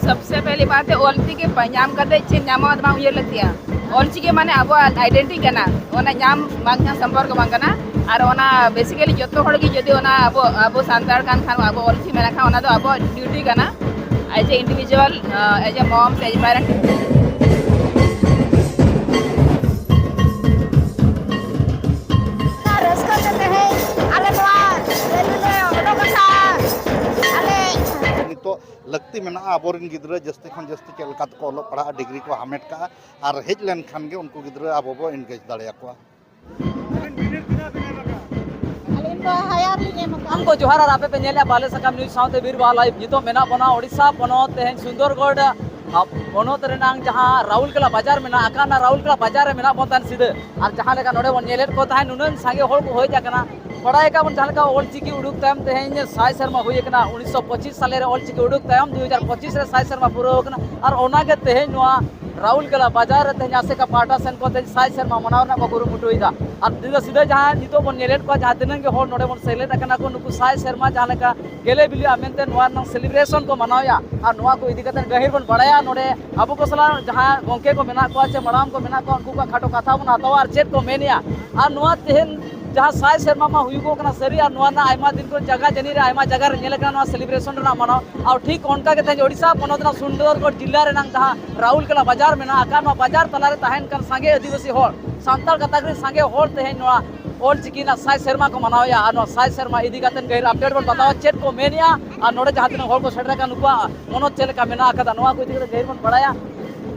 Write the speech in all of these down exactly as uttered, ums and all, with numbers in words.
ᱥᱚᱵᱥᱮ ᱯᱮᱦᱞᱤ ᱵᱟᱛ ᱦᱮ, ᱚᱞᱪᱤᱠᱤ ᱯᱟ-, ᱧᱟᱢ ᱠᱟᱛᱮ ᱪᱮᱫ ᱧᱟᱢᱚᱜᱼᱟ, ᱵᱟᱝ ᱩᱭᱦᱟᱹᱨ ᱞᱟᱹᱠᱛᱤᱭᱟ᱾ ᱚᱞᱪᱤᱠᱤ ᱢᱟᱱᱮ ᱟᱵᱚᱣᱟᱜ ᱟᱭᱰᱮᱱᱴᱤᱴᱤ ᱠᱟᱱᱟ, ᱚᱱᱟ ᱧᱟᱢ ᱵᱟᱝ ᱧᱟᱢ ᱥᱚᱢᱯᱚᱨᱠᱚ ᱵᱟᱝ ᱠᱟᱱᱟ᱾ ᱟᱨ ᱚᱱᱟ ᱵᱮᱥᱤᱠᱟᱞᱤ ᱡᱚᱛᱚ ᱦᱚᱲ ᱜᱮ ᱡᱩᱫᱤ ᱚᱱᱟ ᱟᱵᱚ, ᱟᱵᱚ ᱥᱟᱱᱛᱟᱲ ᱠᱟᱱ ᱠᱷᱟᱱ, ᱟᱵᱚ ᱚᱞᱪᱤᱠᱤ ᱢᱮᱱᱟᱜ ᱠᱷᱟᱱ, ᱚᱱᱟ ᱫᱚ ᱟᱵᱚᱣᱟᱜ ᱰᱤᱭᱩᱴᱤ ᱠᱟᱱᱟ, as a individual, as a mom, as a parent᱾ ᱨᱟᱹᱥᱠᱟᱹ ᱛᱮ ᱛᱮᱦᱮᱧ ᱟᱞᱮ ᱱᱚᱣᱟ ᱨᱮᱞᱤ ᱞᱮ ᱚᱰᱚᱠ ᱟᱠᱟᱫᱼᱟ᱾ ᱟᱞᱮ ᱱᱤᱛᱚᱜ ᱞᱟᱹᱠᱛᱤ ᱢᱮᱱᱟᱜᱼᱟ ᱟᱵᱚᱨᱮᱱ ᱜᱤᱫᱽᱨᱟᱹ ᱡᱟᱹᱥᱛᱤ ᱠᱷᱚᱱ ᱡᱟᱹᱥᱛᱤ ᱪᱮᱫ ᱞᱮᱠᱟ ᱛᱮᱠᱚ ᱚᱞᱚᱜ ᱯᱟᱲᱦᱟᱜᱼᱟ, ᱰᱤᱜᱽᱨᱤ ᱠᱚ ᱦᱟᱢᱮᱴ ᱠᱟᱜᱼᱟ, ᱟᱨ ᱦᱮᱡ ᱞᱮᱱᱠᱷᱟᱱ ᱜᱮ ᱩᱱᱠᱩ ᱜᱤᱫᱽᱨᱟᱹ ᱟᱵᱚ ᱵᱚ ᱮᱱᱜᱮᱡᱽ ᱫᱟᱲᱮᱭᱟᱠᱚᱣᱟ᱾ ᱟᱹᱞᱤᱧ ᱫᱚ ᱦᱟᱭᱟᱨ ᱞᱤᱧ ᱮᱢ ᱟᱠᱟᱫᱼᱟ᱾ ᱥᱟᱱᱟᱢ ᱠᱚ ᱡᱚᱦᱟᱨ, ᱟᱨ ᱟᱯᱮ ᱯᱮ ᱧᱮᱞᱮᱫᱼᱟ ᱵᱟᱞᱮ ᱥᱟᱠᱟᱢ ᱱᱤᱭᱩᱡᱽ ᱥᱟᱶᱛᱮ ᱵᱤᱨ ᱵᱟᱦᱟ ᱞᱟᱭᱤᱵᱷ᱾ ᱱᱤᱛᱚᱜ ᱢᱮᱱᱟᱜ ᱵᱚᱱᱟ ᱳᱰᱤᱥᱟ ᱯᱚᱱᱚᱛ, ᱛᱮᱦᱮᱧ ᱥᱩᱱᱫᱚᱨᱜᱚᱰ, ᱟ, ᱯᱚᱱᱚᱛ ᱨᱮᱱᱟᱝ ᱡᱟᱦᱟᱸ ᱨᱟᱩᱞᱠᱮᱞᱟ ᱵᱟᱡᱟᱨ ᱢᱮᱱᱟᱜᱼᱟ, ᱟᱠᱟᱱᱟ ᱨᱟᱩᱞᱠᱮᱞᱟ ᱵᱟᱡᱟᱨ ᱨᱮ ᱢᱮᱱᱟᱜ ᱵᱚᱱ ᱛᱟᱦᱮᱱ ᱥᱤᱫᱷᱟᱹ᱾ ᱟᱨ ᱡᱟᱦᱟᱸ ᱞᱮᱠᱟ ᱱᱚᱰᱮ ᱵᱚᱱ ᱧᱮᱞᱮᱫ ᱠᱚ ᱛᱟᱦᱮᱸᱫ, ᱱᱩᱱᱟᱹᱝ ᱥᱟᱸᱜᱮ ᱦᱚᱲ ᱠᱚ ᱦᱮᱡ ᱟᱠᱟᱱᱟ᱾ ᱵᱟᱲᱟᱭ ᱟᱠᱟᱫ ᱵᱚᱱ ᱡᱟᱦᱟᱸ ᱞᱮᱠᱟ ᱚᱞ ᱪᱤᱠᱤ ᱩᱰᱩᱠ ᱛᱟᱭᱚᱢ ᱛᱮᱦᱮᱧ ᱥᱟᱭ ᱥᱮᱨᱢᱟ ᱦᱩᱭ ᱟᱠᱟᱱᱟ, ᱩᱱᱤᱥᱥᱚ ᱯᱚᱸᱪᱤᱥ ᱥᱟᱞᱮ ᱨᱮ ᱚᱞ ᱪᱤᱠᱤ ᱩᱰᱩᱠ ᱛᱟᱭᱚᱢ ᱫᱩ ᱦᱟᱡᱟᱨ ᱯᱚᱸᱪᱤᱥ ᱨᱮ ᱥᱟᱭ ᱥᱮᱨᱢᱟ ᱯᱩᱨᱟᱹᱣ ᱟᱠᱟᱱᱟ᱾ ᱟᱨ ᱚᱱᱟᱜᱮ ᱛᱮᱦᱮᱧ ᱱᱚᱣᱟ ᱨᱟᱩᱞᱠᱮᱞᱟ ᱵᱟᱡᱟᱨ ᱨᱮ ᱛᱮᱦᱮᱧ ᱟᱥᱮᱠᱟ ᱯᱟᱦᱴᱟ ᱥᱮᱱ ᱠᱷᱚᱱ ᱛᱮᱦᱮᱧ ᱥᱟᱭ ᱥᱮᱨᱢᱟ ᱢᱟᱱᱟᱣ ᱨᱮᱱᱟᱜ ᱠᱚ ᱠᱩᱨᱩᱢᱩᱴᱩᱭᱮᱫᱟ᱾ ᱟᱨ ᱥᱤᱫᱷᱟᱹ ᱥᱤᱫᱷᱟᱹ ᱡᱟᱦᱟᱸ ᱱᱤᱛᱚᱜ ᱵᱚᱱ ᱧᱮᱞᱮᱫ ᱠᱚᱣᱟ, ᱡᱟᱦᱟᱸ ᱛᱤᱱᱟᱹᱜ ᱜᱮ ᱦᱚᱲ ᱱᱚᱰᱮ ᱵᱚᱱ ᱥᱮᱞᱮᱫ ᱟᱠᱟᱱᱟ ᱠᱚ, ᱱᱩᱠᱩ ᱥᱟᱭ ᱥᱮᱨᱢᱟ ᱡᱟᱦᱟᱸ ᱞᱮᱠᱟ ᱜᱮᱞᱮ ᱵᱤᱞᱤᱜᱼᱟ ᱢᱮᱱᱛᱮ ᱱᱚᱣᱟ ᱨᱮᱱᱟᱜ ᱥᱮᱞᱤᱵᱨᱮᱥᱚᱱ ᱠᱚ ᱢᱟᱱᱟᱣᱮᱫᱼᱟ᱾ ᱟᱨ ᱱᱚᱣᱟ ᱠᱚ ᱤᱫᱤ ᱠᱟᱛᱮ ᱜᱟᱹᱦᱤᱨ ᱵᱚᱱ ᱵᱟᱲᱟᱭᱟ᱾ ᱱᱚᱰᱮ ᱟᱵᱚ ᱠᱚ ᱥᱟᱞᱟᱜ ᱡᱟᱦᱟᱸ ᱜᱚᱢᱠᱮ ᱠᱚ ᱢᱮᱱᱟᱜ ᱠᱚᱣᱟ ᱥᱮ ᱢᱟᱲᱟᱝ ᱠᱚ ᱢᱮᱱᱟᱜ ᱠᱚᱣᱟ, ᱩᱱᱠᱩ ᱠᱚᱣᱟᱜ ᱠᱷᱟᱴᱚ ᱠᱟᱛᱷᱟ ᱵᱚᱱ ᱦᱟᱛᱟᱣᱟ ᱟᱨ ᱪᱮᱫ ᱠᱚ ᱢᱮᱱᱮᱜᱼᱟ᱾ ᱟᱨ ᱱᱚᱣᱟ ᱛᱮᱦᱮᱧ ᱡᱟᱦᱟᱸ ᱥᱟᱭ ᱥᱮᱨᱢᱟ ᱢᱟ ᱦᱩᱭᱩᱜᱚᱜ ᱠᱟᱱᱟ ᱥᱟᱹᱨᱤ, ᱟᱨ ᱱᱚᱣᱟ ᱨᱮᱱᱟᱜ ᱟᱭᱢᱟ ᱫᱤᱱ ᱠᱷᱚᱱ ᱡᱟᱭᱜᱟ ᱡᱟᱹᱱᱤ ᱨᱮ ᱟᱭᱢᱟ ᱡᱟᱭᱜᱟ ᱨᱮ ᱧᱮᱞ ᱟᱠᱟᱱᱟ ᱱᱚᱣᱟ ᱥᱮᱞᱤᱵᱨᱮᱥᱚᱱ ᱨᱮᱱᱟᱜ ᱢᱟᱱᱟᱣ᱾ ᱟᱨ ᱴᱷᱤᱠ ᱚᱱᱠᱟ ᱜᱮ ᱛᱮᱦᱮᱧ ᱳᱰᱤᱥᱟ ᱯᱚᱱᱚᱛ ᱨᱮᱱᱟᱜ ᱥᱩᱱᱫᱚᱨᱜᱚᱲ ᱡᱤᱞᱟ ᱨᱮᱱᱟᱜ ᱡᱟᱦᱟᱸ ᱨᱟᱩᱞᱠᱮᱞᱟ ᱵᱟᱡᱟᱨ ᱢᱮᱱᱟᱜ ᱟᱠᱟᱫ, ᱱᱚᱣᱟ ᱵᱟᱡᱟᱨ ᱛᱟᱞᱟᱨᱮ ᱛᱟᱦᱮᱱ ᱠᱟᱱ ᱥᱟᱸᱜᱮ ᱟᱹᱫᱤᱵᱟᱹᱥᱤ ᱦᱚᱲ, ᱥᱟᱱᱛᱟᱲ ᱜᱟᱛᱟᱠ ᱨᱮᱱ ᱥᱟᱸᱜᱮ ᱦᱚᱲ ᱛᱮᱦᱮᱧ ᱱᱚᱣᱟ ᱚᱞ ᱪᱤᱠᱤ ᱨᱮᱱᱟᱜ ᱥᱟᱭ ᱥᱮᱨᱢᱟ ᱠᱚ ᱢᱟᱱᱟᱣᱮᱫᱼᱟ᱾ ᱟᱨ ᱱᱚᱣᱟ ᱥᱟᱭ ᱥᱮᱨᱢᱟ ᱤᱫᱤ ᱠᱟᱛᱮ ᱜᱟᱹᱦᱤᱨ ᱟᱯᱰᱮᱴ ᱵᱚᱱ ᱦᱟᱛᱟᱣᱟ, ᱪᱮᱫ ᱠᱚ ᱢᱮᱱᱮᱜᱼᱟ ᱟᱨ ᱱᱚᱰᱮ ᱡᱟᱦᱟᱸ ᱛᱤᱱᱟᱹᱜ ᱦᱚᱲ ᱠᱚ ᱥᱮᱴᱮᱨ ᱟᱠᱟᱱ, ᱱᱩᱠᱩᱣᱟᱜ ᱢᱚᱱᱚᱛ ᱪᱮᱫ ᱞᱮᱠᱟ ᱢᱮᱱᱟᱜ ᱟᱠᱟᱫᱟ, ᱱᱚᱣᱟ ᱠᱚ ᱤᱫᱤ ᱠᱟᱛᱮ ᱜᱟᱹᱦᱤᱨ ᱵᱚᱱ ᱵᱟᱲᱟᱭᱟ᱾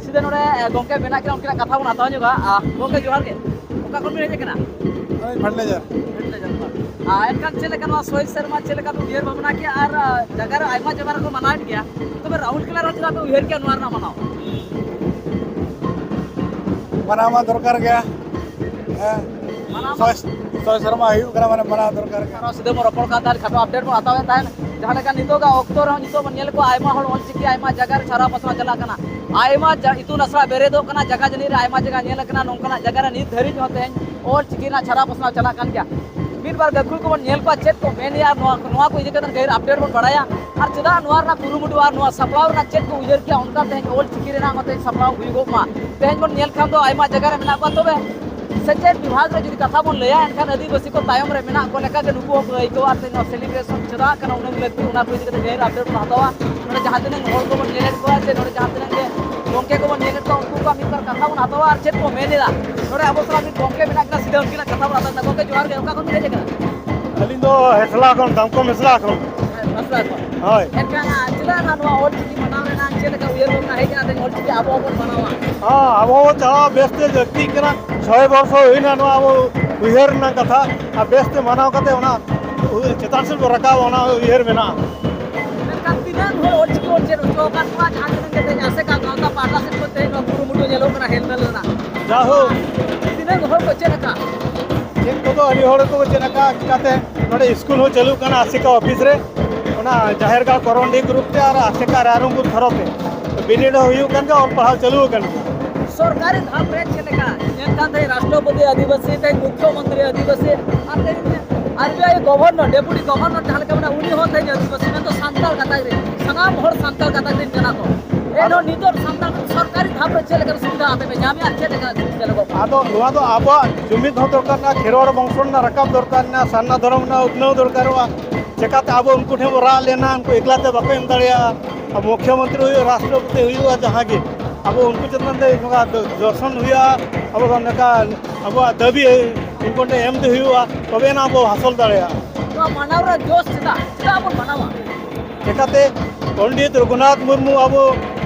ᱥᱤᱫᱷᱟᱹ ᱱᱚᱰᱮ, ᱮ, ᱜᱚᱢᱠᱮ ᱢᱮᱱᱟᱜ ᱠᱤᱱᱟ, ᱩᱱᱠᱤᱱᱟᱜ ᱠᱟᱛᱷᱟ ᱵᱚᱱ ᱦᱟᱛᱟᱣ ᱧᱚᱜᱟ᱾ ᱟ, ᱜᱚᱢᱠᱮ, ᱡᱚᱦᱟᱨ ᱜᱮ᱾ ᱚᱠᱟ ᱠᱷᱚᱱ ᱵᱤᱱ ᱦᱮᱡ ᱟᱠᱟᱱᱟ? ᱟᱹᱞᱤᱧ ᱵᱷᱟᱴᱱᱮᱡᱟᱨ᱾ ᱵᱷᱟᱴᱱᱮᱡᱟᱨ ᱠᱷᱚᱱ᱾ ᱟ, ᱮᱱᱠᱷᱟᱱ ᱪᱮᱫ ᱞᱮᱠᱟ ᱱᱚᱣᱟ ᱥᱚᱦᱤᱫ ᱥᱮᱨᱢᱟ ᱪᱮᱫ ᱞᱮᱠᱟ ᱯᱮ ᱩᱭᱦᱟᱹᱨ ᱵᱷᱟᱵᱽᱱᱟ ᱠᱮᱜᱼᱟ? ᱟᱨ, ᱟ, ᱡᱟᱭᱜᱟ ᱨᱮ ᱟᱭᱢᱟ ᱡᱟᱭᱜᱟ ᱨᱮᱠᱚ ᱢᱟᱱᱟᱣᱮᱫ ᱜᱮᱭᱟ, ᱛᱚᱵᱮ ᱨᱟᱩᱨᱠᱮᱞᱟ ᱨᱮ ᱪᱮᱫᱟᱜ ᱯᱮ ᱩᱭᱦᱟᱹᱨ ᱠᱮᱜᱼᱟ ᱱᱚᱣᱟ ᱨᱮᱱᱟᱜ ᱢᱟᱱᱟᱣ? ᱢᱟᱱᱟᱣ ᱢᱟ ᱫᱚᱨᱠᱟᱨ ᱜᱮᱭᱟ᱾ ᱦᱮᱸ᱾ ᱢᱟᱱᱟᱣ ᱢᱟ ᱥᱚᱭ, ᱥᱚᱭ ᱥᱮᱨᱢᱟ ᱦᱩᱭᱩᱜ ᱠᱟᱱᱟ, ᱢᱟᱱᱮ ᱢᱟᱱᱟᱣ ᱫᱚᱨᱠᱟᱨ ᱜᱮ᱾ ᱟᱨᱚ ᱥᱤᱫᱷᱟᱹ ᱵᱚᱱ ᱨᱚᱯᱚᱲ ᱠᱟᱱ ᱛᱟᱦᱮᱸᱫ, ᱠᱷᱟᱴᱚ ᱟᱯᱰᱮᱴ ᱵᱚᱱ ᱦᱟᱛᱟᱣᱮᱫ ᱛᱟᱦᱮᱸᱫ᱾ ᱡᱟᱦᱟᱸ ᱞᱮᱠᱟ ᱱᱤᱛᱚᱜᱟᱜ ᱚᱠᱛᱚ ᱨᱮᱦᱚᱸ ᱱᱤᱛᱚᱜ ᱵᱚᱱ ᱧᱮᱞ ᱠᱚᱣᱟ, ᱟᱭᱢᱟ ᱦᱚᱲ ᱚᱞᱪᱤᱠᱤ ᱟᱭᱢᱟ ᱡᱟᱭᱜᱟ ᱨᱮ ᱪᱷᱟᱨᱟᱣ ᱯᱟᱥᱱᱟᱣ ᱪᱟᱞᱟᱜ ᱠᱟᱱᱟ᱾ ᱟᱭᱢᱟ ᱡᱟ-, ᱤᱛᱩᱱ ᱟᱥᱲᱟ ᱵᱮᱨᱮᱫᱚᱜ ᱠᱟᱱᱟ, ᱡᱟᱭᱜᱟ ᱡᱟᱹᱱᱤᱡ ᱨᱮ ᱟᱭᱢᱟ ᱡᱟᱭᱜᱟ ᱧᱮᱞ ᱟᱠᱟᱱᱟ, ᱱᱚᱝᱠᱟᱱᱟᱜ ᱡᱟᱭᱜᱟ ᱨᱮ ᱱᱤᱛ ᱫᱷᱟᱹᱨᱤᱡ ᱦᱚᱸ ᱛᱮᱦᱮᱧ ᱚᱞᱪᱤᱠᱤ ᱨᱮᱱᱟᱜ ᱪᱷᱟᱨᱟᱣ ᱯᱟᱥᱱᱟᱣ ᱪᱟᱞᱟᱜ ᱠᱟᱱ ᱜᱮᱭᱟ᱾ ᱢᱤᱫ ᱵᱟᱨ ᱜᱟᱹᱠᱷᱩᱲ ᱠᱚᱵᱚᱱ ᱧᱮᱞ ᱠᱚᱣᱟ ᱪᱮᱫ ᱠᱚ ᱢᱮᱱᱮᱜᱼᱟ, ᱱᱚᱣᱟ ᱱᱚᱣᱟ ᱠᱚ ᱤᱫᱤ ᱠᱟᱛᱮ ᱜᱟᱹᱦᱤᱨ ᱟᱯᱰᱮᱴ ᱵᱚᱱ ᱵᱟᱲᱟᱭᱟ᱾ ᱟᱨ ᱪᱮᱫᱟᱜ ᱱᱚᱣᱟ ᱨᱮᱱᱟᱜ ᱠᱩᱨᱩᱢᱩᱴᱩ ᱟᱨ ᱱᱚᱣᱟ ᱥᱟᱯᱲᱟᱣ ᱨᱮᱱᱟᱜ ᱪᱮᱫ ᱠᱚ ᱩᱭᱦᱟᱹᱨ ᱠᱮᱜᱼᱟ, ᱚᱱᱠᱟ ᱛᱮᱦᱮᱧ ᱚᱞ ᱪᱤᱠᱤ ᱨᱮᱱᱟᱜ ᱱᱚᱛᱮ ᱥᱟᱯᱲᱟᱣ ᱦᱩᱭᱩᱜᱚᱜ ᱢᱟ᱾ ᱛᱮᱦᱮᱧ ᱵᱚᱱ ᱧᱮᱞ ᱠᱷᱟᱱ ᱫᱚ ᱟᱭᱢᱟ ᱡᱟᱭᱜᱟ ᱨᱮ ᱢᱮᱱᱟᱜ ᱠᱚᱣᱟ, ᱛᱚᱵᱮ ᱥᱮᱪᱮᱫ ᱵᱤᱵᱷᱟᱜᱽ ᱨᱮ ᱡᱩᱫᱤ ᱠᱟᱛᱷᱟ ᱵᱚᱱ ᱞᱟᱹᱭᱟ, ᱮᱱᱠᱷᱟᱱ ᱟᱹᱫᱤᱵᱟᱹᱥᱤ ᱠᱚ ᱛᱟᱭᱚᱢ ᱨᱮ ᱢᱮᱱᱟᱜ ᱠᱚ ᱞᱮᱠᱟ ᱜᱮ ᱱᱩᱠᱩ ᱦᱚᱸᱠᱚ ᱟᱹᱭᱠᱟᱹᱣᱟ᱾ ᱟᱨ ᱛᱮᱦᱮᱧ ᱱᱚᱣᱟ ᱥᱮᱞᱤᱵᱨᱮᱥᱚᱱ ᱪᱮᱫᱟᱜ ᱠᱟᱱᱟ, ᱩᱱᱟᱹᱝ ᱞᱟᱹᱠᱛᱤ, ᱚᱱᱟ ᱠᱚ ᱤᱫᱤ ᱠᱟᱛᱮ ᱜᱟᱹᱦᱤᱨ ᱟᱯᱰᱮᱴ ᱵᱚᱱ ᱦᱟᱛᱟᱣᱟ᱾ ᱱᱚᱰᱮ ᱡᱟᱦᱟᱸ ᱛᱤᱱᱟᱹᱜ ᱦᱚᱲ ᱠᱚᱵᱚᱱ ᱧᱮᱞᱮᱫ ᱠᱚᱣᱟ, ᱥᱮ ᱱᱚᱰᱮ ᱡᱟᱦᱟᱸ ᱛᱤᱱᱟᱹᱜ ᱜᱮ ᱜᱚᱢᱠᱮ ᱠᱚᱵᱚᱱ ᱧᱮᱞᱮᱫ ᱠᱚᱣᱟ, ᱩᱱᱠᱩ ᱠᱚᱣᱟᱜ ᱢᱤᱫ ᱵᱟᱨ ᱠᱟᱛᱷᱟ ᱵᱚᱱ ᱦᱟᱛᱟᱣᱟ ᱟᱨ ᱪᱮᱫ ᱠᱚ ᱢᱮᱱ ᱮᱫᱟ᱾ ᱱᱚᱰᱮ ᱟᱵᱚ ᱥᱟᱞᱟᱜ ᱢᱤᱫ ᱜᱚᱢᱠᱮ ᱢᱮᱱᱟᱜ ᱠᱤᱱᱟ, ᱥᱤᱫᱷᱟᱹ ᱩᱱᱠᱤᱱᱟᱜ ᱠᱟᱛᱷᱟ ᱵᱚᱱ ᱦᱟᱛᱟᱣ ᱮᱫᱟ᱾ ᱜᱚᱢᱠᱮ, ᱡᱚᱦᱟᱨ ᱜᱮ, ᱚᱠᱟ ᱠᱷᱚᱱ ᱵᱤᱱ ᱦᱮᱡ ᱟᱠᱟᱱᱟ? ᱟᱹᱞᱤᱧ ᱫᱚ ᱦᱮᱥᱞᱟ ᱠᱷᱚᱱ, ᱫᱟᱢᱠᱚᱢ ᱦᱮᱥᱞᱟ ᱠᱷᱚᱱ᱾ ᱦᱮᱸ, ᱦᱮᱥᱞᱟ ᱠᱷᱚᱱ᱾ ᱦᱳᱭ᱾ ᱮᱱᱠᱷᱟᱱ, ᱪᱮᱫᱟᱜ ᱱᱟᱜ ᱱᱚᱣᱟ ᱚᱞ ᱪᱤᱠᱤ ᱢᱟᱱᱟᱣ ᱨᱮᱱᱟᱜ ᱪᱮᱫ ᱞᱮᱠᱟ ᱩᱭᱦᱟᱹᱨ ᱵᱷᱟᱵᱽᱱᱟ ᱦᱮᱡ ᱮᱱᱟ, ᱛᱮᱦᱮᱧ ᱚᱞ ᱪᱤᱠᱤ ᱟᱵᱚ ᱦᱚᱸᱵᱚᱱ ᱢᱟᱱᱟᱣᱟ? ᱦᱮᱸ, ᱟᱵᱚ ᱦᱚᱸ ᱪᱟᱞᱟᱣ ᱵᱮᱥ ᱛᱮ ᱞᱟᱹᱠᱛᱤᱜ ᱠᱟᱱᱟ᱾ ᱪᱷᱚᱭ ᱵᱚᱨᱥᱚ ᱦᱩᱭᱱᱟ ᱱᱚᱣᱟ ᱟᱵᱚ ᱩᱭᱦᱟᱹᱨ ᱨᱮᱱᱟᱜ ᱠᱟᱛᱷᱟ, ᱟᱨ ᱵᱮᱥ ᱛᱮ ᱢᱟᱱᱟᱣ ᱠᱟᱛᱮ ᱚᱱᱟ ᱪᱮᱛᱟᱱ ᱥᱮᱫ ᱵᱚ ᱨᱟᱠᱟᱵᱟ, ᱚᱱᱟ ᱩᱭᱦᱟᱹᱨ ᱢᱮᱱᱟᱜᱼᱟ᱾ ᱢᱮᱱᱠᱷᱟᱱ ᱛᱤᱱᱟᱹᱜ ᱦᱚᱲ ᱚᱞ ᱪᱤᱠᱤ ᱵᱚᱱ ᱪᱮᱫ ᱦᱚᱪᱚ ᱟᱠᱟᱫ ᱠᱚᱣᱟ, ᱡᱟᱦᱟᱸ ᱛᱤᱱᱟᱹᱜ ᱜᱮ ᱛᱮᱦᱮᱧ ᱟᱥᱮᱠᱟ ᱜᱟᱶᱛᱟ ᱯᱟᱦᱴᱟ ᱥᱮᱫ ᱠᱷᱚᱱ ᱛᱮᱦᱮᱧ ᱱᱚᱣᱟ ᱠᱩᱨᱩᱢᱩᱴᱩ ᱧᱮᱞᱚᱜ ᱠᱟᱱᱟ, ᱦᱮᱞᱢᱮᱞ ᱨᱮᱱᱟᱜ? ᱡᱟᱭᱦᱳᱠ᱾ ᱛᱤᱱᱟᱹᱜ ᱦᱚᱲ ᱠᱚ ᱪᱮᱫ ᱟᱠᱟᱫ? ᱪᱮᱫ ᱠᱚᱫᱚ ᱟᱹᱰᱤ ᱦᱚᱲ ᱜᱮᱠᱚ ᱪᱮᱫ ᱟᱠᱟᱫ, ᱪᱤᱠᱟᱹᱛᱮ ᱱᱚᱰᱮ ᱥᱠᱩᱞ ᱦᱚᱸ ᱪᱟᱹᱞᱩᱜ ᱠᱟᱱᱟ ᱟᱥᱮᱠᱟ ᱚᱯᱷᱤᱥ ᱨᱮ, ᱚᱱᱟ ᱡᱟᱦᱮᱨ ᱜᱟᱲ ᱠᱚᱨᱚᱱᱰᱤ ᱜᱨᱩᱯ ᱛᱮ ᱟᱨ ᱟᱥᱮᱠᱟ ᱨᱟᱭᱨᱚᱝᱯᱩᱨ ᱛᱷᱚᱨᱚ ᱛᱮ ᱵᱤᱱᱤᱰ ᱦᱚᱸ ᱦᱩᱭᱩᱜ ᱠᱟᱱ ᱜᱮᱭᱟ, ᱚᱞ ᱯᱟᱲᱦᱟᱣ ᱪᱟᱹᱞᱩ ᱟᱠᱟᱱ ᱜᱮᱭᱟ᱾ ᱥᱚᱨᱠᱟᱨᱤ ᱫᱷᱟᱯ ᱨᱮ ᱪᱮᱫ ᱞᱮᱠᱟ? ᱧᱮᱞ ᱠᱟᱱ ᱛᱟᱦᱮᱸ ᱨᱟᱥᱴᱨᱚᱯᱚᱛᱤ ᱟᱹᱫᱤᱵᱟᱹᱥᱤ, ᱛᱮᱦᱮᱧ ᱢᱩᱠᱷᱭᱚᱢᱚᱱᱛᱨᱤ ᱟᱹᱫᱤᱵᱟᱹᱥᱤ, ᱟᱨ ᱛᱮᱦᱮᱧ ᱟᱨ ᱵᱤ ᱟᱭ ᱜᱚᱵᱷᱚᱨᱱᱚᱨ, ᱰᱮᱯᱩᱴᱤ ᱜᱚᱵᱷᱚᱨᱱᱚᱨ ᱡᱟᱦᱟᱸ ᱞᱮᱠᱟ ᱢᱮᱱᱟᱜᱼᱟ, ᱩᱱᱤ ᱦᱚᱸ ᱛᱮᱦᱮᱧ ᱟᱹᱫᱤᱵᱟᱹᱥᱤ, ᱢᱮᱱᱫᱚ ᱥᱟᱱᱛᱟᱲ ᱜᱟᱛᱟᱠ ᱨᱮᱱ, ᱥᱟᱱᱟᱢ ᱦᱚᱲ ᱥᱟᱱᱛᱟᱲ ᱜᱟᱛᱟᱠ ᱨᱮᱱ ᱠᱟᱱᱟ ᱠᱚ᱾ ᱮᱱᱦᱚᱸ ᱱᱤᱛᱚᱜ ᱥᱟᱱᱛᱟᱲ ᱥᱚᱨᱠᱟᱨᱤ ᱫᱷᱟᱯ ᱨᱮ ᱪᱮᱫ ᱞᱮᱠᱟ ᱥᱩᱵᱤᱫᱷᱟ ᱟᱯᱮ ᱯᱮ ᱧᱟᱢᱮᱫᱼᱟ, ᱪᱮᱫ ᱞᱮᱠᱟ ᱧᱮᱞᱚᱜᱚᱜ ᱠᱟᱱᱟ? ᱟᱫᱚ ᱱᱚᱣᱟ ᱫᱚ ᱟᱵᱚᱣᱟᱜ ᱡᱩᱢᱤᱫ ᱦᱚᱸ ᱫᱚᱨᱠᱟᱨ ᱢᱮᱱᱟᱜᱼᱟ, ᱠᱷᱮᱨᱣᱟᱲ ᱵᱚᱝᱥᱚ ᱨᱮᱱᱟᱜ ᱨᱟᱠᱟᱵ ᱫᱚᱨᱠᱟᱨ ᱢᱮᱱᱟᱜᱼᱟ, ᱥᱟᱨᱱᱟ ᱫᱷᱚᱨᱚᱢ ᱨᱮᱱᱟᱜ ᱩᱛᱱᱟᱹᱣ ᱫᱚᱨᱠᱟᱨᱚᱜᱼᱟ᱾ ᱪᱮᱠᱟᱛᱮ ᱟᱵᱚ ᱩᱱᱠᱩ ᱴᱷᱮᱱ ᱵᱚ ᱨᱟᱜ ᱞᱮᱱᱟ, ᱩᱱᱠᱩ ᱮᱠᱞᱟ ᱛᱮ ᱵᱟᱠᱚ ᱮᱢ ᱫᱟᱲᱮᱭᱟᱜᱼᱟ᱾ ᱟᱨ ᱢᱩᱠᱷᱭᱚᱢᱚᱱᱛᱨᱤ ᱦᱩᱭᱩᱜ, ᱨᱟᱥᱴᱨᱚᱯᱚᱛᱤ ᱦᱩᱭᱩᱜᱼᱟ, ᱡᱟᱦᱟᱸ ᱜᱮ ᱟᱵᱚ ᱩᱱᱠᱩ ᱪᱮᱛᱟᱱ ᱨᱮ ᱱᱚᱣᱟ ᱫᱚ-, ᱫᱚᱨᱥᱚᱱ ᱦᱩᱭᱩᱜᱼᱟ, ᱟᱵᱚ ᱫᱚ ᱱᱚᱝᱠᱟ ᱟᱵᱚᱣᱟᱜ ᱫᱟᱹᱵᱤ ᱩᱱᱠᱩ ᱴᱷᱮᱱ ᱮᱢ ᱛᱮ ᱦᱩᱭᱩᱜᱼᱟ, ᱛᱚᱵᱮ ᱮᱱᱟ ᱟᱵᱚ ᱦᱟᱥᱚᱞ ᱫᱟᱲᱮᱭᱟᱜᱼᱟ᱾ ᱱᱚᱣᱟ ᱢᱟᱱᱟᱣ ᱨᱮᱱᱟᱜ ᱡᱳᱥ ᱪᱮᱫᱟᱜ, ᱪᱮᱫᱟᱜ ᱵᱚᱱ ᱢᱟᱱᱟᱣᱟ? ᱪᱮᱠᱟᱛᱮ ᱯᱚᱱᱰᱤᱛ ᱨᱚᱜᱷᱩᱱᱟᱛᱷ ᱢᱩᱨᱢᱩ ᱟᱵᱚ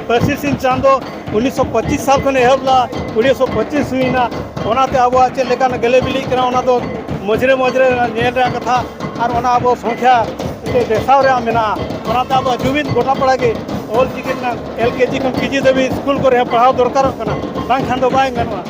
ᱯᱟᱹᱨᱥᱤ ᱥᱤᱧ ᱪᱟᱸᱫᱚ ᱩᱱᱤᱥᱥᱚ ᱯᱚᱸᱪᱤᱥ ᱥᱟᱞ ᱠᱷᱚᱱ ᱮᱦᱚᱵ ᱞᱮᱫᱟ, ᱩᱱᱤᱥᱥᱚ ᱯᱚᱸᱪᱤᱥ ᱦᱩᱭᱱᱟ, ᱚᱱᱟᱛᱮ ᱟᱵᱚᱣᱟᱜ ᱪᱮᱫ ᱞᱮᱠᱟᱱᱟᱜ ᱜᱮᱞᱮ ᱵᱤᱞᱤᱜ ᱠᱟᱱᱟ, ᱚᱱᱟ ᱫᱚ ᱢᱚᱡᱽᱨᱮ ᱢᱚᱡᱽᱨᱮ ᱧᱮᱞ ᱨᱮᱭᱟᱜ ᱠᱟᱛᱷᱟ, ᱟᱨ ᱚᱱᱟ ᱟᱵᱚ ᱥᱚᱝᱠᱷᱭᱟ ᱢᱤᱫᱴᱮᱡ ᱫᱮᱥᱟᱣ ᱨᱮᱭᱟᱜ ᱢᱮᱱᱟᱜᱼᱟ᱾ ᱚᱱᱟᱛᱮ ᱟᱵᱚᱣᱟᱜ ᱡᱩᱢᱤᱫ ᱜᱚᱴᱟ ᱯᱟᱲᱟ ᱜᱮ ᱚᱞ ᱪᱤᱠᱤ ᱨᱮᱱᱟᱜ ᱮᱞ ᱠᱮ ᱡᱤ ᱠᱷᱚᱱ ᱯᱤ ᱡᱤ ᱫᱷᱟᱹᱵᱤᱡ ᱥᱠᱩᱞ ᱠᱚᱨᱮ ᱦᱚᱸ ᱯᱟᱲᱦᱟᱣ ᱫᱚᱨᱠᱟᱨᱚᱜ ᱠᱟᱱᱟ, ᱵᱟᱝᱠᱷᱟᱱ ᱫᱚ ᱵᱟᱝ ᱜᱟᱱᱚᱜᱼᱟ᱾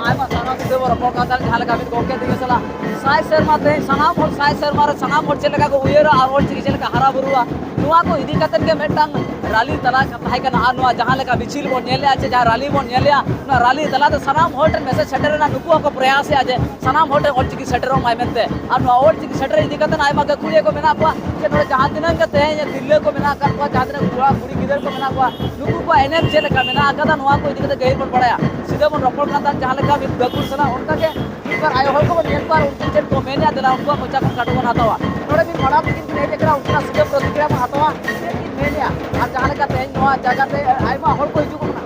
ᱟᱨ ᱥᱟᱱᱟᱢ ᱥᱤᱫᱷᱟᱹ ᱵᱚ ᱨᱚᱯᱚᱲ ᱠᱟᱱ ᱛᱟᱦᱮᱸᱫ, ᱡᱟᱦᱟᱸ ᱞᱮᱠᱟ ᱢᱤᱫ ᱜᱚᱢᱠᱮ ᱛᱤᱧ ᱥᱟᱞᱟᱜ ᱥᱟᱭ ᱥᱮᱨᱢᱟ ᱛᱮᱦᱮᱧ ᱥᱟᱱᱟᱢ ᱦᱚᱲ, ᱥᱟᱭ ᱥᱮᱨᱢᱟ ᱨᱮ ᱥᱟᱱᱟᱢ ᱦᱚᱲ ᱪᱮᱫ ᱞᱮᱠᱟ ᱠᱚ ᱩᱭᱦᱟᱹᱨᱟ ᱟᱨ ᱚᱞ ᱪᱤᱠᱤ ᱪᱮᱫ ᱞᱮᱠᱟ ᱦᱟᱨᱟ ᱵᱩᱨᱩᱜᱼᱟ, ᱱᱚᱣᱟ ᱠᱚ ᱤᱫᱤ ᱠᱟᱛᱮᱫ ᱜᱮ ᱢᱤᱫᱴᱟᱝ ᱨᱟᱞᱤ ᱛᱟᱞᱟ ᱛᱟᱦᱮᱸ ᱠᱟᱱᱟ᱾ ᱟᱨ ᱱᱚᱣᱟ ᱡᱟᱦᱟᱸ ᱞᱮᱠᱟ ᱢᱤᱪᱷᱤᱞ ᱵᱚᱱ ᱧᱮᱞᱮᱜᱼᱟ ᱪᱮ ᱡᱟᱦᱟᱸ ᱨᱟᱞᱤ ᱵᱚᱱ ᱧᱮᱞᱮᱜᱼᱟ, ᱱᱚᱣᱟ ᱨᱟᱞᱤ ᱛᱟᱞᱟᱛᱮ ᱥᱟᱱᱟᱢ ᱦᱚᱲ ᱴᱷᱮᱱ ᱢᱮᱥᱮᱡᱽ ᱥᱮᱴᱮᱨᱮᱱᱟ, ᱱᱩᱠᱩ ᱦᱚᱸᱠᱚ ᱯᱨᱚᱭᱟᱥᱮᱜᱼᱟ ᱡᱮ ᱥᱟᱱᱟᱢ ᱦᱚᱲ ᱴᱷᱮᱱ ᱚᱞ ᱪᱤᱠᱤ ᱥᱮᱴᱮᱨᱚᱜ ᱢᱟᱭ ᱢᱮᱱᱛᱮ᱾ ᱟᱨ ᱱᱚᱣᱟ ᱚᱞ ᱪᱤᱠᱤ ᱥᱮᱴᱮᱨ ᱤᱫᱤ ᱠᱟᱛᱮ ᱟᱭᱢᱟ ᱜᱟᱹᱠᱷᱩᱲᱤᱭᱟᱹ ᱠᱚ ᱢᱮᱱᱟᱜ ᱠᱚᱣᱟ ᱡᱮ ᱱᱚᱰᱮ ᱡᱟᱦᱟᱸ ᱛᱤᱱᱟᱹᱜ ᱜᱮ ᱛᱮᱦᱮᱧ ᱛᱤᱨᱞᱟᱹ ᱠᱚ ᱢᱮᱱᱟᱜ ᱟᱠᱟᱫ ᱠᱚᱣᱟ, ᱡᱟᱦᱟᱸ ᱛᱤᱱᱟᱹᱜ ᱠᱚᱲᱟ ᱠᱩᱲᱤ ᱜᱤᱫᱟᱹᱨ ᱠᱚ ᱢᱮᱱᱟᱜ ᱠᱚᱣᱟ, ᱱᱩᱠᱩ ᱠᱚᱣᱟᱜ ᱮᱱᱮᱢ ᱪᱮᱫ ᱞᱮᱠᱟ ᱢᱮᱱᱟᱜ ᱟᱠᱟᱫᱟ, ᱱᱚᱣᱟ ᱠᱚ ᱤᱫᱤ ᱠᱟᱛᱮ ᱜᱟᱹᱦᱤᱨ ᱵᱚᱱ ᱵᱟᱲᱟᱭᱟ᱾ ᱥᱤᱫᱷᱟᱹ ᱵᱚᱱ ᱨᱚᱯᱚᱲ ᱠᱟᱱ ᱛᱟᱦᱮᱸᱫ, ᱡᱟᱦᱟᱸ ᱞᱮᱠᱟ ᱢᱤᱫ ᱜᱟᱹᱠᱷᱩᱲ ᱥᱟᱞᱟᱜ ᱚᱱᱠᱟ ᱜᱮ ᱢᱤᱫ ᱵᱟᱨ ᱟᱭᱳ ᱦᱚᱲ ᱠᱚᱵᱚᱱ ᱧᱮᱞ ᱠᱚᱣᱟ, ᱩᱱᱠᱩ ᱪᱮᱫ ᱠᱚ ᱢᱮᱱᱮᱫᱼᱟ, ᱫᱮᱞᱟ ᱩᱱᱠᱩᱣᱟᱜ ᱢᱚᱪᱟ ᱠᱷᱚᱱ ᱠᱟᱹᱴᱩᱵ ᱵᱚᱱ ᱦᱟᱛᱟᱣᱟ᱾ ᱱᱚᱰᱮ ᱢᱤᱫ ᱢᱟᱲᱟᱝ ᱛᱤᱠᱤᱱ ᱠᱤᱱ ᱦᱮᱡ ᱟᱠᱟᱱᱟ, ᱩᱱᱠᱤᱱᱟᱜ ᱥᱤᱫᱷᱟᱹ ᱯᱨᱚᱛᱤᱠᱨᱤᱭᱟ ᱵᱚᱱ ᱦᱟᱛᱟᱣᱟ, ᱪᱮᱫ ᱠᱤᱱ ᱢᱮᱱᱮᱫᱼᱟ᱾ ᱟᱨ ᱡᱟᱦᱟᱸ ᱞᱮᱠᱟ ᱛᱮᱦᱮᱧ ᱱᱚᱣᱟ ᱡᱟᱭᱜᱟ ᱛᱮ ᱟᱭᱢᱟ ᱦᱚᱲ ᱠᱚ ᱦᱤᱡᱩᱜ ᱠᱟᱱᱟ,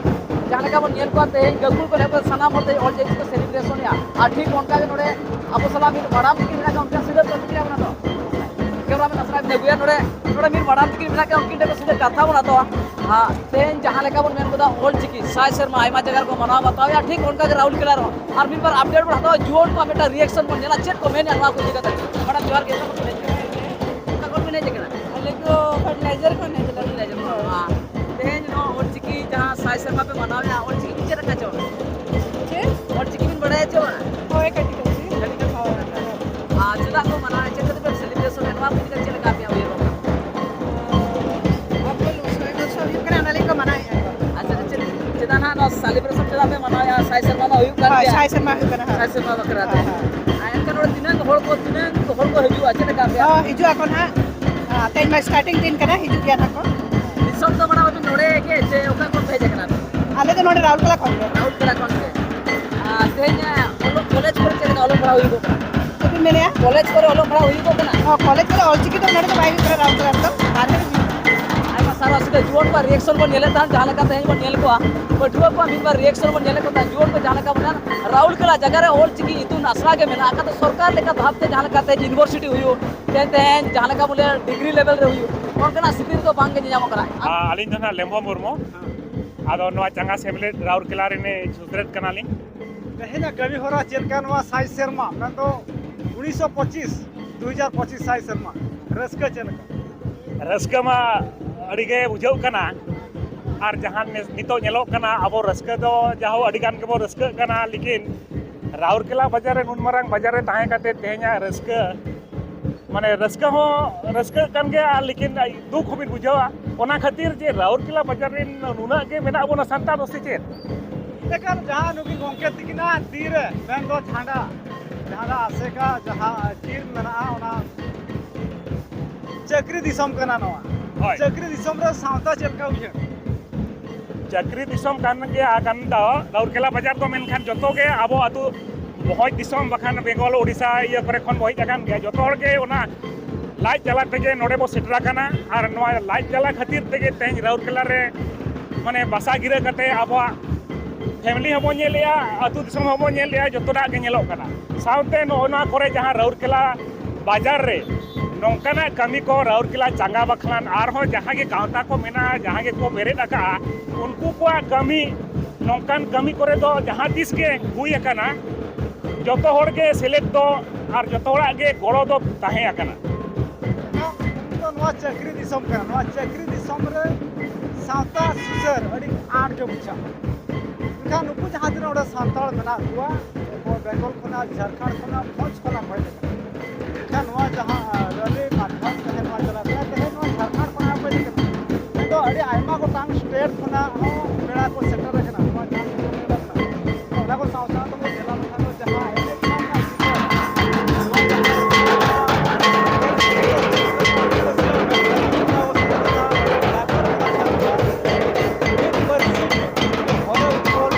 ᱡᱟᱦᱟᱸ ᱞᱮᱠᱟ ᱵᱚᱱ ᱧᱮᱞ ᱠᱚᱣᱟ ᱛᱮᱦᱮᱧ ᱜᱟᱹᱠᱷᱩᱲ ᱠᱚ ᱮᱦᱚᱵ ᱠᱟᱛᱮ ᱥᱟᱱᱟᱢ ᱦᱚᱲ ᱛᱮ ᱚᱞ ᱪᱤᱠᱤ ᱠᱚ ᱥᱮᱞᱤᱵᱨᱮᱥᱚᱱᱮᱫᱼᱟ᱾ ᱟᱨ ᱴᱷᱤᱠ ᱚᱱᱠᱟ ᱜᱮ ᱱᱚᱰᱮ ᱟᱵᱚ ᱥᱟᱞᱟᱜ ᱢᱤᱫ ᱢᱟᱲᱟᱝ ᱛᱤᱠᱤᱱ ᱢᱮᱱᱟᱜ ᱠᱚᱣᱟ, ᱩᱱᱠᱤᱱᱟᱜ ᱥᱤᱫᱷᱟᱹ ᱯᱨᱚᱛᱤᱠᱨᱤᱭᱟ ᱵᱚᱱ ᱦᱟᱛᱟᱣᱟ᱾ ᱠᱮᱢᱨᱟᱢᱮᱱ ᱟᱥᱨᱟᱭ ᱵᱤᱱ ᱟᱹᱜᱩᱭᱟ ᱱᱚᱰᱮ, ᱱᱚᱰᱮ ᱢᱤᱫ ᱢᱟᱲᱟᱝ ᱛᱤᱠᱤᱱ ᱢᱮᱱᱟᱜ ᱠᱚᱣᱟ, ᱩᱱᱠᱤᱱ ᱴᱷᱮᱱ ᱠᱷᱚᱱ ᱥᱤᱫᱷᱟᱹ ᱠᱟᱛᱷᱟ ᱵᱚᱱ ᱦᱟᱛᱟᱣᱟ᱾ ᱟᱨ ᱛᱮᱦᱮᱧ ᱡᱟᱦᱟᱸ ᱞᱮᱠᱟ ᱵᱚᱱ ᱢᱮᱱ ᱠᱮᱫᱟ, ᱚᱞ ᱪᱤᱠᱤ ᱥᱟᱭ ᱥᱮᱨᱢᱟ ᱟᱭᱢᱟ ᱡᱟᱭᱜᱟ ᱨᱮᱠᱚ ᱢᱟᱱᱟᱣ ᱵᱟᱛᱟᱣᱮᱫᱼᱟ, ᱴᱷᱤᱠ ᱚᱱᱠᱟ ᱜᱮ ᱨᱟᱩᱨᱠᱮᱞᱟ ᱨᱮᱦᱚᱸ᱾ ᱟᱨ ᱢᱤᱫ ᱵᱟᱨ ᱟᱯᱰᱮᱴ ᱵᱚᱱ ᱦᱟᱛᱟᱣᱟ, ᱡᱩᱣᱟᱹᱱ ᱠᱚᱣᱟᱜ ᱢᱤᱫᱴᱟᱝ ᱨᱤᱭᱮᱠᱥᱚᱱ ᱵᱚᱱ ᱧᱮᱞᱟ, ᱪᱮᱫ ᱠᱚ ᱢᱮᱱᱮᱫᱼᱟ ᱱᱚᱣᱟ ᱠᱚ ᱤᱫᱤ ᱠᱟᱛᱮ᱾ ᱢᱮᱰᱟᱢ ᱡᱚᱦᱟᱨ ᱜᱮ, ᱚᱠᱟ ᱠᱷᱚᱱ ᱵᱤᱱ ᱦᱮᱡ ᱟᱠᱟᱱᱟ? ᱚᱠᱟ ᱠᱷᱚᱱ ᱵᱤᱱ ᱦᱮᱡ ᱟᱠᱟᱱᱟ? ᱟᱞᱮ ᱫᱚ ᱯᱷᱟᱨᱴᱤᱞᱟᱭᱡᱟᱨ ᱠᱷᱚᱱ ᱦᱮᱡ ᱟᱠᱟᱱᱟ᱾ ᱯᱷᱟᱨᱴᱤᱞᱟᱭᱡᱟᱨ ᱠᱷᱚᱱ᱾ ᱟᱨ ᱛᱮᱦᱮᱧ ᱱᱚᱣᱟ ᱚᱞ ᱪᱤᱠᱤ ᱡᱟᱦᱟᱸ ᱥᱟᱭ ᱥᱮᱨᱢᱟ ᱯᱮ ᱢᱟᱱᱟᱣᱮᱫᱼᱟ, ᱚᱞ ᱪᱤᱠᱤ ᱪᱮᱫ ᱞᱮᱠᱟ ᱪᱚᱝ? ᱪᱮᱫ? ᱚᱞ ᱪᱤᱠᱤ ᱵᱤᱱ ᱵᱟᱲᱟᱭᱟ ᱪᱮ ᱵᱟᱝ? ᱦᱳᱭ, ᱠᱟᱹᱴᱤᱡ ᱠᱟᱹᱴᱤᱡ᱾ ᱠᱟᱹᱴᱤᱡ ᱠᱟᱹᱴᱤᱡ᱾ ᱦᱳᱭ᱾ ᱟᱨ ᱪᱮᱫᱟᱜ ᱠᱚ ᱢᱟᱱᱟᱣᱮᱫᱼᱟ? ᱪᱮᱫ ᱠᱷᱟᱹᱛᱤᱨ ᱯᱮ ᱥᱮᱞᱤᱵᱨᱮᱥᱚᱱ ᱮᱫᱟ? ᱱᱚᱣᱟ ᱠᱚ ᱤᱫᱤ ᱠᱟᱛᱮ ᱪᱮᱫ ᱞᱮᱠᱟ ᱟᱯᱮᱭᱟᱜ ᱩᱭᱦᱟᱹᱨ ᱵᱷᱟᱵᱽᱱᱟ? ᱟᱵᱚ ᱥᱚᱭ ᱵᱚᱪᱷᱚᱨ ᱦᱩᱭᱩᱜ ᱠᱟᱱᱟ, ᱚᱱᱟ ᱞᱟᱹᱜᱤᱫ ᱠᱚ ᱢᱟᱱᱟᱣᱮᱫᱼᱟ ᱠᱚ᱾ ᱟᱪᱪᱷᱟ, ᱟᱪᱪᱷᱟ, ᱪᱮᱫ, ᱪᱮᱫᱟᱜ ᱱᱟᱦᱟᱜ ᱱᱚᱣᱟ ᱥᱮᱞᱤᱵᱨᱮᱥᱚᱱ ᱪᱮᱫᱟᱜ ᱯᱮ ᱢᱟᱱᱟᱣᱮᱫᱼᱟ? ᱥᱟᱭ ᱥᱮᱨᱢᱟ ᱢᱟ ᱦᱩᱭᱩᱜ ᱠᱟᱱ ᱦᱳᱭ, ᱜᱮᱭᱟ᱾ ᱥᱟᱭ ᱥᱮᱨᱢᱟ ᱦᱩᱭᱩᱜ ᱠᱟᱱᱟ, ᱦᱳᱭ᱾ ᱥᱟᱭ ᱥᱮᱨᱢᱟ ᱵᱟᱠᱷᱨᱟ ᱛᱮ᱾ ᱦᱳᱭ, ᱦᱳᱭ᱾ ᱟᱨ ᱮᱱᱠᱷᱟᱱ ᱱᱚᱰᱮ ᱛᱤᱱᱟᱹᱝ ᱦᱚᱲ ᱠᱚ, ᱛᱤᱱᱟᱹᱝ ᱦᱚᱲ ᱠᱚ ᱦᱤᱡᱩᱜᱼᱟ? ᱪᱮᱫ ᱞᱮᱠᱟ ᱟᱯᱮᱭᱟᱜ? ᱦᱚᱸ, ᱦᱤᱡᱩᱜ ᱟᱠᱚ ᱱᱟᱦᱟᱜ᱾ ᱟᱨ ᱛᱮᱦᱮᱧ ᱢᱟ starting ᱫᱤᱱ ᱠᱟᱱᱟ, ᱦᱤᱡᱩᱜ ᱜᱮᱭᱟ ᱱᱟᱦᱟᱜ ᱠᱚ᱾ ᱫᱤᱥᱚᱢ ᱫᱚ ᱢᱟᱲᱟᱝ ᱟᱹᱵᱤᱱ ᱱᱚᱰᱮ ᱜᱮ ᱪᱮ ᱚᱠᱟ ᱠᱷᱚᱱ ᱯᱮ ᱦᱮᱡ ᱟᱠᱟᱱᱟ? ᱟᱞᱮ ᱫᱚ ᱱᱚᱰᱮ ᱨᱟᱩᱨᱠᱮᱞᱟ ᱠᱷᱚᱱ ᱜᱮ᱾ ᱨᱟᱩᱨᱠᱮᱞᱟ ᱠᱷᱚᱱ ᱜᱮ᱾ ᱟᱨ ᱛᱮᱦᱮᱧ ᱚᱞᱚᱜ, ᱠᱚᱞᱮᱡᱽ ᱠᱚᱨᱮ ᱪᱮᱫ ᱞᱮᱠᱟ ᱚᱞᱚᱜ ᱯᱟᱲᱦᱟᱣ ᱦᱩᱭᱩᱜᱚᱜ ᱠᱟᱱᱟ? ᱪᱮᱫ ᱵᱤᱱ ᱢᱮᱱᱮᱜᱼᱟ? ᱠᱚᱞᱮᱡᱽ ᱠᱚᱨᱮ ᱚᱞᱚᱜ ᱯᱟᱲᱦᱟᱣ ᱦᱩᱭᱩᱜᱚᱜ ᱠᱟᱱᱟ? ᱦᱚᱸ, ᱠᱚᱞᱮᱡᱽ ᱠᱚᱨᱮ ᱚᱞ ᱪᱤᱠᱤ ᱫᱚ ᱱᱚᱰᱮ ᱫᱚ ᱵᱟᱭ ᱦᱩᱭᱩᱜ ᱠᱟᱱᱟ, ᱨᱟᱩᱨᱠᱮᱞᱟ ᱨᱮᱫᱚ, ᱵᱟᱦᱨᱮ ᱨᱮ ᱦᱩᱭᱩᱜ ᱠᱟᱱᱟ᱾ ᱟᱭᱢᱟ ᱥᱟᱨᱦᱟᱣ᱾ ᱥᱤᱫᱷᱟᱹ ᱡᱩᱣᱟᱹᱱ ᱠᱚᱣᱟᱜ ᱨᱤᱭᱮᱠᱥᱚᱱ ᱵᱚᱱ ᱧᱮᱞᱮᱫ ᱛᱟᱦᱮᱸᱫ, ᱡᱟᱦᱟᱸ ᱞᱮᱠᱟ ᱛᱮᱦᱮᱧ ᱵᱚᱱ ᱧᱮᱞ ᱠᱚᱣᱟ, ᱯᱟᱹᱴᱷᱩᱣᱟᱹ ᱠᱚᱣᱟᱜ ᱢᱤᱫ ᱵᱟᱨ ᱨᱤᱭᱮᱠᱥᱚᱱ ᱵᱚᱱ ᱧᱮᱞᱮᱫ ᱠᱚ ᱛᱟᱦᱮᱸᱫ, ᱡᱩᱣᱟᱹᱱ ᱠᱚ ᱡᱟᱦᱟᱸ ᱞᱮᱠᱟ ᱵᱚᱱ ᱧᱮᱞ, ᱨᱟᱩᱨᱠᱮᱞᱟ ᱡᱟᱭᱜᱟ ᱨᱮ ᱚᱞ ᱪᱤᱠᱤ ᱤᱛᱩᱱ ᱟᱥᱲᱟ ᱜᱮ ᱢᱮᱱᱟᱜ ᱟᱠᱟᱫᱟ, ᱥᱚᱨᱠᱟᱨ ᱞᱮᱠᱟ ᱵᱷᱟᱵᱽ ᱛᱮ ᱡᱟᱦᱟᱸ ᱞᱮᱠᱟ ᱛᱮᱦᱮᱧ ᱤᱭᱩᱱᱤᱵᱷᱟᱨᱥᱤᱴᱤ ᱦᱩᱭᱩᱜ, ᱛᱮᱦᱮᱧ, ᱛᱮᱦᱮᱧ ᱡᱟᱦᱟᱸ ᱞᱮᱠᱟ ᱵᱚᱞᱮ ᱰᱤᱜᱽᱨᱤ ᱞᱮᱵᱮᱞ ᱨᱮ ᱦᱩᱭᱩᱜ, ᱚᱱᱠᱟᱱᱟᱜ ᱥᱤᱠᱨᱤᱛᱤ ᱫᱚ ᱵᱟᱝ ᱜᱮ ᱧᱮᱧᱟᱢᱚᱜ ᱠᱟᱱᱟ᱾ ᱟ-, ᱟᱹᱞᱤᱧ ᱫᱚ ᱱᱟᱦᱟᱜ ᱞᱮᱢᱵᱚ ᱢᱩᱨᱢᱩ᱾ ᱦᱮᱸ᱾ ᱟᱫᱚ ᱱᱚᱣᱟ ᱪᱟᱸᱜᱟ ᱥᱮᱢᱞᱮᱫ ᱨᱟᱩᱨᱠᱮᱞᱟ ᱨᱤᱱᱤᱡ ᱥᱩᱛᱨᱮᱛ ᱠᱟᱱᱟᱞᱤᱧ᱾ ᱛᱮᱦᱮᱧᱟᱜ ᱠᱟᱹᱢᱤ ᱦᱚᱨᱟ ᱪᱮᱫ ᱞᱮᱠᱟ? ᱱᱚᱣᱟ ᱥᱟᱭ ᱥᱮᱨᱢᱟ, ᱢᱮᱱᱫᱚ ᱩᱱᱤᱥᱥᱚ ᱯᱚᱸᱪᱤᱥ, ᱫᱩ ᱦᱟᱡᱟᱨ ᱯᱚᱸᱪᱤᱥ ᱥᱟᱭ ᱥᱮᱨᱢᱟ, ᱨᱟᱹᱥᱠᱟᱹ ᱪᱮᱫ ᱞᱮᱠᱟ? ᱨᱟᱹᱥᱠᱟᱹ ᱢᱟ ᱟᱹᱰᱤ ᱜᱮ ᱵᱩᱡᱷᱟᱹᱜ ᱠᱟᱱᱟ, ᱟᱨ ᱡᱟᱦᱟᱸ ᱱᱤ-, ᱱᱤᱛᱚᱜ ᱧᱮᱞᱚᱜ ᱠᱟᱱᱟ, ᱟᱵᱚ ᱨᱟᱹᱥᱠᱟᱹ ᱫᱚ ᱡᱟᱦᱳ ᱟᱹᱰᱤ ᱜᱟᱱ ᱜᱮᱵᱚ ᱨᱟᱹᱥᱠᱟᱹᱜ ᱠᱟᱱᱟ, ᱞᱮᱠᱤᱱ ᱨᱟᱩᱨᱠᱮᱞᱟ ᱵᱟᱡᱟᱨ ᱨᱮ ᱱᱩᱱ ᱢᱟᱨᱟᱝ ᱵᱟᱡᱟᱨ ᱨᱮ ᱛᱟᱦᱮᱸ ᱠᱟᱛᱮ ᱛᱮᱦᱮᱧᱟᱜ ᱨᱟᱹᱥᱠᱟᱹ, ᱢᱟᱱᱮ ᱨᱟᱹᱥᱠᱟᱹ ᱦᱚᱸ ᱨᱟᱹᱥᱠᱟᱹᱜ ᱠᱟᱱ ᱜᱮᱭᱟ, ᱞᱮᱠᱤᱱ ᱫᱩᱠ ᱦᱚᱸᱵᱤᱱ ᱵᱩᱡᱷᱟᱹᱣᱟ᱾ ᱚᱱᱟ ᱠᱷᱟᱹᱛᱤᱨ ᱡᱮ ᱨᱟᱩᱨᱠᱮᱞᱟ ᱵᱟᱡᱟᱨ ᱨᱮᱱ ᱱᱩᱱᱟᱹᱜ ᱜᱮ ᱢᱮᱱᱟᱜ ᱵᱚᱱᱟ ᱥᱟᱱᱛᱟᱲ ᱫᱚ ᱥᱮ ᱪᱮᱫ? ᱮᱠᱟᱞ, ᱡᱟᱦᱟᱸ ᱱᱩᱠᱤᱱ ᱜᱚᱢᱠᱮ ᱛᱤᱠᱤᱱᱟᱜ ᱛᱤᱨᱮ ᱢᱮᱱᱫᱚ ᱡᱷᱟᱸᱰᱟ, ᱡᱷᱟᱸᱰᱟ ᱟᱥᱮᱠᱟ ᱡᱟᱦᱟᱸ ᱪᱤᱨ ᱢᱮᱱᱟᱜᱼᱟ, ᱚᱱᱟ ᱪᱟᱹᱠᱨᱤ ᱫᱤᱥᱚᱢ ᱠᱟᱱᱟ ᱱᱚᱣᱟ᱾ ᱦᱳᱭ᱾ ᱪᱟᱹᱠᱨᱤ ᱫᱤᱥᱚᱢ ᱨᱮ ᱥᱟᱶᱛᱟ ᱪᱮᱫ ᱞᱮᱠᱟ ᱵᱩᱡᱷᱟᱹᱜ? ᱪᱟᱹᱠᱨᱤ ᱫᱤᱥᱚᱢ ᱠᱟᱱ ᱜᱮᱭᱟ, ᱠᱟᱱ ᱫᱚ ᱨᱟᱩᱨᱠᱮᱞᱟ ᱵᱟᱡᱟᱨ ᱫᱚ, ᱢᱮᱱᱠᱷᱟᱱ ᱡᱚᱛᱚ ᱜᱮ ᱟᱵᱚ ᱟᱹᱛᱩ ᱵᱷᱚᱸᱡᱽ ᱫᱤᱥᱚᱢ, ᱵᱟᱠᱷᱟᱱ ᱵᱮᱝᱜᱚᱞ, ᱳᱰᱤᱥᱟ ᱤᱭᱟᱹ ᱠᱚᱨᱮ ᱠᱷᱚᱱ ᱵᱚ ᱦᱮᱡ ᱟᱠᱟᱱ ᱜᱮᱭᱟ᱾ ᱡᱚᱛᱚ ᱦᱚᱲ ᱜᱮ ᱚᱱᱟ ᱞᱟᱡ ᱡᱟᱞᱟ ᱛᱮᱜᱮ ᱱᱚᱰᱮ ᱵᱚ ᱥᱮᱴᱮᱨ ᱟᱠᱟᱱᱟ᱾ ᱟᱨ ᱱᱚᱣᱟ ᱞᱟᱡ ᱡᱟᱞᱟ ᱠᱷᱟᱹᱛᱤᱨ ᱛᱮᱜᱮ ᱛᱮᱦᱮᱧ ᱨᱟᱩᱨᱠᱮᱞᱟ ᱨᱮ, ᱢᱟᱱᱮ, ᱵᱟᱥᱟ ᱜᱤᱨᱟᱹ ᱠᱟᱛᱮ ᱟᱵᱚᱣᱟᱜ ᱯᱷᱮᱢᱮᱞᱤ ᱦᱚᱸᱵᱚᱱ ᱧᱮᱞᱮᱜᱼᱟ, ᱟᱹᱛᱩ ᱫᱤᱥᱚᱢ ᱦᱚᱸᱵᱚᱱ ᱧᱮᱞᱮᱜᱼᱟ, ᱡᱚᱛᱚᱱᱟᱜ ᱜᱮ ᱧᱮᱞᱚᱜ ᱠᱟᱱᱟ᱾ ᱥᱟᱶᱛᱮ ᱱᱚᱜᱼᱚ ᱱᱚᱣᱟ ᱠᱚᱨᱮ ᱡᱟᱦᱟᱸ ᱨᱟᱩᱨᱠᱮᱞᱟ ᱵᱟᱡᱟᱨ ᱨᱮ ᱱᱚᱝᱠᱟᱱᱟᱜ ᱠᱟᱹᱢᱤ ᱠᱚ ᱨᱟᱩᱨᱠᱮᱞᱟ ᱪᱟᱸᱜᱟ ᱵᱟᱠᱷᱟᱱ ᱟᱨᱦᱚᱸ ᱡᱟᱦᱟᱸ ᱜᱮ ᱜᱟᱶᱛᱟ ᱠᱚ ᱢᱮᱱᱟᱜᱼᱟ, ᱡᱟᱦᱟᱸ ᱜᱮᱠᱚ ᱵᱮᱨᱮᱫ ᱟᱠᱟᱜᱼᱟ, ᱩᱱᱠᱩ ᱠᱚᱣᱟᱜ ᱠᱟᱹᱢᱤ, ᱱᱚᱝᱠᱟᱱ ᱠᱟᱹᱢᱤ ᱠᱚᱨᱮ ᱫᱚ ᱡᱟᱦᱟᱸ ᱛᱤᱥ ᱜᱮ ᱦᱩᱭ ᱟᱠᱟᱱᱟ, ᱡᱚᱛᱚ ᱦᱚᱲ ᱜᱮ ᱥᱮᱞᱮᱫ ᱫᱚ ᱟᱨ ᱡᱚᱛᱚ ᱦᱚᱲᱟᱜ ᱜᱮ ᱜᱚᱲᱚ ᱫᱚ ᱛᱟᱦᱮᱸ ᱟᱠᱟᱱᱟ᱾ ᱱᱚᱣᱟ ᱪᱟᱹᱠᱨᱤ ᱫᱤᱥᱚᱢ ᱠᱟᱱᱟ, ᱱᱚᱣᱟ ᱪᱟᱹᱠᱨᱤ ᱫᱤᱥᱚᱢ ᱨᱮ ᱥᱟᱶᱛᱟ ᱥᱩᱥᱟᱹᱨ ᱟᱹᱰᱤ ᱟᱸᱴ ᱜᱮ ᱵᱩᱡᱷᱟᱹᱜᱼᱟ᱾ ᱢᱮᱱᱠᱷᱟᱱ ᱱᱩᱠᱩ ᱡᱟᱦᱟᱸ ᱛᱤᱱᱟᱹᱜ ᱚᱸᱰᱮ ᱥᱟᱱᱛᱟᱲ ᱢᱮᱱᱟᱜ ᱠᱚᱣᱟ, ᱚᱠᱚᱭ ᱵᱮᱝᱜᱚᱞ ᱠᱷᱚᱱᱟᱜ, ᱡᱷᱟᱲᱠᱷᱚᱸᱰ ᱠᱷᱚᱱᱟᱜ, ᱵᱷᱚᱸᱡᱽ ᱠᱷᱚᱱᱟᱜ ᱠᱚ ᱦᱮᱡ ᱟᱠᱟᱱᱟ᱾ ᱢᱮᱱᱠᱷᱟᱱ ᱱᱚᱣᱟ ᱡᱟᱦᱟᱸ ᱨᱮᱞᱤ ᱢᱟᱫᱽᱫᱷᱚᱢ ᱛᱮ ᱱᱚᱣᱟ ᱪᱟᱞᱟᱜ ᱠᱟᱱᱟ, ᱛᱮᱦᱮᱧ ᱱᱚᱣᱟ ᱡᱷᱟᱲᱠᱷᱚᱸᱰ ᱠᱷᱚᱱᱟᱜ ᱠᱚ ᱦᱮᱡ ᱟᱠᱟᱱᱟ᱾ ᱱᱤᱛᱚᱜ ᱟᱹᱰᱤ ᱟᱭᱢᱟ ᱜᱚᱴᱟᱝ ᱥᱴᱮᱴ ᱠᱷᱚᱱᱟᱜ ᱦᱚᱸ ᱯᱮᱲᱟ ᱠᱚ ᱥᱮᱴᱮᱨ ᱟᱠᱟᱱᱟ ᱱᱚᱣᱟ ᱡᱷᱟᱲᱠᱷᱚᱸᱰ ᱨᱮ ᱢᱮᱱᱟᱜ ᱵᱚᱱᱟ᱾ ᱚᱱᱟ ᱠᱚ ᱥᱟᱶ ᱥᱟᱶ ᱛᱮᱵᱚᱱ ᱧᱮᱞᱟ ᱵᱟᱠᱷᱟᱱ ᱫᱚ ᱡᱟᱦᱟᱸ ᱮᱱᱮᱡ ᱨᱮᱱᱟᱜ ᱪᱤᱛᱟᱹᱨ, ᱱᱚᱣᱟ ᱡᱟᱦᱟᱸ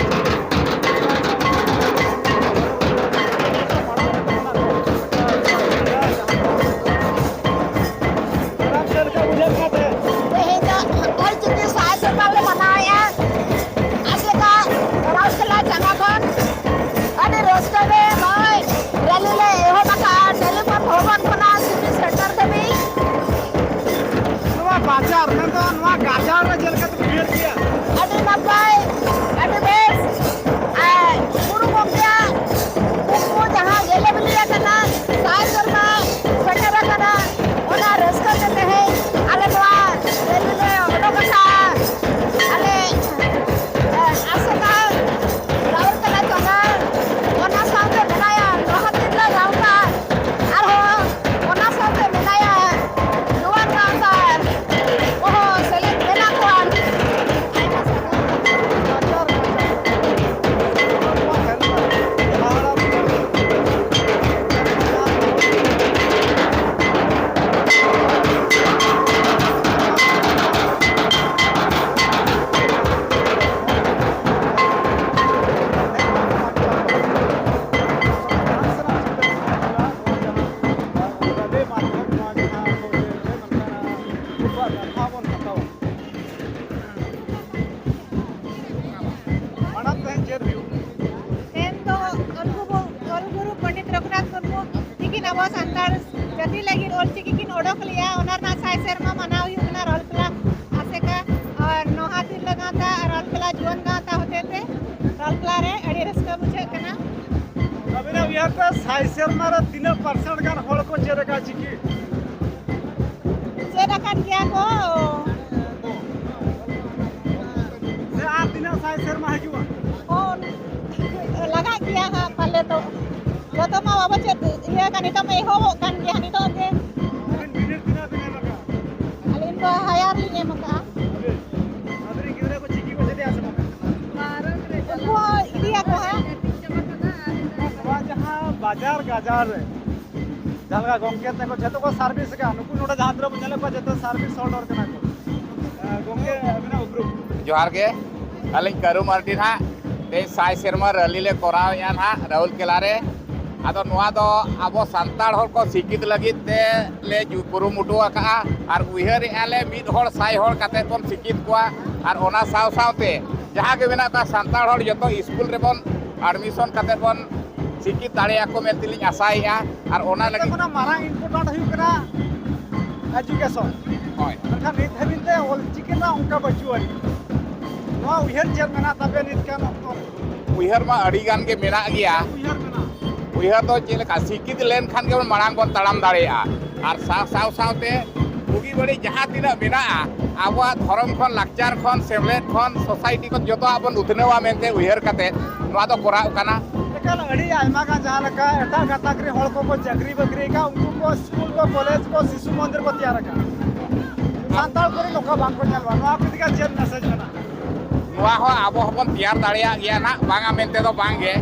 ᱛᱮᱦᱮᱧ ᱫᱚ ᱚᱞ ᱪᱤᱠᱤ ᱥᱟᱭ ᱥᱮᱨᱢᱟ ᱞᱮ ᱢᱟᱱᱟᱣᱮᱫᱼᱟ᱾ ᱟᱥᱮᱠᱟ ᱨᱟᱩᱨᱠᱮᱞᱟ ᱪᱟᱸᱜᱟ ᱠᱷᱚᱱ ᱟᱹᱰᱤ ᱨᱟᱹᱥᱠᱟᱹ ᱜᱮ ᱱᱚᱜᱼᱚᱭ ᱨᱮᱞᱤ ᱞᱮ ᱮᱦᱚᱵ ᱟᱠᱟᱫᱼᱟ, ᱴᱮᱞᱤᱯᱷᱳᱱ ᱵᱷᱚᱵᱚᱱ ᱠᱷᱚᱱᱟᱜ ᱥᱤᱴᱤ ᱥᱮᱱᱴᱟᱨ ᱫᱷᱟᱹᱵᱤᱡ᱾ ᱱᱚᱣᱟ ᱵᱟᱡᱟᱨ, ᱢᱮᱱᱫᱚ ᱱᱚᱣᱟ ᱜᱟᱡᱟᱲ ᱨᱮ ᱪᱮᱫ ᱞᱮᱠᱟ ᱛᱮᱯᱮ ᱵᱷᱤᱲ ᱠᱮᱜᱼᱟ? ᱟᱹᱰᱤ ᱱᱟᱯᱟᱭ, ᱟᱹᱰᱤ ᱵᱮᱥ᱾ ᱟᱨ ᱜᱩᱨᱩ ᱜᱚᱢᱠᱮᱭᱟᱜ ᱠᱩᱠᱢᱩ ᱡᱟᱦᱟᱸ ᱜᱮᱞᱮ ᱵᱤᱞᱤ ᱟᱠᱟᱱᱟ, ᱥᱟᱭ ᱥᱮᱨᱢᱟ ᱥᱮᱴᱮᱨ ᱟᱠᱟᱱᱟ, ᱚᱱᱟ ᱨᱟᱹᱥᱠᱟᱹ ᱛᱮ ᱛᱮᱦᱮᱧ ᱟᱞᱮ ᱱᱚᱣᱟ ᱨᱮᱞᱤ ᱞᱮ ᱚᱰᱚᱠ ᱟᱠᱟᱫᱼᱟ᱾ ᱡᱟᱹᱥᱛᱤ ᱞᱟᱹᱜᱤᱫ ᱚᱞᱪᱤᱠᱤ ᱠᱤᱱ ᱚᱰᱚᱠ ᱞᱮᱜᱼᱟ, ᱚᱱᱟ ᱨᱮᱱᱟᱜ ᱥᱟᱭ ᱥᱮᱨᱢᱟ ᱢᱟᱱᱟᱣ ᱦᱩᱭᱩᱜ ᱠᱟᱱᱟ ᱨᱟᱣᱩᱞᱠᱮᱞᱟ ᱟᱥᱮᱠᱟ ᱟᱨ ᱱᱚᱣᱟ ᱛᱤᱨᱞᱟᱹ ᱜᱟᱶᱛᱟ ᱟᱨ ᱨᱟᱣᱩᱞᱠᱮᱞᱟ ᱡᱩᱣᱟᱹᱱ ᱜᱟᱶᱛᱟ ᱦᱚᱛᱮᱛᱮ ᱨᱟᱣᱩᱞᱠᱮᱞᱟ ᱨᱮ ᱟᱹᱰᱤ ᱨᱟᱹᱥᱠᱟᱹ ᱵᱩᱡᱷᱟᱹᱜ ᱠᱟᱱᱟ᱾ ᱟᱹᱵᱤᱱᱟᱜ ᱩᱭᱦᱟᱹᱨ ᱛᱮ ᱥᱟᱭ ᱥᱮᱨᱢᱟ ᱨᱮ ᱛᱤᱱᱟᱹᱜ ᱯᱟᱨᱥᱮᱱᱴ ᱜᱟᱱ ᱦᱚᱲ ᱠᱚ ᱪᱮᱫ ᱟᱠᱟᱫ ᱪᱤᱠᱤ? ᱪᱮᱫ ᱟᱠᱟᱫ ᱜᱮᱭᱟ ᱠᱚ᱾ ᱥᱮ ᱟᱨ ᱛᱤᱱᱟᱹᱜ ᱥᱟᱭ ᱥᱮᱨᱢᱟ ᱦᱤᱡᱩᱜᱼᱟ? ᱚ, ᱞᱟᱜᱟᱜ ᱜᱮᱭᱟ ᱦᱟᱸᱜ ᱯᱟᱞᱮ ᱫᱚ᱾ ᱡᱚᱛᱚ ᱢᱟ ᱵᱟᱵᱚ ᱪᱮᱫ ᱤᱭᱟᱹ ᱠᱟᱱ, ᱱᱤᱛᱚᱜ ᱢᱟ ᱮᱦᱚᱵᱚᱜ ᱠᱟᱱ ᱜᱮᱭᱟ ᱱᱤᱛᱚᱜ ᱜᱮ᱾ ᱟᱹᱵᱤᱱ ᱵᱤᱱᱤᱰ ᱛᱤᱱᱟᱹᱜ ᱵᱤᱱ ᱮᱢ ᱟᱠᱟᱫᱼᱟ? ᱟᱹᱞᱤᱧ ᱫᱚ ᱦᱟᱭᱟᱨ ᱞᱤᱧ ᱮᱢ ᱟᱠᱟᱫᱼᱟ᱾ ᱟᱹᱵᱤᱱ ᱨᱮᱱ ᱜᱤᱫᱽᱨᱟᱹ ᱠᱚ ᱪᱤᱠᱤ ᱠᱚ ᱪᱮᱫᱮᱜᱼᱟ ᱥᱮ ᱵᱟᱝ? ᱩᱱᱠᱩ ᱦᱚᱸ ᱤᱫᱤᱭᱟᱠᱚ ᱦᱟᱸᱜ᱾ ᱱᱚᱣᱟ ᱡᱟᱦᱟᱸ ᱵᱟᱡᱟᱨ ᱜᱟᱡᱟᱲ ᱨᱮ ᱡᱟᱦᱟᱸ ᱞᱮᱠᱟ ᱜᱚᱢᱠᱮ ᱛᱟᱠᱚ ᱡᱷᱚᱛᱚ ᱠᱚ ᱥᱟᱨᱵᱷᱤᱥ ᱟᱠᱟᱫᱼᱟ, ᱱᱩᱠᱩ ᱱᱚᱰᱮ ᱡᱟᱦᱟᱸ ᱛᱤᱱᱟᱹᱜ ᱵᱚᱱ ᱧᱮᱞᱮᱫ ᱠᱚᱣᱟ ᱡᱷᱚᱛᱚ ᱥᱟᱨᱵᱷᱤᱥ ᱦᱳᱞᱰᱟᱨ ᱠᱟᱱᱟ ᱠᱚ᱾ ᱮ, ᱜᱚᱢᱠᱮ ᱟᱹᱵᱤᱱᱟᱜ ᱩᱯᱨᱩᱢ? ᱡᱚᱦᱟᱨ ᱜᱮ, ᱟᱹᱞᱤᱧ ᱠᱟᱹᱨᱩ ᱢᱟᱨᱰᱤ ᱱᱟᱦᱟᱜ᱾ ᱛᱮᱦᱮᱧ ᱥᱟᱭ ᱥᱮᱨᱢᱟ ᱨᱮᱞᱤ ᱞᱮ ᱠᱚᱨᱟᱣᱮᱫᱼᱟ ᱱᱟᱦᱟᱜ ᱨᱟᱦᱩᱞ ᱠᱮᱞᱟ ᱨᱮ᱾ ᱟᱫᱚ ᱱᱚᱣᱟ ᱫᱚ ᱟᱵᱚ ᱥᱟᱱᱛᱟᱲ ᱦᱚᱲ ᱠᱚ ᱥᱤᱠᱷᱤᱛ ᱞᱟᱹᱜᱤᱫ ᱛᱮ ᱞᱮ ᱡᱩ-, ᱠᱩᱨᱩᱢᱩᱴᱩ ᱟᱠᱟᱫᱼᱟ ᱟᱨ ᱩᱭᱦᱟᱹᱨᱮᱫᱼᱟ ᱞᱮ ᱢᱤᱫ ᱦᱚᱲ ᱥᱟᱭ ᱦᱚᱲ ᱠᱟᱛᱮ ᱵᱚᱱ ᱥᱤᱠᱷᱤᱛ ᱠᱚᱣᱟ᱾ ᱟᱨ ᱚᱱᱟ ᱥᱟᱶ ᱥᱟᱶᱛᱮ ᱡᱟᱦᱟᱸ ᱜᱮ ᱢᱮᱱᱟᱜ ᱠᱚᱣᱟ ᱥᱟᱱᱛᱟᱲ ᱦᱚᱲ ᱡᱚᱛᱚ ᱥᱠᱩᱞ ᱨᱮᱵᱚᱱ ᱟᱰᱢᱤᱥᱚᱱ ᱠᱟᱛᱮ ᱵᱚᱱ ᱥᱤᱠᱷᱤᱛ ᱫᱟᱲᱮᱭᱟᱠᱚ ᱢᱮᱱᱛᱮ ᱞᱤᱧ ᱟᱥᱟᱭᱮᱫᱼᱟ᱾ ᱟᱨ ᱚᱱᱟ ᱡᱚᱛᱚ ᱞᱟᱹᱜᱤᱫ ᱠᱷᱚᱱᱟᱜ ᱢᱟᱨᱟᱝ ᱤᱢᱯᱚᱨᱴᱮᱱᱴ ᱦᱩᱭᱩᱜ ᱠᱟᱱᱟ ᱮᱡᱩᱠᱮᱥᱚᱱ᱾ ᱦᱳᱭ᱾ ᱢᱮᱱᱠᱷᱟᱱ ᱱᱤᱛ ᱫᱷᱟᱹᱵᱤᱡ ᱛᱮ ᱚᱞᱪᱤᱠᱤ ᱨᱮᱱᱟᱜ ᱚᱱᱠᱟ ᱵᱟᱹᱪᱩᱜ ᱟᱹᱱᱤᱡ᱾ ᱱᱚᱣᱟ ᱩᱭᱦᱟᱹᱨ ᱪᱮᱫ ᱢᱮᱱᱟᱜ ᱛᱟᱯᱮᱭᱟ ᱱᱤᱛ ᱠᱟᱱ ᱚᱠᱛᱚ ᱨᱮ? ᱩᱭᱦᱟᱹᱨ ᱢᱟ ᱟᱹᱰᱤ ᱜᱟᱱ ᱜᱮ ᱢᱮᱱᱟᱜ ᱜᱮᱭᱟ᱾ ᱩᱭᱦᱟᱹᱨ ᱢᱮᱱᱟᱜᱼᱟ᱾ ᱩᱭᱦᱟᱹᱨ ᱫᱚ ᱪᱮᱫ ᱞᱮᱠᱟ, ᱥᱤᱠᱷᱤᱛ ᱞᱮᱱᱠᱷᱟᱱ ᱜᱮ ᱢᱟᱲᱟᱝ ᱵᱚᱱ ᱛᱟᱲᱟᱢ ᱫᱟᱲᱮᱭᱟᱜᱼᱟ᱾ ᱟᱨ ᱥᱟᱶ, ᱥᱟᱶ ᱥᱟᱶᱛᱮ ᱵᱩᱜᱤ ᱵᱟᱹᱲᱤᱡ ᱡᱟᱦᱟᱸ ᱛᱤᱱᱟᱹᱜ ᱢᱮᱱᱟᱜᱼᱟ, ᱟᱵᱚᱣᱟᱜ ᱫᱷᱚᱨᱚᱢ ᱠᱷᱚᱱ, ᱞᱟᱠᱪᱟᱨ ᱠᱷᱚᱱ, ᱥᱮᱢᱞᱮᱫ ᱠᱷᱚᱱ, ᱥᱳᱥᱟᱭᱴᱤ ᱠᱷᱚᱱ ᱡᱚᱛᱚᱣᱟᱜ ᱵᱚᱱ ᱩᱛᱱᱟᱹᱣᱟ ᱢᱮᱱᱛᱮ ᱩᱭᱦᱟᱹᱨ ᱠᱟᱛᱮ ᱱᱚᱣᱟ ᱫᱚ ᱠᱚᱨᱟᱣ ᱠᱟᱱᱟ᱾ ᱮᱠᱟᱞ ᱟᱹᱰᱤ ᱟᱭᱢᱟ ᱜᱟᱱ ᱡᱟᱦᱟᱸ ᱞᱮᱠᱟ ᱮᱴᱟᱜ ᱜᱟᱛᱟᱠ ᱨᱮ ᱦᱚᱲ ᱠᱚᱠᱚ ᱪᱟᱹᱠᱨᱤ ᱵᱟᱹᱠᱨᱤ ᱟᱠᱟᱫ, ᱩᱱᱠᱩ ᱠᱚ ᱥᱠᱩᱞ ᱠᱚ, ᱠᱚᱞᱮᱡᱽ ᱠᱚ, ᱥᱤᱥᱩ ᱢᱚᱱᱫᱤᱨ ᱠᱚ ᱛᱮᱭᱟᱨ ᱟᱠᱟᱫ᱾ ᱥᱟᱱᱛᱟᱲ ᱠᱚᱨᱮ ᱱᱚᱝᱠᱟ ᱵᱟᱝ ᱠᱚ ᱧᱮᱞᱚᱜᱼᱟ᱾ ᱱᱚᱣᱟ ᱠᱚ ᱤᱫᱤ ᱠᱟᱛᱮ ᱪᱮᱫ ᱢᱮᱥᱮᱡᱽ ᱢᱮᱱᱟᱜᱼᱟ? ᱱᱚᱣᱟ ᱦᱚᱸ ᱟᱵᱚ ᱦᱚᱸᱵᱚᱱ ᱛᱮᱭᱟᱨ ᱫᱟᱲᱮᱭᱟᱜ ᱜᱮᱭᱟ ᱱᱟᱜ, ᱵᱟᱝᱟ ᱢᱮᱱᱛᱮ ᱫᱚ ᱵᱟᱝ ᱜᱮ᱾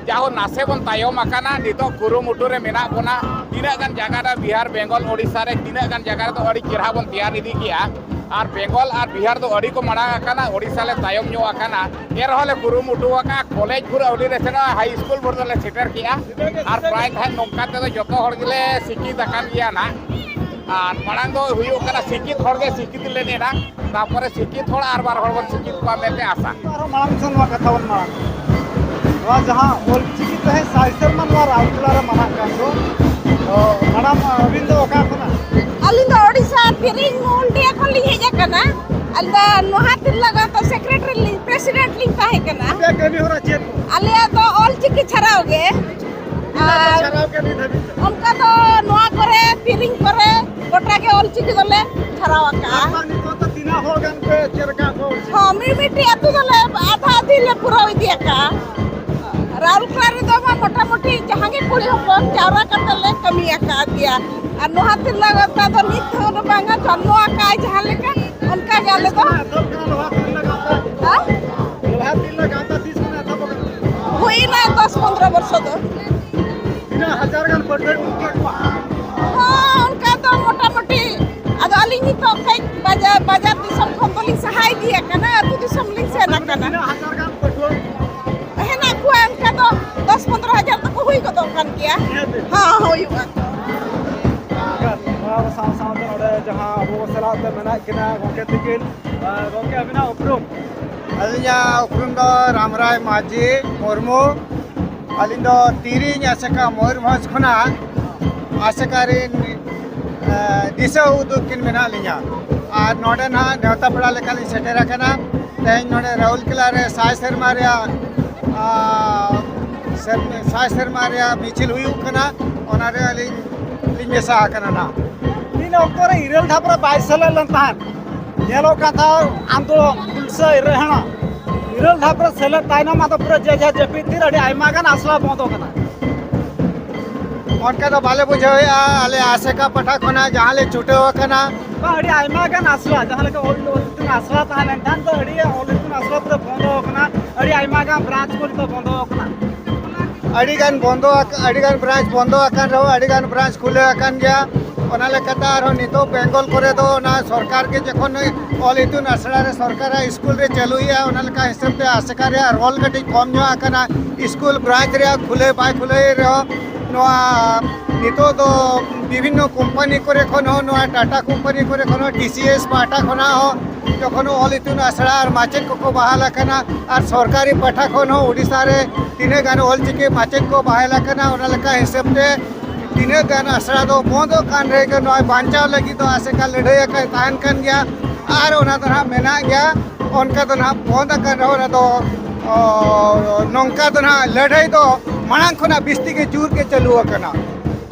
ᱡᱟᱦᱳ ᱱᱟᱥᱮ ᱵᱚᱱ ᱛᱟᱭᱚᱢ ᱟᱠᱟᱱᱟ, ᱱᱤᱛᱚᱜ ᱠᱩᱨᱩᱢᱩᱴᱩ ᱨᱮ ᱢᱮᱱᱟᱜ ᱵᱚᱱᱟ᱾ ᱛᱤᱱᱟᱹᱜ ᱜᱟᱱ ᱡᱟᱭᱜᱟ ᱨᱮ ᱵᱤᱦᱟᱨ, ᱵᱮᱝᱜᱚᱞ, ᱳᱰᱤᱥᱟ ᱨᱮ ᱛᱤᱱᱟᱹᱜ ᱜᱟᱱ ᱡᱟᱭᱜᱟ ᱨᱮᱫᱚ ᱟᱹᱰᱤ ᱪᱮᱦᱨᱟ ᱵᱚᱱ ᱛᱮᱭᱟᱨ ᱤᱫᱤ ᱠᱮᱜᱼᱟ᱾ ᱟᱨ ᱵᱮᱝᱜᱚᱞ ᱟᱨ ᱵᱤᱦᱟᱨ ᱫᱚ ᱟᱹᱰᱤ ᱠᱚ ᱢᱟᱲᱟᱝ ᱟᱠᱟᱱᱟ, ᱳᱰᱤᱥᱟ ᱞᱮ ᱛᱟᱭᱚᱢ ᱧᱚᱜ ᱟᱠᱟᱱᱟ᱾ ᱮᱱ ᱨᱮᱦᱚᱸ ᱞᱮ ᱠᱩᱨᱩᱢᱩᱴᱩ ᱟᱠᱟᱫᱼᱟ᱾ ᱠᱚᱞᱮᱡᱽ ᱯᱩᱨᱟᱹ ᱟᱹᱣᱨᱤ ᱞᱮ ᱥᱮᱱᱚᱜᱼᱟ, ᱦᱟᱭ ᱥᱠᱩᱞ ᱵᱷᱳᱨ ᱫᱚᱞᱮ ᱥᱮᱴᱮᱨ ᱠᱮᱜᱼᱟ᱾ ᱟᱨ ᱯᱨᱟᱭ ᱛᱟᱦᱮᱸᱫ ᱱᱚᱝᱠᱟ ᱛᱮᱫᱚ ᱡᱚᱛᱚ ᱦᱚᱲ ᱜᱮᱞᱮ ᱥᱤᱠᱷᱤᱛ ᱟᱠᱟᱱ ᱜᱮᱭᱟ ᱱᱟᱜ᱾ ᱟᱨ ᱢᱟᱲᱟᱝ ᱫᱚ ᱦᱩᱭᱩᱜ ᱠᱟᱱᱟ ᱥᱤᱠᱷᱤᱛ ᱦᱚᱲ ᱜᱮ ᱥᱤᱠᱷᱤᱛ ᱞᱮᱱ ᱮᱱᱟ, ᱛᱟᱨᱯᱚᱨᱮ ᱥᱤᱠᱷᱤᱛ ᱦᱚᱲ ᱟᱨ ᱵᱟᱨ ᱦᱚᱲ ᱵᱚᱱ ᱥᱤᱠᱷᱤᱛ ᱠᱚᱣᱟ ᱢᱮᱱᱛᱮ ᱟᱥᱟ᱾ ᱟᱨᱦᱚᱸ ᱢᱟᱲᱟᱝ ᱥᱮᱱ ᱱᱚᱣᱟ ᱠᱟᱛᱷᱟ ᱵᱚᱱ ᱢᱟᱲᱟᱝ᱾ ᱱᱚᱣᱟ ᱡᱟᱦᱟᱸ ᱚᱞ ᱪᱤᱠᱤ ᱛᱮᱦᱮᱧ ᱥᱟᱭ ᱥᱮᱨᱢᱟ ᱱᱚᱣᱟ ᱨᱟᱣᱩᱨᱠᱮᱞᱟ ᱨᱮ ᱢᱟᱱᱟᱜ ᱠᱟᱱ ᱫᱚ, ᱢᱮᱰᱟᱢ, ᱟᱹᱵᱤᱱ ᱫᱚ ᱚᱠᱟ ᱠᱷᱚᱱᱟᱜ? ᱟᱹᱞᱤᱧ ᱫᱚ ᱳᱰᱤᱥᱟ ᱛᱤᱨᱤᱝ ᱢᱩᱞᱰᱤᱭᱟ ᱠᱷᱚᱱ ᱞᱤᱧ ᱦᱮᱡ ᱟᱠᱟᱱᱟ᱾ ᱟᱹᱞᱤᱧ ᱫᱚ ᱱᱚᱣᱟ ᱛᱤᱨᱞᱟᱹ ᱜᱟᱶᱛᱟ ᱥᱮᱠᱨᱮᱴᱟᱨᱤ ᱞᱤᱧ, ᱯᱨᱮᱥᱤᱰᱮᱱᱴ ᱞᱤᱧ ᱛᱟᱦᱮᱸ ᱠᱟᱱᱟ᱾ ᱟᱯᱮᱭᱟᱜ ᱠᱟᱹᱢᱤ ᱦᱚᱨᱟ ᱪᱮᱫ ᱠᱚ? ᱟᱞᱮᱭᱟᱜ ᱫᱚ ᱚᱞ ᱪᱤᱠᱤ ᱪᱷᱟᱨᱟᱣ ᱜᱮ᱾ ᱛᱤᱱᱟᱹᱜ ᱯᱮ ᱟᱨ ᱪᱷᱟᱨᱟᱣ ᱠᱮᱫ ᱱᱤᱛ ᱫᱷᱟᱹᱵᱤᱡ ᱛᱮ? ᱚᱱᱠᱟ ᱫᱚ ᱱᱚᱣᱟ ᱠᱚᱨᱮ, ᱛᱤᱨᱤᱝ ᱠᱚᱨᱮ ᱜᱚᱴᱟ ᱜᱮ ᱚᱞ ᱪᱤᱠᱤ ᱫᱚᱞᱮ ᱪᱷᱟᱨᱟᱣ ᱟᱠᱟᱜᱼᱟ᱾ ᱟᱯᱮ ᱱᱤᱛᱚᱜ ᱫᱚ ᱛᱤᱱᱟᱹᱜ ᱦᱚᱲ ᱜᱟᱱ ᱯᱮ ᱪᱮᱫ ᱞᱮᱠᱟ ᱠᱚ? ᱦᱚᱸ, ᱢᱤᱢᱤᱫᱴᱤᱡ ᱟᱹᱛᱩ ᱫᱚᱞᱮ ᱟᱫᱷᱟ ᱟᱹᱫᱷᱤ ᱞᱮ ᱯᱩᱨᱟᱹᱣ ᱤᱫᱤ ᱟᱠᱟᱜᱼᱟ᱾ ᱨᱟᱩᱨᱠᱮᱞᱟ ᱨᱮᱫᱚ ᱢᱟ ᱢᱚᱴᱟᱢᱩᱴᱤ ᱡᱟᱦᱟᱸ ᱜᱮ ᱠᱩᱲᱤ ᱦᱚᱯᱚᱱ ᱡᱟᱣᱨᱟ ᱠᱟᱛᱮ ᱞᱮ ᱠᱟᱹᱢᱤ ᱟᱠᱟᱫ ᱜᱮᱭᱟ᱾ ᱟᱨ ᱱᱚᱣᱟ ᱛᱤᱨᱞᱟᱹ ᱜᱟᱶᱛᱟ ᱫᱚ ᱱᱤᱛ ᱫᱷᱟᱹᱵᱤᱡ ᱫᱚ ᱵᱟᱝᱟ, ᱡᱚᱱᱢᱚ ᱟᱠᱟᱫ ᱡᱟᱦᱟᱸ ᱞᱮᱠᱟ, ᱚᱱᱠᱟ ᱜᱮ ᱟᱞᱮ ᱫᱚ᱾ ᱛᱤᱥ ᱠᱷᱚᱱᱟᱜ ᱮᱛᱚᱦᱚᱵ ᱠᱟᱱᱟ ᱱᱚᱣᱟ ᱛᱤᱨᱞᱟᱹ ᱜᱟᱶᱛᱟ? ᱦᱮᱸ? ᱱᱚᱣᱟ ᱛᱤᱨᱞᱟᱹ ᱜᱟᱶᱛᱟ ᱛᱤᱥ ᱠᱷᱚᱱᱟᱜ ᱮᱛᱚᱦᱚᱵ ᱠᱟᱱᱟ? ᱦᱩᱭᱱᱟ ᱫᱚᱥ ᱯᱚᱱᱫᱽᱨᱚ ᱵᱚᱨᱥᱚ ᱫᱚ᱾ ᱛᱤᱱᱟᱹᱜ ᱦᱟᱡᱟᱨ ᱜᱟᱱ ᱯᱟᱹᱴᱷᱩᱣᱟᱹ ᱠᱚ ᱠᱚᱣᱟ? ᱦᱚᱸ, ᱚᱱᱠᱟ ᱫᱚ ᱢᱚᱴᱟᱢᱩᱴᱤ᱾ ᱟᱫᱚ ᱟᱹᱞᱤᱧ ᱱᱤᱛᱚᱜ ᱠᱟᱹᱡ ᱵᱟᱡᱟᱨ, ᱵᱟᱡᱟᱨ ᱫᱤᱥᱚᱢ ᱠᱷᱚᱱ ᱫᱚᱞᱤᱧ ᱥᱟᱦᱟ ᱤᱫᱤ ᱟᱠᱟᱱᱟ, ᱟᱹᱛᱩ ᱫᱤᱥᱚᱢ ᱞᱤᱧ ᱥᱮᱱ ᱟᱠᱟᱱᱟ᱾ ᱛᱤᱱᱟᱹᱜ ᱦᱟᱡᱟᱨ ᱜᱟᱱ ᱯᱟᱹᱴᱷᱩᱣᱟᱹ? ᱦᱮᱱᱟᱜ ᱠᱚᱣᱟ, ᱚᱱᱠᱟ ᱫᱚ ᱫᱚᱥ ᱯᱚᱱᱫᱽᱨᱚ ᱦᱟᱡᱟᱨ ᱫᱚᱠᱚ ᱦᱩᱭ ᱜᱚᱫᱚᱜ ᱠᱟᱱ ᱜᱮᱭᱟ᱾ ᱱᱤᱦᱟᱹᱛ᱾ ᱦᱚᱸ, ᱦᱩᱭᱩᱜᱼᱟ᱾ ᱱᱚᱣᱟ ᱥᱟᱶ ᱥᱟᱶᱛᱮ ᱱᱚᱰᱮ ᱡᱟᱦᱟᱸ ᱟᱵᱚ ᱥᱟᱞᱟᱜ ᱛᱮ ᱢᱮᱱᱟᱜ ᱠᱤᱱᱟ ᱜᱚᱢᱠᱮ ᱛᱤᱠᱤᱱ, ᱟᱨ ᱜᱚᱢᱠᱮ ᱟᱹᱵᱤᱱᱟᱜ ᱩᱯᱨᱩᱢ? ᱟᱹᱞᱤᱧᱟᱜ ᱩᱯᱨᱩᱢ ᱫᱚ ᱨᱟᱢᱨᱟᱭ ᱢᱟᱹᱡᱷᱤ ᱢᱩᱨᱢᱩ᱾ ᱟᱹᱞᱤᱧ ᱫᱚ ᱛᱤᱨᱤᱧ ᱟᱥᱮᱠᱟ ᱢᱚᱭᱩᱨᱵᱷᱚᱸᱡᱽ ᱠᱷᱚᱱᱟᱜ ᱟᱥᱮᱠᱟ ᱨᱤᱱ, ᱮ, ᱫᱤᱥᱟᱹ ᱩᱫᱩᱜ ᱠᱤᱱ ᱢᱮᱱᱟᱜ ᱞᱤᱧᱟ᱾ ᱟᱨ ᱱᱚᱰᱮ ᱱᱟᱦᱟᱜ ᱱᱮᱣᱛᱟ ᱯᱮᱲᱟ ᱞᱮᱠᱟᱞᱤᱧ ᱥᱮᱴᱮᱨ ᱟᱠᱟᱱᱟ᱾ ᱛᱮᱦᱮᱧ ᱱᱚᱰᱮ ᱨᱟᱩᱨᱠᱮᱞᱟ ᱨᱮ ᱥᱟᱭ ᱥᱮᱨᱢᱟ ᱨᱮᱭᱟᱜ, ᱟ, ᱥᱮᱨ-, ᱥᱟᱭ ᱥᱮᱨᱢᱟ ᱨᱮᱭᱟᱜ ᱢᱤᱪᱷᱤᱞ ᱦᱩᱭᱩᱜ ᱠᱟᱱᱟ, ᱚᱱᱟᱨᱮ ᱟᱹᱞᱤᱧ ᱞᱤᱧ ᱢᱮᱥᱟ ᱟᱠᱟᱱᱟ ᱱᱟᱦᱟᱜ᱾ ᱢᱤᱫ ᱚᱠᱛᱚ ᱨᱮ ᱤᱨᱟᱹᱞ ᱫᱷᱟᱯ ᱨᱮ ᱵᱟᱭ ᱥᱮᱞᱮᱫ ᱞᱮᱱ ᱛᱟᱦᱮᱸᱫ᱾ ᱧᱮᱞᱚᱜ ᱠᱟᱱ ᱛᱟᱦᱮᱸᱫ ᱟᱱᱫᱳᱞᱚᱱ ᱦᱩᱞᱥᱟᱹᱭ ᱨᱮᱦᱟᱜ ᱤᱨᱟᱹᱞ ᱫᱷᱟᱯ ᱨᱮ ᱥᱮᱞᱮᱫ ᱛᱟᱭᱱᱚᱢ ᱟᱫᱚ ᱯᱩᱨᱟᱹ ᱡᱮ ᱡᱟᱦᱟᱸ ᱡᱟᱹᱯᱤᱫ ᱛᱷᱤᱨ, ᱟᱹᱰᱤ ᱟᱭᱢᱟ ᱜᱟᱱ ᱟᱥᱲᱟ ᱵᱚᱱᱫᱚ ᱠᱟᱱᱟ᱾ ᱚᱱᱠᱟ ᱫᱚ ᱵᱟᱞᱮ ᱵᱩᱡᱷᱟᱹᱣᱮᱫᱼᱟ, ᱟᱞᱮ ᱟᱥᱮᱠᱟ ᱯᱟᱦᱴᱟ ᱠᱷᱚᱱᱟᱜ ᱡᱟᱦᱟᱸ ᱞᱮ ᱪᱷᱩᱴᱟᱹᱣ ᱟᱠᱟᱱᱟ᱾ ᱵᱟᱝ, ᱟᱹᱰᱤ ᱟᱭᱢᱟ ᱜᱟᱱ ᱟᱥᱲᱟ, ᱡᱟᱦᱟᱸ ᱞᱮᱠᱟ ᱚᱞ ᱤᱛᱩᱱ ᱟᱥᱲᱟ ᱛᱟᱦᱮᱸ ᱞᱮᱱᱠᱷᱟᱱ ᱫᱚ ᱟᱹᱰᱤ ᱚᱞ ᱤᱛᱩᱱ ᱟᱥᱲᱟ ᱯᱩᱨᱟᱹ ᱵᱚᱱᱫᱚ ᱟᱠᱟᱱᱟ, ᱟᱹᱰᱤ ᱟᱭᱢᱟ ᱜᱟᱱ ᱵᱨᱟᱧᱪ ᱠᱚ ᱱᱤᱛᱚᱜ ᱵᱚᱱᱫᱚ ᱟᱠᱟᱱᱟ᱾ ᱟᱹᱰᱤ ᱜᱟᱱ ᱵᱚᱱᱫᱚ ᱟᱠ-, ᱟᱹᱰᱤ ᱜᱟᱱ ᱵᱨᱟᱧᱪ ᱵᱚᱱᱫᱚ ᱟᱠᱟᱱ ᱨᱮᱦᱚᱸ ᱟᱹᱰᱤ ᱜᱟᱱ ᱵᱨᱟᱧᱪ ᱠᱷᱩᱞᱟᱹᱣ ᱟᱠᱟᱱ ᱜᱮᱭᱟ᱾ ᱚᱱᱟ ᱞᱮᱠᱟᱛᱮ ᱟᱨᱦᱚᱸ ᱱᱤᱛᱚᱜ ᱵᱮᱝᱜᱚᱞ ᱠᱚᱨᱮ ᱫᱚ ᱚᱱᱟ ᱥᱚᱨᱠᱟᱨ ᱜᱮ ᱡᱚᱠᱷᱚᱱ ᱚᱞ ᱤᱛᱩᱱ ᱟᱥᱲᱟ ᱨᱮ ᱥᱚᱨᱠᱟᱨᱟᱜ ᱥᱠᱩᱞ ᱨᱮ ᱪᱟᱹᱞᱩᱭᱮᱫᱼᱟ, ᱚᱱᱟ ᱞᱮᱠᱟ ᱦᱤᱥᱟᱹᱵ ᱛᱮ ᱟᱥᱮᱠᱟ ᱨᱮᱭᱟᱜ ᱨᱳᱞ ᱠᱟᱹᱴᱤᱡ ᱠᱚᱢ ᱧᱚᱜ ᱟᱠᱟᱱᱟ᱾ ᱥᱠᱩᱞ ᱵᱨᱟᱧᱪ ᱨᱮᱭᱟᱜ ᱠᱷᱩᱞᱟᱹᱣ ᱵᱟᱭ ᱠᱷᱩᱞᱟᱹᱣ ᱨᱮᱦᱚᱸ, ᱱᱚᱣᱟ ᱱᱤᱛᱚᱜ ᱫᱚ ᱵᱤᱵᱷᱤᱱᱱᱚ ᱠᱳᱢᱯᱟᱱᱤ ᱠᱚᱨᱮ ᱠᱷᱚᱱ ᱦᱚᱸ, ᱱᱚᱣᱟ ᱴᱟᱴᱟ ᱠᱳᱢᱯᱟᱱᱤ ᱠᱚᱨᱮ ᱠᱷᱚᱱ ᱦᱚᱸ, ᱴᱤ ᱥᱤ ᱮᱥ ᱯᱟᱦᱴᱟ ᱠᱷᱚᱱᱟᱜ ᱦᱚᱸ ᱡᱚᱠᱷᱚᱱ ᱚᱞ ᱤᱛᱩᱱ ᱟᱥᱲᱟ ᱟᱨ ᱢᱟᱪᱮᱫ ᱠᱚᱠᱚ ᱵᱟᱦᱟᱞ ᱟᱠᱟᱱᱟ, ᱟᱨ ᱥᱚᱨᱠᱟᱨᱤ ᱯᱟᱦᱴᱟ ᱠᱷᱚᱱ ᱦᱚᱸ ᱳᱰᱤᱥᱟ ᱨᱮ ᱛᱤᱱᱟᱹᱜ ᱜᱟᱱ ᱚᱞ ᱪᱤᱠᱤ ᱢᱟᱪᱮᱫ ᱠᱚ ᱵᱟᱦᱟᱞ ᱟᱠᱟᱱᱟ, ᱚᱱᱟ ᱞᱮᱠᱟ ᱦᱤᱥᱟᱹᱵ ᱛᱮ ᱛᱤᱱᱟᱹᱜ ᱜᱟᱱ ᱟᱥᱲᱟ ᱫᱚ ᱵᱚᱱᱫᱚᱜ ᱠᱟᱱ ᱨᱮᱜᱮ ᱱᱚᱜᱼᱚᱭ ᱵᱟᱧᱪᱟᱣ ᱞᱟᱹᱜᱤᱫ ᱫᱚ ᱟᱥᱮᱠᱟ ᱞᱟᱹᱲᱦᱟᱹᱭ ᱟᱠᱟᱫ ᱛᱟᱦᱮᱱ ᱠᱟᱱ ᱜᱮᱭᱟ᱾ ᱟᱨ ᱚᱱᱟ ᱫᱚ ᱱᱟᱦᱟᱜ ᱢᱮᱱᱟᱜ ᱜᱮᱭᱟ᱾ ᱚᱱᱠᱟ ᱫᱚ ᱱᱟᱦᱟᱜ ᱵᱚᱱᱫ ᱟᱠᱟᱱ ᱨᱮᱦᱚᱸ ᱚᱱᱟ ᱫᱚ ᱚ, ᱱᱚᱝᱠᱟ ᱫᱚ ᱱᱟᱦᱟᱜ ᱞᱟᱹᱲᱦᱟᱹᱭ ᱫᱚ ᱢᱟᱲᱟᱝ ᱠᱷᱚᱱᱟᱜ ᱵᱤᱥᱛᱤ ᱜᱮ ᱡᱳᱨ ᱜᱮ ᱪᱟᱹᱞᱩ ᱟᱠᱟᱱᱟ᱾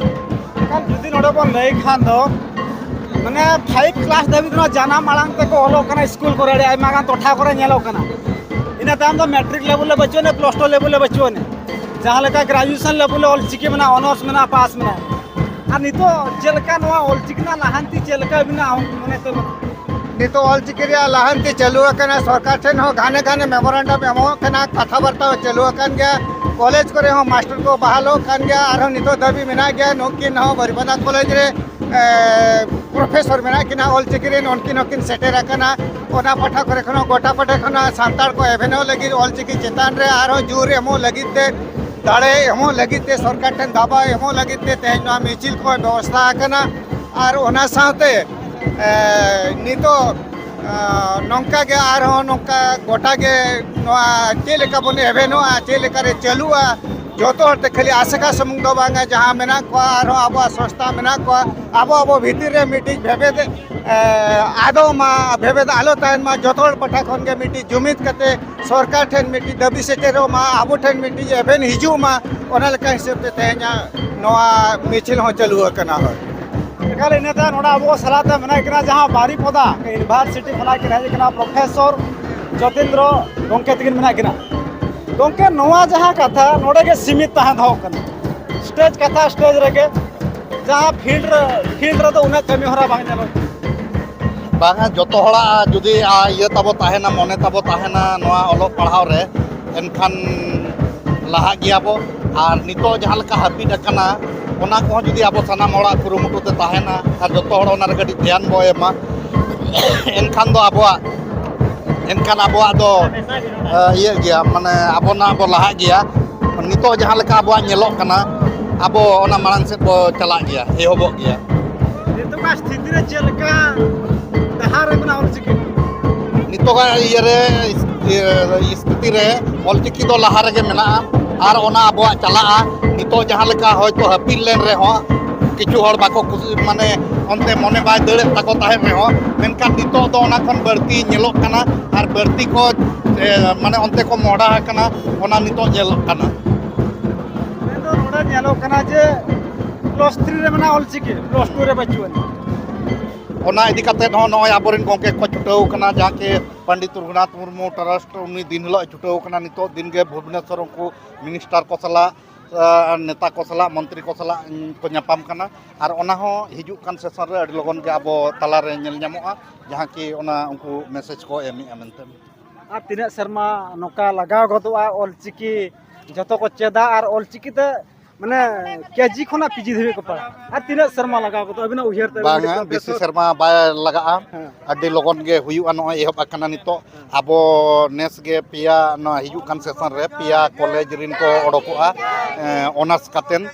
ᱮᱱᱠᱷᱟᱱ ᱡᱩᱫᱤ ᱱᱚᱰᱮ ᱵᱚᱱ ᱞᱟᱹᱭ ᱠᱷᱟᱱ ᱫᱚ, ᱢᱟᱱᱮ, ᱯᱷᱟᱭᱤᱵᱷ ᱠᱞᱟᱥ ᱫᱷᱟᱹᱵᱤᱡ ᱫᱚ ᱡᱟᱱᱟᱢ ᱟᱲᱟᱝ ᱛᱮᱠᱚ ᱚᱞᱚᱜ ᱠᱟᱱᱟ ᱥᱠᱩᱞ ᱠᱚᱨᱮ, ᱟᱹᱰᱤ ᱟᱭᱢᱟ ᱜᱟᱱ ᱴᱚᱴᱷᱟ ᱠᱚᱨᱮ ᱧᱮᱞᱚᱜ ᱠᱟᱱᱟ᱾ ᱤᱱᱟᱹ ᱛᱟᱭᱚᱢ ᱫᱚ ᱢᱮᱴᱨᱤᱠ ᱞᱮᱵᱮᱞ ᱨᱮ ᱵᱟᱹᱪᱩᱜ ᱟᱹᱱᱤᱡ, ᱯᱞᱟᱥ ᱴᱩ ᱞᱮᱵᱮᱞ ᱨᱮ ᱵᱟᱹᱪᱩᱜ ᱟᱹᱱᱤᱡ᱾ ᱡᱟᱦᱟᱸ ᱞᱮᱠᱟ ᱜᱨᱮᱡᱩᱭᱮᱥᱚᱱ ᱞᱮᱵᱮᱞ ᱨᱮ ᱚᱞ ᱪᱤᱠᱤ ᱢᱮᱱᱟᱜᱼᱟ, ᱚᱱᱟᱨᱥ ᱢᱮᱱᱟᱜᱼᱟ, ᱯᱟᱥ ᱢᱮᱱᱟᱜᱼᱟ᱾ ᱟᱨ ᱱᱤᱛᱚᱜ ᱪᱮᱫ ᱞᱮᱠᱟ ᱱᱚᱣᱟ ᱚᱞ ᱪᱤᱠᱤ ᱨᱮᱱᱟᱜ ᱞᱟᱦᱟᱱᱛᱤ ᱪᱮᱫ ᱞᱮᱠᱟ ᱢᱮᱱᱟᱜᱼᱟ ᱢᱚᱱᱮ ᱛᱮ? ᱱᱤᱛᱚᱜ ᱚᱞ ᱪᱤᱠᱤ ᱨᱮᱭᱟᱜ ᱞᱟᱦᱟᱱᱛᱤ ᱪᱟᱹᱞᱩ ᱟᱠᱟᱱᱟ᱾ ᱥᱚᱨᱠᱟᱨ ᱴᱷᱮᱱ ᱦᱚᱸ ᱜᱷᱟᱱᱮ ᱜᱷᱟᱱᱮ ᱢᱮᱢᱳᱨᱮᱱᱰᱟᱢ ᱮᱢᱚᱜ ᱠᱟᱱᱟ, ᱠᱟᱛᱷᱟ ᱵᱟᱨᱛᱟ ᱦᱚᱸ ᱪᱟᱹᱞᱩ ᱟᱠᱟᱱ ᱜᱮᱭᱟ᱾ ᱠᱚᱞᱮᱡᱽ ᱠᱚᱨᱮ ᱦᱚᱸ ᱢᱟᱥᱴᱟᱨ ᱠᱚ ᱵᱟᱦᱟᱞᱚᱜ ᱠᱟᱱ ᱜᱮᱭᱟ, ᱟᱨᱦᱚᱸ ᱱᱤᱛᱚᱜ ᱫᱷᱟᱹᱵᱤᱡ ᱢᱮᱱᱟᱜ ᱜᱮᱭᱟ᱾ ᱱᱩᱠᱤᱱ ᱦᱚᱸ ᱵᱟᱹᱨᱤᱯᱟᱫᱟ ᱠᱚᱞᱮᱡᱽ ᱨᱮ ᱮ, ᱯᱨᱚᱯᱷᱮᱥᱚᱨ ᱢᱮᱱᱟᱜ ᱠᱤᱱᱟ ᱚᱞ ᱪᱤᱠᱤ ᱨᱮᱱ, ᱩᱱᱠᱤᱱ ᱦᱚᱸᱠᱤᱱ ᱥᱮᱴᱮᱨ ᱟᱠᱟᱱᱟ᱾ ᱚᱱᱟ ᱯᱟᱦᱴᱟ ᱠᱚᱨᱮ ᱠᱷᱚᱱ ᱦᱚᱸ, ᱜᱚᱴᱟ ᱯᱟᱦᱴᱟ ᱠᱷᱚᱱᱟᱜ ᱥᱟᱱᱛᱟᱲ ᱠᱚ ᱮᱵᱷᱮᱱᱚᱜ ᱞᱟᱹᱜᱤᱫ, ᱚᱞ ᱪᱤᱠᱤ ᱪᱮᱛᱟᱱ ᱨᱮ ᱟᱨᱦᱚᱸ ᱡᱳᱨ ᱮᱢᱚᱜ ᱞᱟᱹᱜᱤᱫ ᱛᱮ, ᱫᱟᱲᱮ ᱮᱢᱚᱜ ᱞᱟᱹᱜᱤᱫ ᱛᱮ, ᱥᱚᱨᱠᱟᱨ ᱴᱷᱮᱱ ᱫᱟᱵᱟᱣ ᱮᱢᱚᱜ ᱞᱟᱹᱜᱤᱫ ᱛᱮ ᱛᱮᱦᱮᱧ ᱱᱚᱣᱟ ᱢᱤᱪᱷᱤᱞ ᱠᱚ ᱵᱮᱵᱚᱥᱛᱷᱟ ᱟᱠᱟᱱᱟ᱾ ᱟᱨ ᱚᱱᱟ ᱥᱟᱶᱛᱮ, ᱮ, ᱱᱤᱛᱚᱜ, ᱮ, ᱱᱚᱝᱠᱟ ᱜᱮ ᱟᱨᱦᱚᱸ ᱱᱚᱝᱠᱟ ᱜᱚᱴᱟ ᱜᱮ ᱱᱚᱣᱟ ᱪᱮᱫ ᱞᱮᱠᱟ ᱵᱚᱱ ᱮᱵᱷᱮᱱᱚᱜᱼᱟ, ᱪᱮᱫ ᱞᱮᱠᱟᱨᱮ ᱪᱟᱹᱞᱩᱜᱼᱟ, ᱡᱚᱛᱚ ᱦᱚᱲ ᱛᱮ, ᱠᱷᱟᱹᱞᱤ ᱟᱥᱮᱠᱟ ᱥᱩᱢᱩᱝ ᱫᱚ ᱵᱟᱝᱟ, ᱡᱟᱦᱟᱸ ᱢᱮᱱᱟᱜ ᱠᱚᱣᱟ, ᱟᱨᱦᱚᱸ ᱟᱵᱚᱣᱟᱜ ᱥᱚᱝᱥᱛᱷᱟ ᱢᱮᱱᱟᱜ ᱠᱚᱣᱟ, ᱟᱵᱚ ᱟᱵᱚ ᱵᱷᱤᱛᱤᱨ ᱨᱮ ᱢᱤᱫᱴᱤᱡ ᱵᱷᱮᱵᱮᱫ, ᱮ, ᱟᱫᱚᱜ ᱢᱟ, ᱵᱷᱮᱵᱮᱫ ᱟᱞᱚ ᱛᱟᱦᱮᱱ ᱢᱟ, ᱡᱚᱛᱚ ᱦᱚᱲ ᱯᱟᱦᱴᱟ ᱠᱷᱚᱱ ᱜᱮ ᱢᱤᱫᱴᱤᱡ ᱡᱩᱢᱤᱫ ᱠᱟᱛᱮ ᱥᱚᱨᱠᱟᱨ ᱴᱷᱮᱱ ᱢᱤᱫᱴᱤᱡ ᱫᱟᱹᱵᱤ ᱥᱮᱴᱮᱨᱚᱜ ᱢᱟ, ᱟᱵᱚ ᱴᱷᱮᱱ ᱢᱤᱫᱴᱤᱡ ᱮᱵᱷᱮᱱ ᱦᱤᱡᱩᱜ ᱢᱟ, ᱚᱱᱟ ᱞᱮᱠᱟ ᱦᱤᱥᱟᱹᱵ ᱛᱮ ᱛᱮᱦᱮᱧᱟᱜ ᱱᱚᱣᱟ ᱢᱤᱪᱷᱤᱞ ᱦᱚᱸ ᱪᱟᱹᱞᱩ ᱟᱠᱟᱱᱟ᱾ ᱦᱳᱭ᱾ ᱮᱠᱟᱞ, ᱤᱱᱟᱹ ᱛᱟᱭᱚᱢ ᱱᱚᱰᱮ ᱟᱵᱚ ᱥᱟᱞᱟᱜ ᱛᱮ ᱢᱮᱱᱟᱜ ᱠᱤᱱᱟ ᱡᱟᱦᱟᱸ ᱵᱟᱨᱤᱯᱚᱫᱟ ᱤᱭᱩᱱᱤᱵᱷᱟᱨᱥᱤᱴᱤ ᱠᱷᱚᱱᱟᱜ ᱠᱤᱱ ᱦᱮᱡ ᱟᱠᱟᱱᱟ, ᱯᱨᱚᱯᱷᱮᱥᱚᱨ ᱡᱚᱛᱤᱱᱫᱨᱚ ᱜᱚᱢᱠᱮ ᱛᱟᱹᱠᱤᱱ ᱢᱮᱱᱟᱜ ᱠᱤᱱᱟ᱾ ᱜᱚᱢᱠᱮ, ᱱᱚᱣᱟ ᱡᱟᱦᱟᱸ ᱠᱟᱛᱷᱟ ᱱᱚᱰᱮ ᱜᱮ ᱥᱤᱢᱤᱛ ᱛᱟᱦᱮᱸ ᱫᱚᱦᱚ ᱠᱟᱱᱟ, ᱥᱴᱮᱡᱽ ᱠᱟᱛᱷᱟ ᱥᱴᱮᱡᱽ ᱨᱮᱜᱮ, ᱡᱟᱦᱟᱸ ᱯᱷᱤᱞᱰ ᱨᱮ, ᱯᱷᱤᱞᱰ ᱨᱮᱫᱚ ᱩᱱᱟᱹᱜ ᱠᱟᱹᱢᱤ ᱦᱚᱨᱟ ᱵᱟᱝ ᱧᱮᱞᱚᱜ ᱠᱟᱱᱟ᱾ ᱵᱟᱝᱟ, ᱡᱚᱛᱚ ᱦᱚᱲᱟᱜ ᱡᱩᱫᱤ, ᱟ, ᱤᱭᱟᱹ ᱛᱟᱵᱚ ᱛᱟᱦᱮᱱᱟ, ᱢᱚᱱᱮ ᱛᱟᱵᱚ ᱛᱟᱦᱮᱱᱟ ᱱᱚᱣᱟ ᱚᱞᱚᱜ ᱯᱟᱲᱦᱟᱣ ᱨᱮ, ᱮᱱᱠᱷᱟᱱ ᱞᱟᱦᱟᱜ ᱜᱮᱭᱟ ᱵᱚ᱾ ᱟᱨ ᱱᱤᱛᱚᱜ ᱡᱟᱦᱟᱸ ᱞᱮᱠᱟ ᱦᱟᱹᱯᱤᱫ ᱟᱠᱟᱱᱟ, ᱚᱱᱟ ᱠᱚᱦᱚᱸ ᱡᱩᱫᱤ ᱟᱵᱚ ᱥᱟᱱᱟᱢ ᱦᱚᱲᱟᱜ ᱠᱩᱨᱩᱢᱩᱴᱩ ᱛᱮ ᱛᱟᱦᱮᱱᱟ ᱟᱨ ᱡᱚᱛᱚ ᱦᱚᱲ ᱚᱱᱟ ᱨᱮ ᱠᱟᱹᱴᱤᱡ ᱫᱷᱮᱭᱟᱱ ᱵᱚ ᱮᱢᱟ, ᱮᱱᱠᱷᱟᱱ ᱫᱚ ᱟᱵᱚᱣᱟᱜ, ᱮᱱᱠᱷᱟᱱ ᱟᱵᱚᱣᱟᱜ ᱫᱚ, ᱮ, ᱤᱭᱟᱹᱜ ᱜᱮᱭᱟ, ᱢᱟᱱᱮ ᱟᱵᱚᱱᱟᱜ ᱵᱚ ᱞᱟᱦᱟᱜ ᱜᱮᱭᱟ᱾ ᱱᱤᱛᱚᱜ ᱡᱟᱦᱟᱸ ᱞᱮᱠᱟ ᱟᱵᱚᱣᱟᱜ ᱧᱮᱞᱚᱜ ᱠᱟᱱᱟ, ᱟᱵᱚ ᱚᱱᱟ ᱢᱟᱲᱟᱝ ᱥᱮᱫ ᱵᱚ ᱪᱟᱞᱟᱜ ᱜᱮᱭᱟ, ᱮᱦᱚᱵᱚᱜ ᱜᱮᱭᱟ᱾ ᱱᱤᱛᱚᱜᱟᱜ ᱥᱛᱷᱤᱛᱤ ᱨᱮ ᱪᱮᱫ ᱞᱮᱠᱟ ᱰᱟᱦᱟᱨ ᱨᱮ ᱢᱮᱱᱟᱜᱼᱟ ᱚᱞᱪᱤᱠᱤ? ᱱᱤᱛᱚᱜᱟᱜ ᱤᱭᱟᱹ ᱨᱮ, ᱤᱭᱟᱹ, ᱥᱛᱷᱤᱛᱤ ᱨᱮ ᱚᱞᱪᱤᱠᱤ ᱫᱚ ᱞᱟᱦᱟ ᱨᱮᱜᱮ ᱢᱮᱱᱟᱜᱼᱟ᱾ ᱟᱨ ᱚᱱᱟ ᱟᱵᱚᱣᱟᱜ ᱪᱟᱞᱟᱜᱼᱟ᱾ ᱱᱤᱛᱚᱜ ᱡᱟᱦᱟᱸ ᱞᱮᱠᱟ ᱦᱚᱭᱛᱳ ᱦᱟᱹᱯᱤᱫ ᱞᱮᱱ ᱨᱮᱦᱚᱸ, ᱠᱤᱪᱷᱩ ᱦᱚᱲ ᱵᱟᱠᱚ ᱠᱩᱥᱤ, ᱢᱟᱱᱮ ᱚᱱᱛᱮ ᱢᱚᱱᱮ ᱵᱟᱭ ᱫᱟᱹᱲᱮᱫ ᱛᱟᱠᱚ ᱛᱟᱦᱮᱸᱫ ᱨᱮᱦᱚᱸ, ᱢᱮᱱᱠᱷᱟᱱ ᱱᱤᱛᱚᱜ ᱫᱚ ᱚᱱᱟ ᱠᱷᱚᱱ ᱵᱟᱹᱲᱛᱤ ᱧᱮᱞᱚᱜ ᱠᱟᱱᱟ᱾ ᱟᱨ ᱵᱟᱹᱲᱛᱤ ᱠᱚ, ᱮ, ᱢᱟᱱᱮ ᱚᱱᱛᱮ ᱠᱚ ᱢᱚᱦᱰᱟ ᱟᱠᱟᱱᱟ, ᱚᱱᱟ ᱱᱤᱛᱚᱜ ᱧᱮᱞᱚᱜ ᱠᱟᱱᱟ᱾ ᱢᱮᱱᱫᱚ ᱱᱚᱰᱮ ᱧᱮᱞᱚᱜ ᱠᱟᱱᱟ ᱡᱮ ᱠᱞᱟᱥ ᱛᱷᱨᱤ ᱨᱮ ᱢᱮᱱᱟᱜᱼᱟ ᱚᱞᱪᱤᱠᱤ, ᱠᱞᱟᱥ ᱴᱩ ᱨᱮ ᱵᱟᱹᱪᱩᱜ ᱟᱹᱱᱤᱡ᱾ ᱚᱱᱟ ᱤᱫᱤ ᱠᱟᱛᱮᱫ ᱦᱚᱸ ᱱᱚᱜᱼᱚᱭ ᱟᱵᱚᱨᱮᱱ ᱜᱚᱢᱠᱮ ᱠᱚ ᱪᱷᱩᱴᱟᱹᱣ ᱠᱟᱱᱟ, ᱡᱟᱦᱟᱸ ᱠᱤ ᱯᱚᱱᱰᱤᱛ ᱨᱚᱜᱷᱩᱱᱟᱛᱷ ᱢᱩᱨᱢᱩ ᱴᱨᱟᱥᱴ, ᱩᱱᱤ ᱫᱤᱱ ᱦᱤᱞᱳᱜ ᱮ ᱪᱷᱩᱴᱟᱹᱣ ᱠᱟᱱᱟ᱾ ᱱᱤᱛᱚᱜ ᱫᱤᱱ ᱜᱮ ᱵᱷᱩᱵᱽᱱᱮᱥᱚᱨ ᱩᱱᱠᱩ ᱢᱤᱱᱤᱥᱴᱟᱨ ᱠᱚ ᱥᱟᱞᱟᱜ, ᱟᱨ ᱱᱮᱛᱟ ᱠᱚ ᱥᱟᱞᱟᱜ, ᱢᱚᱱᱛᱨᱤ ᱠᱚ ᱥᱟᱞᱟᱜ, ᱩᱸ, ᱠᱚ ᱧᱟᱯᱟᱢ ᱠᱟᱱᱟ᱾ ᱟᱨ ᱚᱱᱟ ᱦᱚᱸ ᱦᱤᱡᱩᱜ ᱠᱟᱱ ᱥᱮᱥᱚᱱ ᱨᱮ ᱟᱹᱰᱤ ᱞᱚᱜᱚᱱ ᱜᱮ ᱟᱵᱚ ᱛᱟᱞᱟᱨᱮ ᱧᱮᱞ ᱧᱟᱢᱚᱜᱼᱟ, ᱡᱟᱦᱟᱸ ᱠᱤ ᱚᱱᱟ ᱩᱱᱠᱩ ᱢᱮᱥᱮᱡᱽ ᱠᱚ ᱮᱢᱮᱜᱼᱟ ᱢᱮᱱᱛᱮ᱾ ᱟᱨ ᱛᱤᱱᱟᱹᱜ ᱥᱮᱨᱢᱟ ᱱᱚᱝᱠᱟ ᱞᱟᱜᱟᱣ ᱜᱚᱫᱚᱜᱼᱟ ᱚᱞᱪᱤᱠᱤ ᱡᱷᱚᱛᱚ ᱠᱚ ᱪᱮᱫᱟ ᱟᱨ ᱚᱞᱪᱤᱠᱤ ᱛᱮ ᱢᱟᱱᱮ ᱠᱮᱡᱤ ᱠᱷᱚᱱᱟᱜ ᱯᱤᱡᱤ ᱫᱷᱟᱹᱵᱤᱡ ᱠᱚ ᱯᱟᱲᱦᱟᱜᱼᱟ? ᱟᱨ ᱛᱤᱱᱟᱹᱜ ᱥᱮᱨᱢᱟ ᱞᱟᱜᱟᱣ ᱜᱚᱫᱚᱜᱼᱟ ᱟᱹᱵᱤᱱᱟᱜ ᱩᱭᱦᱟᱹᱨ ᱛᱮ? ᱵᱟᱝᱟ, ᱵᱮᱥᱤ ᱥᱮᱨᱢᱟ ᱵᱟᱭ ᱞᱟᱜᱟᱜᱼᱟ᱾ ᱦᱮᱸ᱾ ᱟᱹᱰᱤ ᱞᱚᱜᱚᱱ ᱜᱮ ᱦᱩᱭᱩᱜᱼᱟ᱾ ᱱᱚᱜᱼᱚᱭ ᱮᱦᱚᱵ ᱟᱠᱟᱱᱟ ᱱᱤᱛᱚᱜ᱾ ᱦᱮᱸ᱾ ᱟᱵᱚ ᱱᱮᱥ ᱜᱮ ᱯᱮᱭᱟ, ᱱᱚᱣᱟ ᱦᱤᱡᱩᱜ ᱠᱟᱱ ᱥᱮᱥᱚᱱ ᱨᱮ ᱯᱮᱭᱟ ᱠᱚᱞᱮᱡᱽ ᱨᱤᱱ ᱠᱚ ᱚᱰᱚᱠᱚᱜᱼᱟ, ᱮᱸ, ᱚᱱᱟᱨᱥ ᱠᱟᱛᱮᱱ᱾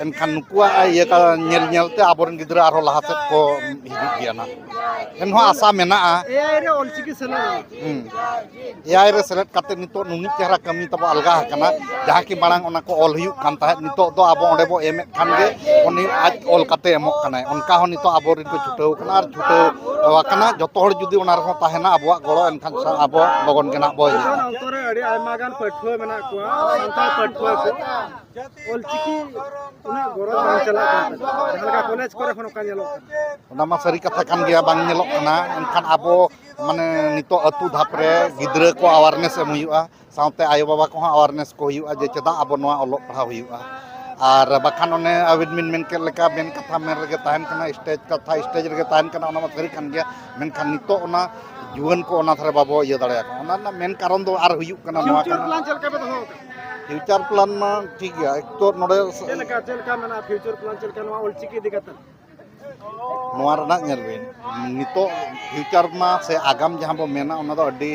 ᱮᱱᱠᱷᱟᱱ ᱱᱩᱠᱩᱣᱟᱜ ᱤᱭᱟᱹ ᱠᱟ-, ᱧᱮᱞ ᱧᱮᱞ ᱛᱮ ᱟᱵᱚᱨᱮᱱ ᱜᱤᱫᱽᱨᱟᱹ ᱟᱨᱦᱚᱸ ᱞᱟᱦᱟ ᱥᱮᱫ ᱠᱚ ᱦᱤᱡᱩᱜ ᱜᱮᱭᱟ ᱱᱟᱜ᱾ ᱮᱱᱦᱚᱸ ᱟᱥᱟ ᱢᱮᱱᱟᱜᱼᱟ᱾ ᱮ ᱟᱭ ᱨᱮ ᱚᱞᱪᱤᱠᱤ ᱥᱮᱞᱮᱫ ᱞᱮᱱᱟ᱾ ᱦᱩᱸ᱾ ᱮ ᱟᱭ ᱨᱮ ᱥᱮᱞᱮᱫ ᱠᱟᱛᱮ ᱱᱤᱛᱚᱜ ᱱᱩᱱᱟᱹᱜ ᱪᱮᱦᱨᱟ ᱠᱟᱹᱢᱤ ᱛᱟᱵᱚ ᱟᱞᱜᱟ ᱟᱠᱟᱱᱟ᱾ ᱡᱟᱦᱟᱸ ᱠᱤ ᱢᱟᱲᱟᱝ ᱚᱱᱟ ᱠᱚ ᱚᱞ ᱦᱩᱭᱩᱜ ᱠᱟᱱ ᱛᱟᱦᱮᱸᱫ, ᱱᱤᱛᱚᱜ ᱫᱚ ᱟᱵᱚ ᱚᱸᱰᱮ ᱵᱚ ᱮᱢᱮᱫ ᱠᱷᱟᱱ ᱜᱮ ᱩᱱᱤ ᱟᱡ ᱚᱞ ᱠᱟᱛᱮ ᱮᱢᱚᱜ ᱠᱟᱱᱟᱭ᱾ ᱚᱱᱠᱟ ᱦᱚᱸ ᱱᱤᱛᱚᱜ ᱟᱵᱚᱨᱮᱱ ᱠᱚ ᱪᱷᱩᱴᱟᱹᱣ ᱠᱟᱱᱟ ᱟᱨ ᱪᱷᱩᱴᱟᱹᱣ ᱟᱠᱟᱱᱟ᱾ ᱡᱚᱛᱚ ᱦᱚᱲ ᱡᱩᱫᱤ ᱚᱱᱟ ᱨᱮᱦᱚᱸ ᱛᱟᱦᱮᱱᱟ ᱟᱵᱚᱣᱟᱜ ᱜᱚᱲᱚ, ᱮᱱᱠᱷᱟᱱ ᱥᱟ-, ᱟᱵᱚ ᱞᱚᱜᱚᱱ ᱜᱮ ᱱᱟᱜ ᱵᱚ ᱤᱭᱟᱹᱜᱼᱟ᱾ ᱚᱱᱟ ᱚᱠᱛᱚ ᱨᱮ ᱟᱹᱰᱤ ᱟᱭᱢᱟ ᱜᱟᱱ ᱯᱟᱹᱴᱷᱩᱣᱟᱹ ᱢᱮᱱᱟᱜ ᱠᱚᱣᱟ, ᱥᱟᱱᱛᱟᱲ ᱯᱟᱹᱴᱷᱩᱣᱟᱹ ᱠᱚ᱾ ᱚᱞᱪᱤᱠᱤ ᱩᱱᱟᱹᱜ ᱜᱚᱨᱚᱡᱽ ᱵᱟᱝ ᱪᱟᱞᱟᱜ ᱠᱟᱱ ᱛᱟᱠᱚᱣᱟ, ᱡᱟᱦᱟᱸ ᱞᱮᱠᱟ ᱠᱚᱞᱮᱡᱽ ᱠᱚᱨᱮ ᱦᱚᱸ ᱱᱚᱝᱠᱟ ᱧᱮᱞᱚᱜ ᱠᱟᱱᱟ᱾ ᱚᱱᱟ ᱢᱟ ᱥᱟᱹᱨᱤ ᱠᱟᱛᱷᱟ ᱠᱟᱱ ᱜᱮᱭᱟ, ᱵᱟᱝ ᱧᱮᱞᱚᱜ ᱠᱟᱱᱟ᱾ ᱮᱱᱠᱷᱟᱱ ᱟᱵᱚ ᱢᱟᱱᱮ ᱱᱤᱛᱚᱜ ᱟᱹᱛᱩ ᱫᱷᱟᱯ ᱨᱮ ᱜᱤᱫᱽᱨᱟᱹ ᱠᱚ awareness ᱮᱢ ᱦᱩᱭᱩᱜᱼᱟ, ᱥᱟᱶᱛᱮ ᱟᱭᱳᱼᱵᱟᱵᱟ ᱠᱚᱦᱚᱸ awareness ᱠᱚ ᱦᱩᱭᱩᱜᱼᱟ ᱡᱮ ᱪᱮᱫᱟᱜ ᱟᱵᱚ ᱱᱚᱣᱟ ᱚᱞᱚᱜ ᱯᱟᱲᱦᱟᱣ ᱦᱩᱭᱩᱜᱼᱟ᱾ ᱟᱨ ᱵᱟᱠᱷᱟᱱ ᱚᱱᱮ ᱟᱹᱵᱤᱱ ᱵᱤᱱ ᱢᱮᱱ ᱠᱮᱫ ᱞᱮᱠᱟ, ᱢᱮᱱ ᱠᱟᱛᱷᱟ ᱢᱮᱱ ᱨᱮᱜᱮ ᱛᱟᱦᱮᱱ ᱠᱟᱱᱟ, ᱥᱴᱮᱡᱽ ᱠᱟᱛᱷᱟ ᱥᱴᱮᱡᱽ ᱨᱮᱜᱮ ᱛᱟᱦᱮᱱ ᱠᱟᱱᱟ, ᱚᱱᱟ ᱢᱟ ᱥᱟᱹᱨᱤ ᱠᱟᱱ ᱜᱮᱭᱟ᱾ ᱢᱮᱱᱠᱷᱟᱱ ᱱᱤᱛᱚᱜ ᱚᱱᱟ ᱡᱩᱣᱟᱹᱱ ᱠᱚ ᱚᱱᱟ ᱫᱷᱟᱨᱮ ᱵᱟᱵᱚ ᱤᱭᱟᱹ ᱫᱟᱲᱮᱭᱟᱠᱚ ᱠᱟᱱᱟ᱾ ᱚᱱᱟ ᱨᱮᱱᱟᱜ ᱢᱮᱱ ᱠᱟᱨᱚᱱ ᱫᱚ ᱟᱨ ᱦᱩᱭᱩᱜ ᱠᱟᱱᱟ ᱱᱚᱣᱟ ᱯᱷᱤᱭᱩᱪᱟᱨ ᱠᱟᱱᱟ᱾ ᱯᱞᱟᱱ ᱪᱮᱫ ᱞᱮᱠᱟ ᱯᱮ ᱫᱚᱦᱚ ᱟᱠᱟᱫᱟ? ᱯᱷᱤᱭᱩᱪᱟᱨ ᱯᱞᱟᱱ ᱢᱟ ᱴᱷᱤᱠ ᱜᱮᱭᱟ, ᱮᱠ ᱛᱚ ᱱᱚᱰᱮ ᱪᱮᱫ ᱞᱮᱠᱟ, ᱪᱮᱫ ᱞᱮᱠᱟ ᱢᱮᱱᱟᱜᱼᱟ ᱯᱷᱤᱭᱩᱪᱟᱨ ᱯᱞᱟᱱ, ᱪᱮᱫ ᱞᱮᱠᱟ ᱱᱚᱣᱟ ᱚᱞᱪᱤᱠᱤ ᱤᱫᱤ ᱠᱟᱛᱮ? ᱱᱚᱣᱟ ᱨᱮᱱᱟᱜ ᱧᱮᱞ ᱵᱤᱱ, ᱱᱤᱛᱚᱜ ᱯᱷᱤᱭᱩᱪᱟᱨ ᱢᱟ ᱥᱮ ᱟᱜᱟᱢ ᱡᱟᱦᱟᱸ ᱵᱚ ᱢᱮᱱᱟ, ᱚᱱᱟ ᱫᱚ ᱟᱹᱰᱤ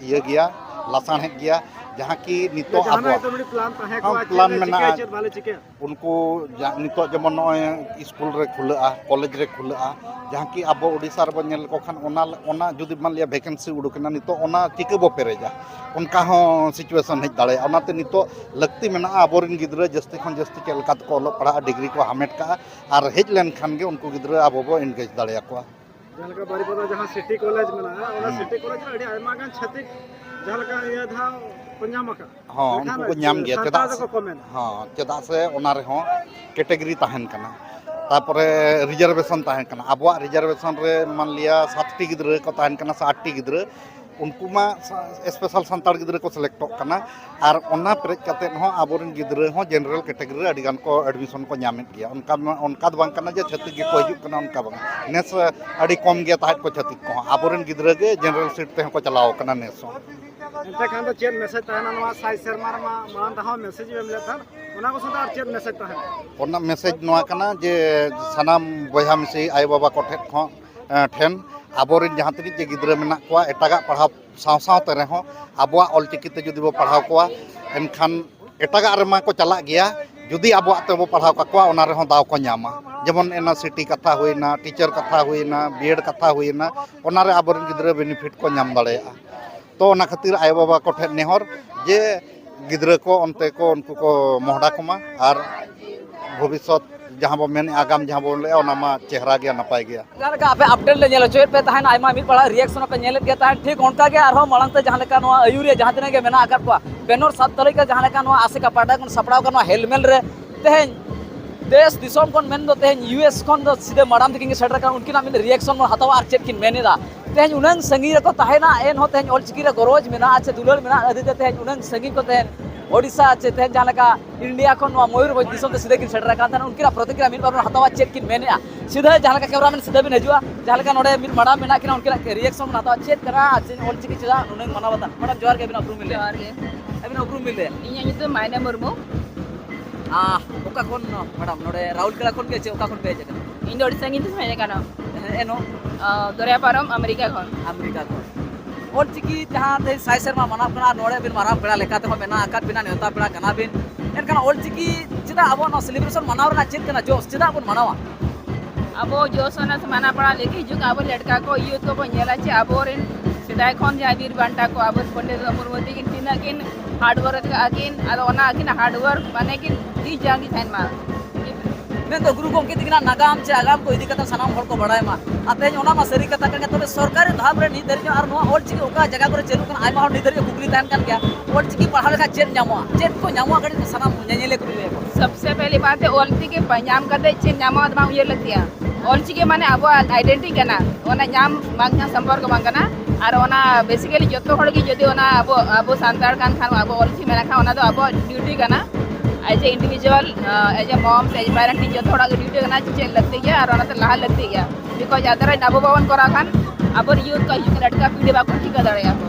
ᱤᱭᱟᱹ ᱜᱮᱭᱟ᱾ ᱞᱟᱥᱟᱲᱦᱮᱫ ᱜᱮᱭᱟ, ᱡᱟᱦᱟᱸ ᱠᱤ ᱱᱤᱛᱚᱜ ᱡᱟᱦᱟᱱᱟᱜ ᱟᱵᱚᱣᱟᱜ ᱮᱠᱫᱚᱢ ᱢᱤᱫᱴᱤᱡ ᱯᱞᱟᱱ ᱛᱟᱦᱮᱸ ᱦᱚᱸ ᱠᱚᱜᱼᱟ, ᱪᱮᱫ ᱯᱞᱟᱱ ᱞᱮ ᱢᱮᱱᱟᱜᱼᱟ᱾ ᱪᱤᱠᱟᱹᱭᱟ, ᱪᱮᱫ ᱵᱟᱞᱮ ᱪᱤᱠᱟᱹᱭᱟ? ᱩᱱᱠᱩ ᱡᱟ-, ᱱᱤᱛᱚᱜ ᱡᱮᱢᱚᱱ ᱱᱚᱜᱼᱚᱭ ᱥᱠᱩᱞ ᱨᱮ ᱠᱷᱩᱞᱟᱹᱜᱼᱟ, ᱠᱚᱞᱮᱡᱽ ᱨᱮ ᱠᱷᱩᱞᱟᱹᱜᱼᱟ, ᱡᱟᱦᱟᱸ ᱠᱤ ᱟᱵᱚ ᱳᱰᱤᱥᱟ ᱨᱮᱵᱚᱱ ᱧᱮᱞ ᱞᱮᱠᱚ ᱠᱷᱟᱱ ᱚᱱᱟ, ᱚᱱᱟ ᱡᱩᱫᱤ ᱢᱟᱱ ᱞᱤᱭᱟ ᱵᱷᱮᱠᱮᱱᱥᱤ ᱩᱰᱩᱠᱮᱱᱟ, ᱱᱤᱛᱚᱜ ᱚᱱᱟ ᱪᱤᱠᱟᱹ ᱵᱚ ᱯᱮᱨᱮᱡᱟ? ᱚᱱᱠᱟ ᱦᱚᱸ ᱥᱤᱪᱩᱭᱮᱥᱚᱱ ᱦᱮᱡ ᱫᱟᱲᱮᱭᱟᱜᱼᱟ᱾ ᱚᱱᱟᱛᱮ ᱱᱤᱛᱚᱜ ᱞᱟᱹᱠᱛᱤ ᱢᱮᱱᱟᱜᱼᱟ ᱟᱵᱚᱨᱮᱱ ᱜᱤᱫᱽᱨᱟᱹ ᱡᱟᱹᱥᱛᱤ ᱠᱷᱚᱱ ᱡᱟᱹᱥᱛᱤ ᱪᱮᱫ ᱞᱮᱠᱟ ᱛᱮᱠᱚ ᱚᱞᱚᱜ ᱯᱟᱲᱦᱟᱜᱼᱟ, ᱰᱤᱜᱽᱨᱤ ᱠᱚ ᱦᱟᱢᱮᱴ ᱠᱟᱜᱼᱟ, ᱟᱨ ᱦᱮᱡ ᱞᱮᱱᱠᱷᱟᱱ ᱜᱮ ᱩᱱᱠᱩ ᱜᱤᱫᱽᱨᱟᱹ ᱟᱵᱚ ᱵᱚ ᱮᱱᱜᱮᱡᱽ ᱫᱟᱲᱮᱭᱟᱠᱚᱣᱟ᱾ ᱡᱟᱦᱟᱸ ᱞᱮᱠᱟ ᱵᱟᱨᱤᱯᱟᱫᱟ ᱡᱟᱦᱟᱸ ᱥᱤᱴᱤ ᱠᱚᱞᱮᱡᱽ ᱢᱮᱱᱟᱜᱼᱟ, ᱚᱱᱟ ᱦᱩᱸ᱾ ᱥᱤᱴᱤ ᱠᱚᱞᱮᱡᱽ ᱨᱮ ᱟᱹᱰᱤ ᱟᱭᱢᱟ ᱜᱟᱱ ᱪᱷᱟᱹᱛᱤᱠ ᱡᱟᱦᱟᱸ ᱞᱮᱠᱟ ᱤᱭᱟᱹ ᱫᱷᱟᱣ ᱠᱚ ᱧᱟᱢ ᱟᱠᱟᱫ᱾ ᱦᱚᱸ, ᱢᱮᱱᱠᱷᱟᱱ ᱩᱱᱠᱩ ᱠᱚ ᱧᱟᱢ ᱜᱮᱭᱟ, ᱥᱟᱱᱛᱟᱲ ᱪᱮᱫᱟᱜ ᱫᱚᱠᱚ ᱥᱮ? ᱠᱚᱢ ᱮᱱᱟ᱾ ᱦᱚᱸ, ᱪᱮᱫᱟᱜ ᱥᱮ ᱚᱱᱟ ᱨᱮᱦᱚᱸ ᱠᱮᱴᱮᱜᱚᱨᱤ ᱛᱟᱦᱮᱱ ᱠᱟᱱᱟ, ᱛᱟᱨᱯᱚᱨᱮ ᱨᱤᱡᱟᱨᱵᱷᱮᱥᱚᱱ ᱛᱟᱦᱮᱱ ᱠᱟᱱᱟ᱾ ᱟᱵᱚᱣᱟᱜ ᱨᱤᱡᱟᱨᱵᱷᱮᱥᱚᱱ ᱨᱮ ᱢᱟᱱ ᱞᱤᱭᱟ ᱥᱟᱛᱴᱤ ᱜᱤᱫᱽᱨᱟᱹ ᱠᱚ ᱛᱟᱦᱮᱱ ᱠᱟᱱᱟ ᱥᱮ ᱟᱴᱴᱤ ᱜᱤᱫᱽᱨᱟᱹ, ᱩᱱᱠᱩ ᱢᱟ ᱥᱟ-, ᱥᱯᱮᱥᱟᱞ ᱥᱟᱱᱛᱟᱲ ᱜᱤᱫᱽᱨᱟᱹ ᱠᱚ ᱥᱤᱞᱮᱠᱴᱚᱜ ᱠᱟᱱᱟ, ᱟᱨ ᱚᱱᱟ ᱯᱮᱨᱮᱡ ᱠᱟᱛᱮᱫ ᱦᱚᱸ ᱟᱵᱚᱨᱮᱱ ᱜᱤᱫᱽᱨᱟᱹ ᱦᱚᱸ ᱡᱮᱱᱟᱨᱮᱞ ᱠᱮᱴᱮᱜᱚᱨᱤ ᱨᱮ ᱟᱹᱰᱤ ᱜᱟᱱ ᱠᱚ ᱮᱰᱢᱤᱥᱚᱱ ᱠᱚ ᱧᱟᱢᱮᱫ ᱜᱮᱭᱟ᱾ ᱚᱱᱠᱟ ᱢᱟ, ᱚᱱᱠᱟ ᱫᱚ ᱵᱟᱝ ᱠᱟᱱᱟ ᱡᱮ ᱪᱷᱟᱹᱛᱤᱠ ᱜᱮᱠᱚ ᱦᱤᱡᱩᱜ ᱠᱟᱱᱟ, ᱚᱱᱠᱟ ᱵᱟᱝᱟ᱾ ᱱᱮᱥ ᱟᱹᱰᱤ ᱠᱚᱢ ᱜᱮ ᱛᱟᱦᱮᱸᱫ ᱠᱚ ᱪᱷᱟᱹᱛᱤᱠ ᱠᱚᱦᱚᱸ, ᱟᱵᱚᱨᱮᱱ ᱜᱤᱫᱽᱨᱟᱹ ᱜᱮ ᱡᱮᱱᱟᱨᱮᱞ ᱥᱤᱴ ᱛᱮᱦᱚᱸ ᱠᱚ ᱪᱟᱞᱟᱣ ᱠᱟᱱᱟ ᱱᱮᱥ ᱦᱚᱸ᱾ ᱮᱱᱛᱮ ᱠᱷᱟᱱ ᱫᱚ ᱪᱮᱫ ᱢᱮᱥᱮᱡᱽ ᱛᱟᱦᱮᱱᱟ? ᱱᱚᱣᱟ ᱥᱟᱭ ᱥᱮᱨᱢᱟ ᱨᱮᱢᱟ ᱢᱟᱲᱟᱝ ᱫᱷᱟᱣ ᱦᱚᱸ ᱢᱮᱥᱮᱡᱽ ᱮᱢ ᱞᱮᱫ ᱛᱟᱦᱮᱸᱫ, ᱚᱱᱟ ᱠᱚ ᱥᱟᱶᱛᱮ ᱟᱨ ᱪᱮᱫ ᱢᱮᱥᱮᱡᱽ ᱛᱟᱦᱮᱱᱟ? ᱚᱱᱟ ᱢᱮᱥᱮᱡᱽ ᱱᱚᱣᱟ ᱠᱟᱱᱟ ᱡᱮ ᱥᱟᱱᱟᱢ ᱵᱚᱭᱦᱟ ᱢᱤᱥᱤ ᱟᱭᱳᱼᱵᱟᱵᱟ ᱠᱚᱴᱷᱮᱱ ᱠᱷᱚᱱ, ᱮᱸ, ᱴᱷᱮᱱ ᱟᱵᱚᱨᱮᱱ ᱡᱟᱦᱟᱸ ᱛᱤᱱᱟᱹᱜ ᱜᱮ ᱜᱤᱫᱽᱨᱟᱹ ᱢᱮᱱᱟᱜ ᱠᱚᱣᱟ, ᱮᱴᱟᱜᱟᱜ ᱯᱟᱲᱦᱟᱣ ᱥᱟᱶ ᱥᱟᱶᱛᱮ ᱨᱮᱦᱚᱸ ᱟᱵᱚᱣᱟᱜ ᱚᱞᱪᱤᱠᱤ ᱛᱮ ᱡᱩᱫᱤ ᱵᱚ ᱯᱟᱲᱦᱟᱣ ᱠᱚᱣᱟ, ᱮᱱᱠᱷᱟᱱ ᱮᱴᱟᱜᱟᱜ ᱨᱮᱢᱟ ᱠᱚ ᱪᱟᱞᱟᱜ ᱜᱮᱭᱟ, ᱡᱩᱫᱤ ᱟᱵᱚᱣᱟᱜ ᱛᱮᱵᱚ ᱯᱟᱲᱦᱟᱣ ᱠᱟᱠᱚᱣᱟ, ᱚᱱᱟ ᱨᱮᱦᱚᱸ ᱫᱟᱣ ᱠᱚ ᱧᱟᱢᱟ᱾ ᱡᱮᱢᱚᱱ ᱮᱱᱟ ᱥᱤᱴᱤ ᱠᱟᱛᱷᱟ ᱦᱩᱭᱱᱟ, ᱴᱤᱪᱟᱨ ᱠᱟᱛᱷᱟ ᱦᱩᱭᱱᱟ, ᱵᱤᱭᱮᱰ ᱠᱟᱛᱷᱟ ᱦᱩᱭᱱᱟ, ᱚᱱᱟ ᱨᱮ ᱟᱵᱚᱨᱮᱱ ᱜᱤᱫᱽᱨᱟᱹ ᱵᱮᱱᱤᱯᱷᱤᱴ ᱠᱚ ᱧᱟᱢ ᱫᱟᱲᱮᱭᱟᱜᱼᱟ᱾ ᱛᱚ ᱚᱱᱟ ᱠᱷᱟᱹᱛᱤᱨ ᱟᱭᱳᱼᱵᱟᱵᱟ ᱠᱚᱴᱷᱮᱱ ᱱᱮᱦᱚᱨ ᱡᱮ ᱜᱤᱫᱽᱨᱟᱹ ᱠᱚ ᱚᱱᱛᱮ ᱠᱚ ᱩᱱᱠᱩ ᱠᱚ ᱢᱚᱦᱰᱟ ᱠᱚᱢᱟ, ᱟᱨ ᱵᱷᱚᱵᱤᱥᱥᱚᱛ ᱡᱟᱦᱟᱸ ᱵᱚ ᱢᱮᱱᱮᱫᱼᱟ, ᱟᱜᱟᱢ ᱡᱟᱦᱟᱸ ᱵᱚᱱ ᱞᱟᱹᱭᱮᱫᱼᱟ, ᱚᱱᱟ ᱢᱟ ᱪᱮᱦᱨᱟ ᱜᱮᱭᱟ, ᱱᱟᱯᱟᱭ ᱜᱮᱭᱟ᱾ ᱡᱟᱦᱟᱸ ᱞᱮᱠᱟ ᱟᱯᱮ ᱟᱯᱰᱮᱴ ᱞᱮ ᱧᱮᱞ ᱦᱚᱪᱚᱭᱮᱫ ᱯᱮ ᱛᱟᱦᱮᱱ, ᱟᱭᱢᱟ ᱢᱤᱫ ᱯᱟᱲᱟ ᱨᱤᱭᱮᱠᱥᱚᱱ ᱯᱮ ᱧᱮᱞᱮᱫ ᱜᱮ ᱛᱟᱦᱮᱱ, ᱴᱷᱤᱠ ᱚᱱᱠᱟ ᱜᱮ ᱟᱨᱦᱚᱸ ᱢᱟᱲᱟᱝ ᱛᱮ ᱡᱟᱦᱟᱸ ᱞᱮᱠᱟ ᱱᱚᱣᱟ ᱟᱹᱭᱩᱨᱤᱭᱟᱹ ᱡᱟᱦᱟᱸ ᱛᱤᱱᱟᱹᱜ ᱜᱮ ᱢᱮᱱᱟᱜ ᱟᱠᱟᱫ ᱠᱚᱣᱟ, ᱵᱮᱱᱚᱨ ᱥᱟᱛ ᱛᱟᱹᱨᱤᱠᱷ ᱨᱮ ᱡᱟᱦᱟᱸ ᱞᱮᱠᱟ ᱱᱚᱣᱟ ᱟᱥᱮᱠᱟ ᱯᱟᱦᱴᱟ ᱠᱷᱚᱱ ᱥᱟᱯᱲᱟᱣ ᱟᱠᱟᱱ ᱱᱚᱣᱟ ᱦᱮᱞᱢᱮᱞ ᱨᱮ ᱛᱮᱦᱮᱧ ᱫᱮᱥ ᱫᱤᱥᱚᱢ ᱠᱷᱚᱱ ᱢᱮᱱᱫᱚ ᱛᱮᱦᱮᱧ ᱤᱭᱩ ᱮᱥ ᱠᱷᱚᱱ ᱫᱚ ᱥᱤᱫᱷᱟᱹ ᱢᱟᱲᱟᱝ ᱛᱮᱠᱤᱱ ᱜᱮ ᱥᱮᱴᱮᱨ ᱟᱠᱟᱱᱟ, ᱩᱱᱠᱤᱱᱟᱜ ᱢᱤᱫ ᱨᱤᱭᱮᱠᱥᱚᱱ ᱵᱚᱱ ᱦᱟᱛᱟᱣᱟ ᱟᱨ ᱪᱮᱫ ᱠᱤᱱ ᱢᱮᱱ ᱮᱫᱟ᱾ ᱛᱮᱦᱮᱧ ᱩᱱᱟᱹᱝ ᱥᱟᱺᱜᱤᱧ ᱨᱮᱠᱚ ᱛᱟᱦᱮᱱᱟ, ᱮᱱᱦᱚᱸ ᱛᱮᱦᱮᱧ ᱚᱞᱪᱤᱠᱤ ᱨᱮ ᱜᱚᱨᱚᱡᱽ ᱢᱮᱱᱟᱜᱼᱟ ᱪᱮ ᱫᱩᱞᱟᱹᱲ ᱢᱮᱱᱟᱜᱼᱟ ᱠᱷᱟᱹᱛᱤᱨ ᱛᱮ ᱛᱮᱦᱮᱧ ᱩᱱᱟᱹᱝ ᱥᱟᱺᱜᱤᱧ ᱠᱚ ᱛᱮᱦᱮᱧ ᱳᱰᱤᱥᱟ ᱪᱮ ᱛᱮᱦᱮᱧ ᱡᱟᱦᱟᱸ ᱞᱮᱠᱟ ᱤᱱᱰᱤᱭᱟ ᱠᱷᱚᱱ ᱱᱚᱣᱟ ᱢᱚᱭᱩᱨᱵᱷᱚᱸᱡᱽ ᱫᱤᱥᱚᱢ ᱛᱮ ᱥᱤᱫᱷᱟᱹ ᱠᱤᱱ ᱥᱮᱴᱮᱨ ᱟᱠᱟᱱ ᱛᱟᱦᱮᱱᱟ, ᱩᱱᱠᱤᱱᱟᱜ ᱯᱨᱚᱛᱤᱠᱨᱤᱭᱟ ᱢᱤᱫ ᱵᱟᱨ ᱵᱚᱱ ᱦᱟᱛᱟᱣᱟ, ᱪᱮᱫ ᱠᱤᱱ ᱢᱮᱱᱮᱫᱼᱟ᱾ ᱥᱤᱫᱷᱟᱹ ᱡᱟᱦᱟᱸ ᱞᱮᱠᱟ ᱠᱮᱢᱨᱟᱢᱮᱱ ᱥᱤᱫᱷᱟᱹ ᱵᱤᱱ ᱦᱤᱡᱩᱜᱼᱟ, ᱡᱟᱦᱟᱸ ᱞᱮᱠᱟ ᱱᱚᱰᱮ ᱢᱤᱫ ᱢᱟᱰᱟᱢ ᱢᱮᱱᱟᱜ ᱠᱤᱱᱟ, ᱩᱱᱠᱤᱱᱟᱜ ᱨᱤᱭᱮᱠᱥᱚᱱ ᱵᱚᱱ ᱦᱟᱛᱟᱣᱟ, ᱪᱮᱫ ᱠᱟᱱᱟ ᱟᱨ ᱪᱮᱫ ᱚᱞᱪᱤᱠᱤ ᱪᱮᱫᱟᱜ ᱱᱩᱱᱟᱹᱝ ᱢᱟᱱᱟᱣ ᱵᱟᱛᱟᱣ᱾ ᱢᱟᱰᱟᱢ ᱡᱚᱦᱟᱨ ᱜᱮ, ᱟᱹᱵᱤᱱᱟᱜ ᱩᱯᱨᱩᱢ ᱵᱤᱱ ᱞᱟᱹᱭᱟ᱾ ᱡᱚᱦᱟᱨ ᱜᱮ᱾ ᱟᱹᱵᱤᱱᱟᱜ ᱩᱯᱨᱩᱢ ᱵᱤᱱ ᱞᱟᱹᱭᱟ᱾ ᱤᱧᱟᱹᱜ ᱧᱩᱛᱩᱢ ᱢᱟᱭᱱᱟ ᱢᱩᱨᱢᱩ᱾ ᱟᱦ, ᱚᱠᱟ ᱠᱷᱚᱱ, ᱢᱮᱰᱟᱢ, ᱱᱚᱰᱮ ᱨᱟᱣᱩᱞᱠᱮᱞᱟ ᱠᱷᱚᱱ ᱜᱮ ᱪᱮ ᱚᱠᱟ ᱠᱷᱚᱱ ᱯᱮ ᱦᱮᱡ ᱟᱠᱟᱱᱟ? ᱤᱧ ᱫᱚ ᱟᱹᱰᱤ ᱥᱟᱺᱜᱤᱧ ᱛᱮ ᱦᱮᱡ ᱟᱠᱟᱱᱟ᱾ ᱦᱮᱸ, ᱮᱱᱦᱚᱸ? ᱟᱸ, ᱫᱚᱨᱭᱟ ᱯᱟᱨᱚᱢ, ᱟᱢᱮᱨᱤᱠᱟ ᱠᱷᱚᱱ᱾ ᱟᱢᱮᱨᱤᱠᱟ ᱠᱷᱚᱱ᱾ ᱚᱞᱪᱤᱠᱤ ᱡᱟᱦᱟᱸ ᱛᱮᱦᱮᱧ ᱥᱟᱭ ᱥᱮᱨᱢᱟ ᱢᱟᱱᱟᱣ ᱠᱟᱱᱟ, ᱱᱚᱰᱮ ᱵᱤᱱ ᱢᱟᱨᱟᱝ ᱯᱮᱲᱟ ᱞᱮᱠᱟ ᱛᱮᱦᱚᱸ ᱢᱮᱱᱟᱜ ᱟᱠᱟᱫ ᱵᱤᱱᱟ, ᱱᱮᱣᱛᱟ ᱯᱮᱲᱟ ᱠᱟᱱᱟ ᱵᱤᱱ, ᱮᱱᱠᱷᱟᱱ ᱚᱞᱪᱤᱠᱤ ᱪᱮᱫᱟᱜ ᱟᱵᱚ ᱱᱚᱣᱟ ᱥᱮᱞᱤᱵᱨᱮᱥᱚᱱ ᱢᱟᱱᱟᱣ ᱨᱮᱱᱟᱜ ᱪᱮᱫ ᱠᱟᱱᱟ ᱡᱚᱥ, ᱪᱮᱫᱟᱜ ᱵᱚᱱ ᱢᱟᱱᱟᱣᱟ? ᱟᱵᱚ ᱡᱚᱥ ᱚᱱᱟ ᱥᱮ ᱢᱟᱱᱟ ᱯᱟᱲᱟ ᱞᱮᱠᱟ ᱦᱤᱡᱩᱜ ᱟᱵᱚ ᱞᱮᱴᱠᱟ ᱠᱚ ᱤᱭᱩᱛᱷ ᱠᱚᱵᱚᱱ ᱧᱮᱞᱟ ᱪᱮ ᱟᱵᱚᱨᱮᱱ ᱥᱮᱫᱟᱭ ᱠᱷᱚᱱ ᱡᱟᱦᱟᱸᱭ ᱵᱤᱨ ᱵᱟᱱᱴᱟ ᱠᱚ ᱟᱵᱚ ᱯᱚᱱᱰᱤᱛ ᱨᱚᱜᱷᱩᱱᱟᱛᱷ ᱢᱩᱨᱢᱩ ᱛᱟᱹᱠᱤᱱ ᱛᱤᱱᱟᱹᱜ ᱠᱤᱱ ᱦᱟᱨᱰ ᱣᱟᱨᱠ ᱠᱟᱜᱼᱟ ᱠᱤᱱ, ᱟᱫᱚ ᱚᱱᱟ ᱟᱹᱠᱤᱱᱟᱜ ᱦᱟᱨᱰ ᱣᱟᱨᱠ ᱢᱟᱱᱮ ᱠᱤᱱ ᱛᱤ ᱡᱟᱸᱜᱮ ᱛᱟᱦᱮᱱ ᱢᱟ᱾ ᱢᱮᱱᱫᱚ ᱜᱩᱨᱩ ᱜᱚᱢᱠᱮ ᱛᱟᱹᱠᱤᱱᱟᱜ ᱱᱟᱜᱟᱢ ᱪᱮ ᱟᱜᱟᱢ ᱠᱚ ᱤᱫᱤ ᱠᱟᱛᱮ ᱥᱟᱱᱟᱢ ᱦᱚᱲ ᱠᱚ ᱵᱟᱲᱟᱭ ᱢᱟ᱾ ᱟᱨ ᱛᱮᱦᱮᱧ ᱚᱱᱟ ᱢᱟ ᱥᱟᱹᱨᱤ ᱠᱟᱛᱷᱟ ᱠᱟᱱ ᱜᱮ, ᱛᱚᱵᱮ ᱥᱚᱨᱠᱟᱨᱤ ᱫᱷᱟᱯ ᱨᱮ ᱱᱤᱛ ᱫᱷᱟᱹᱨᱤᱡ ᱦᱚᱸ ᱟᱨ ᱱᱚᱣᱟ ᱚᱞᱪᱤᱠᱤ ᱚᱠᱟ ᱡᱟᱭᱜᱟ ᱠᱚᱨᱮ ᱪᱟᱹᱞᱩᱜ ᱠᱟᱱᱟ, ᱟᱭᱢᱟ ᱦᱚᱲ ᱱᱤᱛ ᱫᱷᱟᱹᱨᱤᱡ ᱠᱩᱠᱞᱤ ᱛᱟᱦᱮᱱ ᱠᱟᱱ ᱜᱮᱭᱟ, ᱚᱞᱪᱤᱠᱤ ᱯᱟᱲᱦᱟᱣ ᱞᱮᱠᱷᱟᱱ ᱪᱮᱫ ᱧᱟᱢᱚᱜᱼᱟ, ᱪᱮᱫ ᱠᱚ ᱧᱟᱢᱚᱜᱼᱟ, ᱠᱟᱹᱴᱤᱡ ᱥᱟᱱᱟᱢ ᱧᱮᱧᱮᱞᱤᱭᱟᱹ ᱠᱚ ᱞᱟᱹᱭ ᱟᱠᱚ᱾ ᱥᱚᱵᱥᱮ ᱯᱮᱦᱞᱤ ᱵᱟᱛ ᱦᱮ, ᱚᱞᱪᱤᱠᱤ ᱯᱟ-, ᱧᱟᱢ ᱠᱟᱛᱮ ᱪᱮᱫ ᱧᱟᱢᱚᱜᱼᱟ ᱫᱚ ᱵᱟᱝ ᱩᱭᱦᱟᱹᱨ ᱞᱟᱹᱠᱛᱤᱭᱟ᱾ ᱚᱞᱪᱤᱠᱤ ᱢᱟᱱᱮ ᱟᱵᱚᱣᱟᱜ ᱟᱭᱰᱮᱱᱴᱤᱴᱤ ᱠᱟᱱᱟ, ᱚᱱᱟ ᱧᱟᱢ ᱵᱟᱝ ᱧᱟᱢ ᱥᱚᱢᱯᱚᱨᱠᱚ ᱵᱟᱝ ᱠᱟᱱᱟ᱾ ᱟᱨ ᱚᱱᱟ ᱵᱮᱥᱤᱠᱟᱞᱤ ᱡᱚᱛᱚ ᱦᱚᱲ ᱜᱮ ᱡᱩᱫᱤ ᱚᱱᱟ ᱟᱵᱚ, ᱟᱵᱚ ᱥᱟᱱᱛᱟᱲ ᱠᱟᱱ ᱠᱷᱟᱱ, ᱟᱵᱚ ᱚᱞᱪᱤᱠᱤ ᱢᱮᱱᱟᱜ ᱠᱷᱟᱱ, ᱚᱱᱟ ᱫᱚ ᱟᱵᱚᱣᱟᱜ ᱰᱤᱭᱩᱴᱤ ᱠᱟᱱᱟ᱾ As a individual, uh, as a mom, as a parent, ᱡᱚᱛᱚ ᱦᱚᱲᱟᱜ ᱜᱮ ᱰᱤᱭᱩᱴᱤ ᱠᱟᱱᱟ ᱡᱮ ᱪᱮᱫ ᱞᱟᱹᱠᱛᱤ ᱜᱮᱭᱟ ᱟᱨ ᱚᱱᱟᱛᱮ ᱞᱟᱦᱟ ᱞᱟᱹᱠᱛᱤ ᱜᱮᱭᱟ᱾ Because otherwise ᱟᱵᱚ ᱵᱟᱵᱚᱱ ᱠᱚᱨᱟᱣ ᱠᱷᱟᱱ ᱟᱵᱚᱨᱮᱱ ᱭᱩᱛᱷ ᱠᱚ ᱦᱤᱡᱩᱜ ᱠᱟᱱᱟ, ᱞᱟᱴᱠᱟ ᱯᱤᱲᱦᱤ ᱵᱟᱠᱚ ᱴᱷᱤᱠᱟᱹ ᱫᱟᱲᱮᱭᱟᱜᱼᱟ ᱠᱚ᱾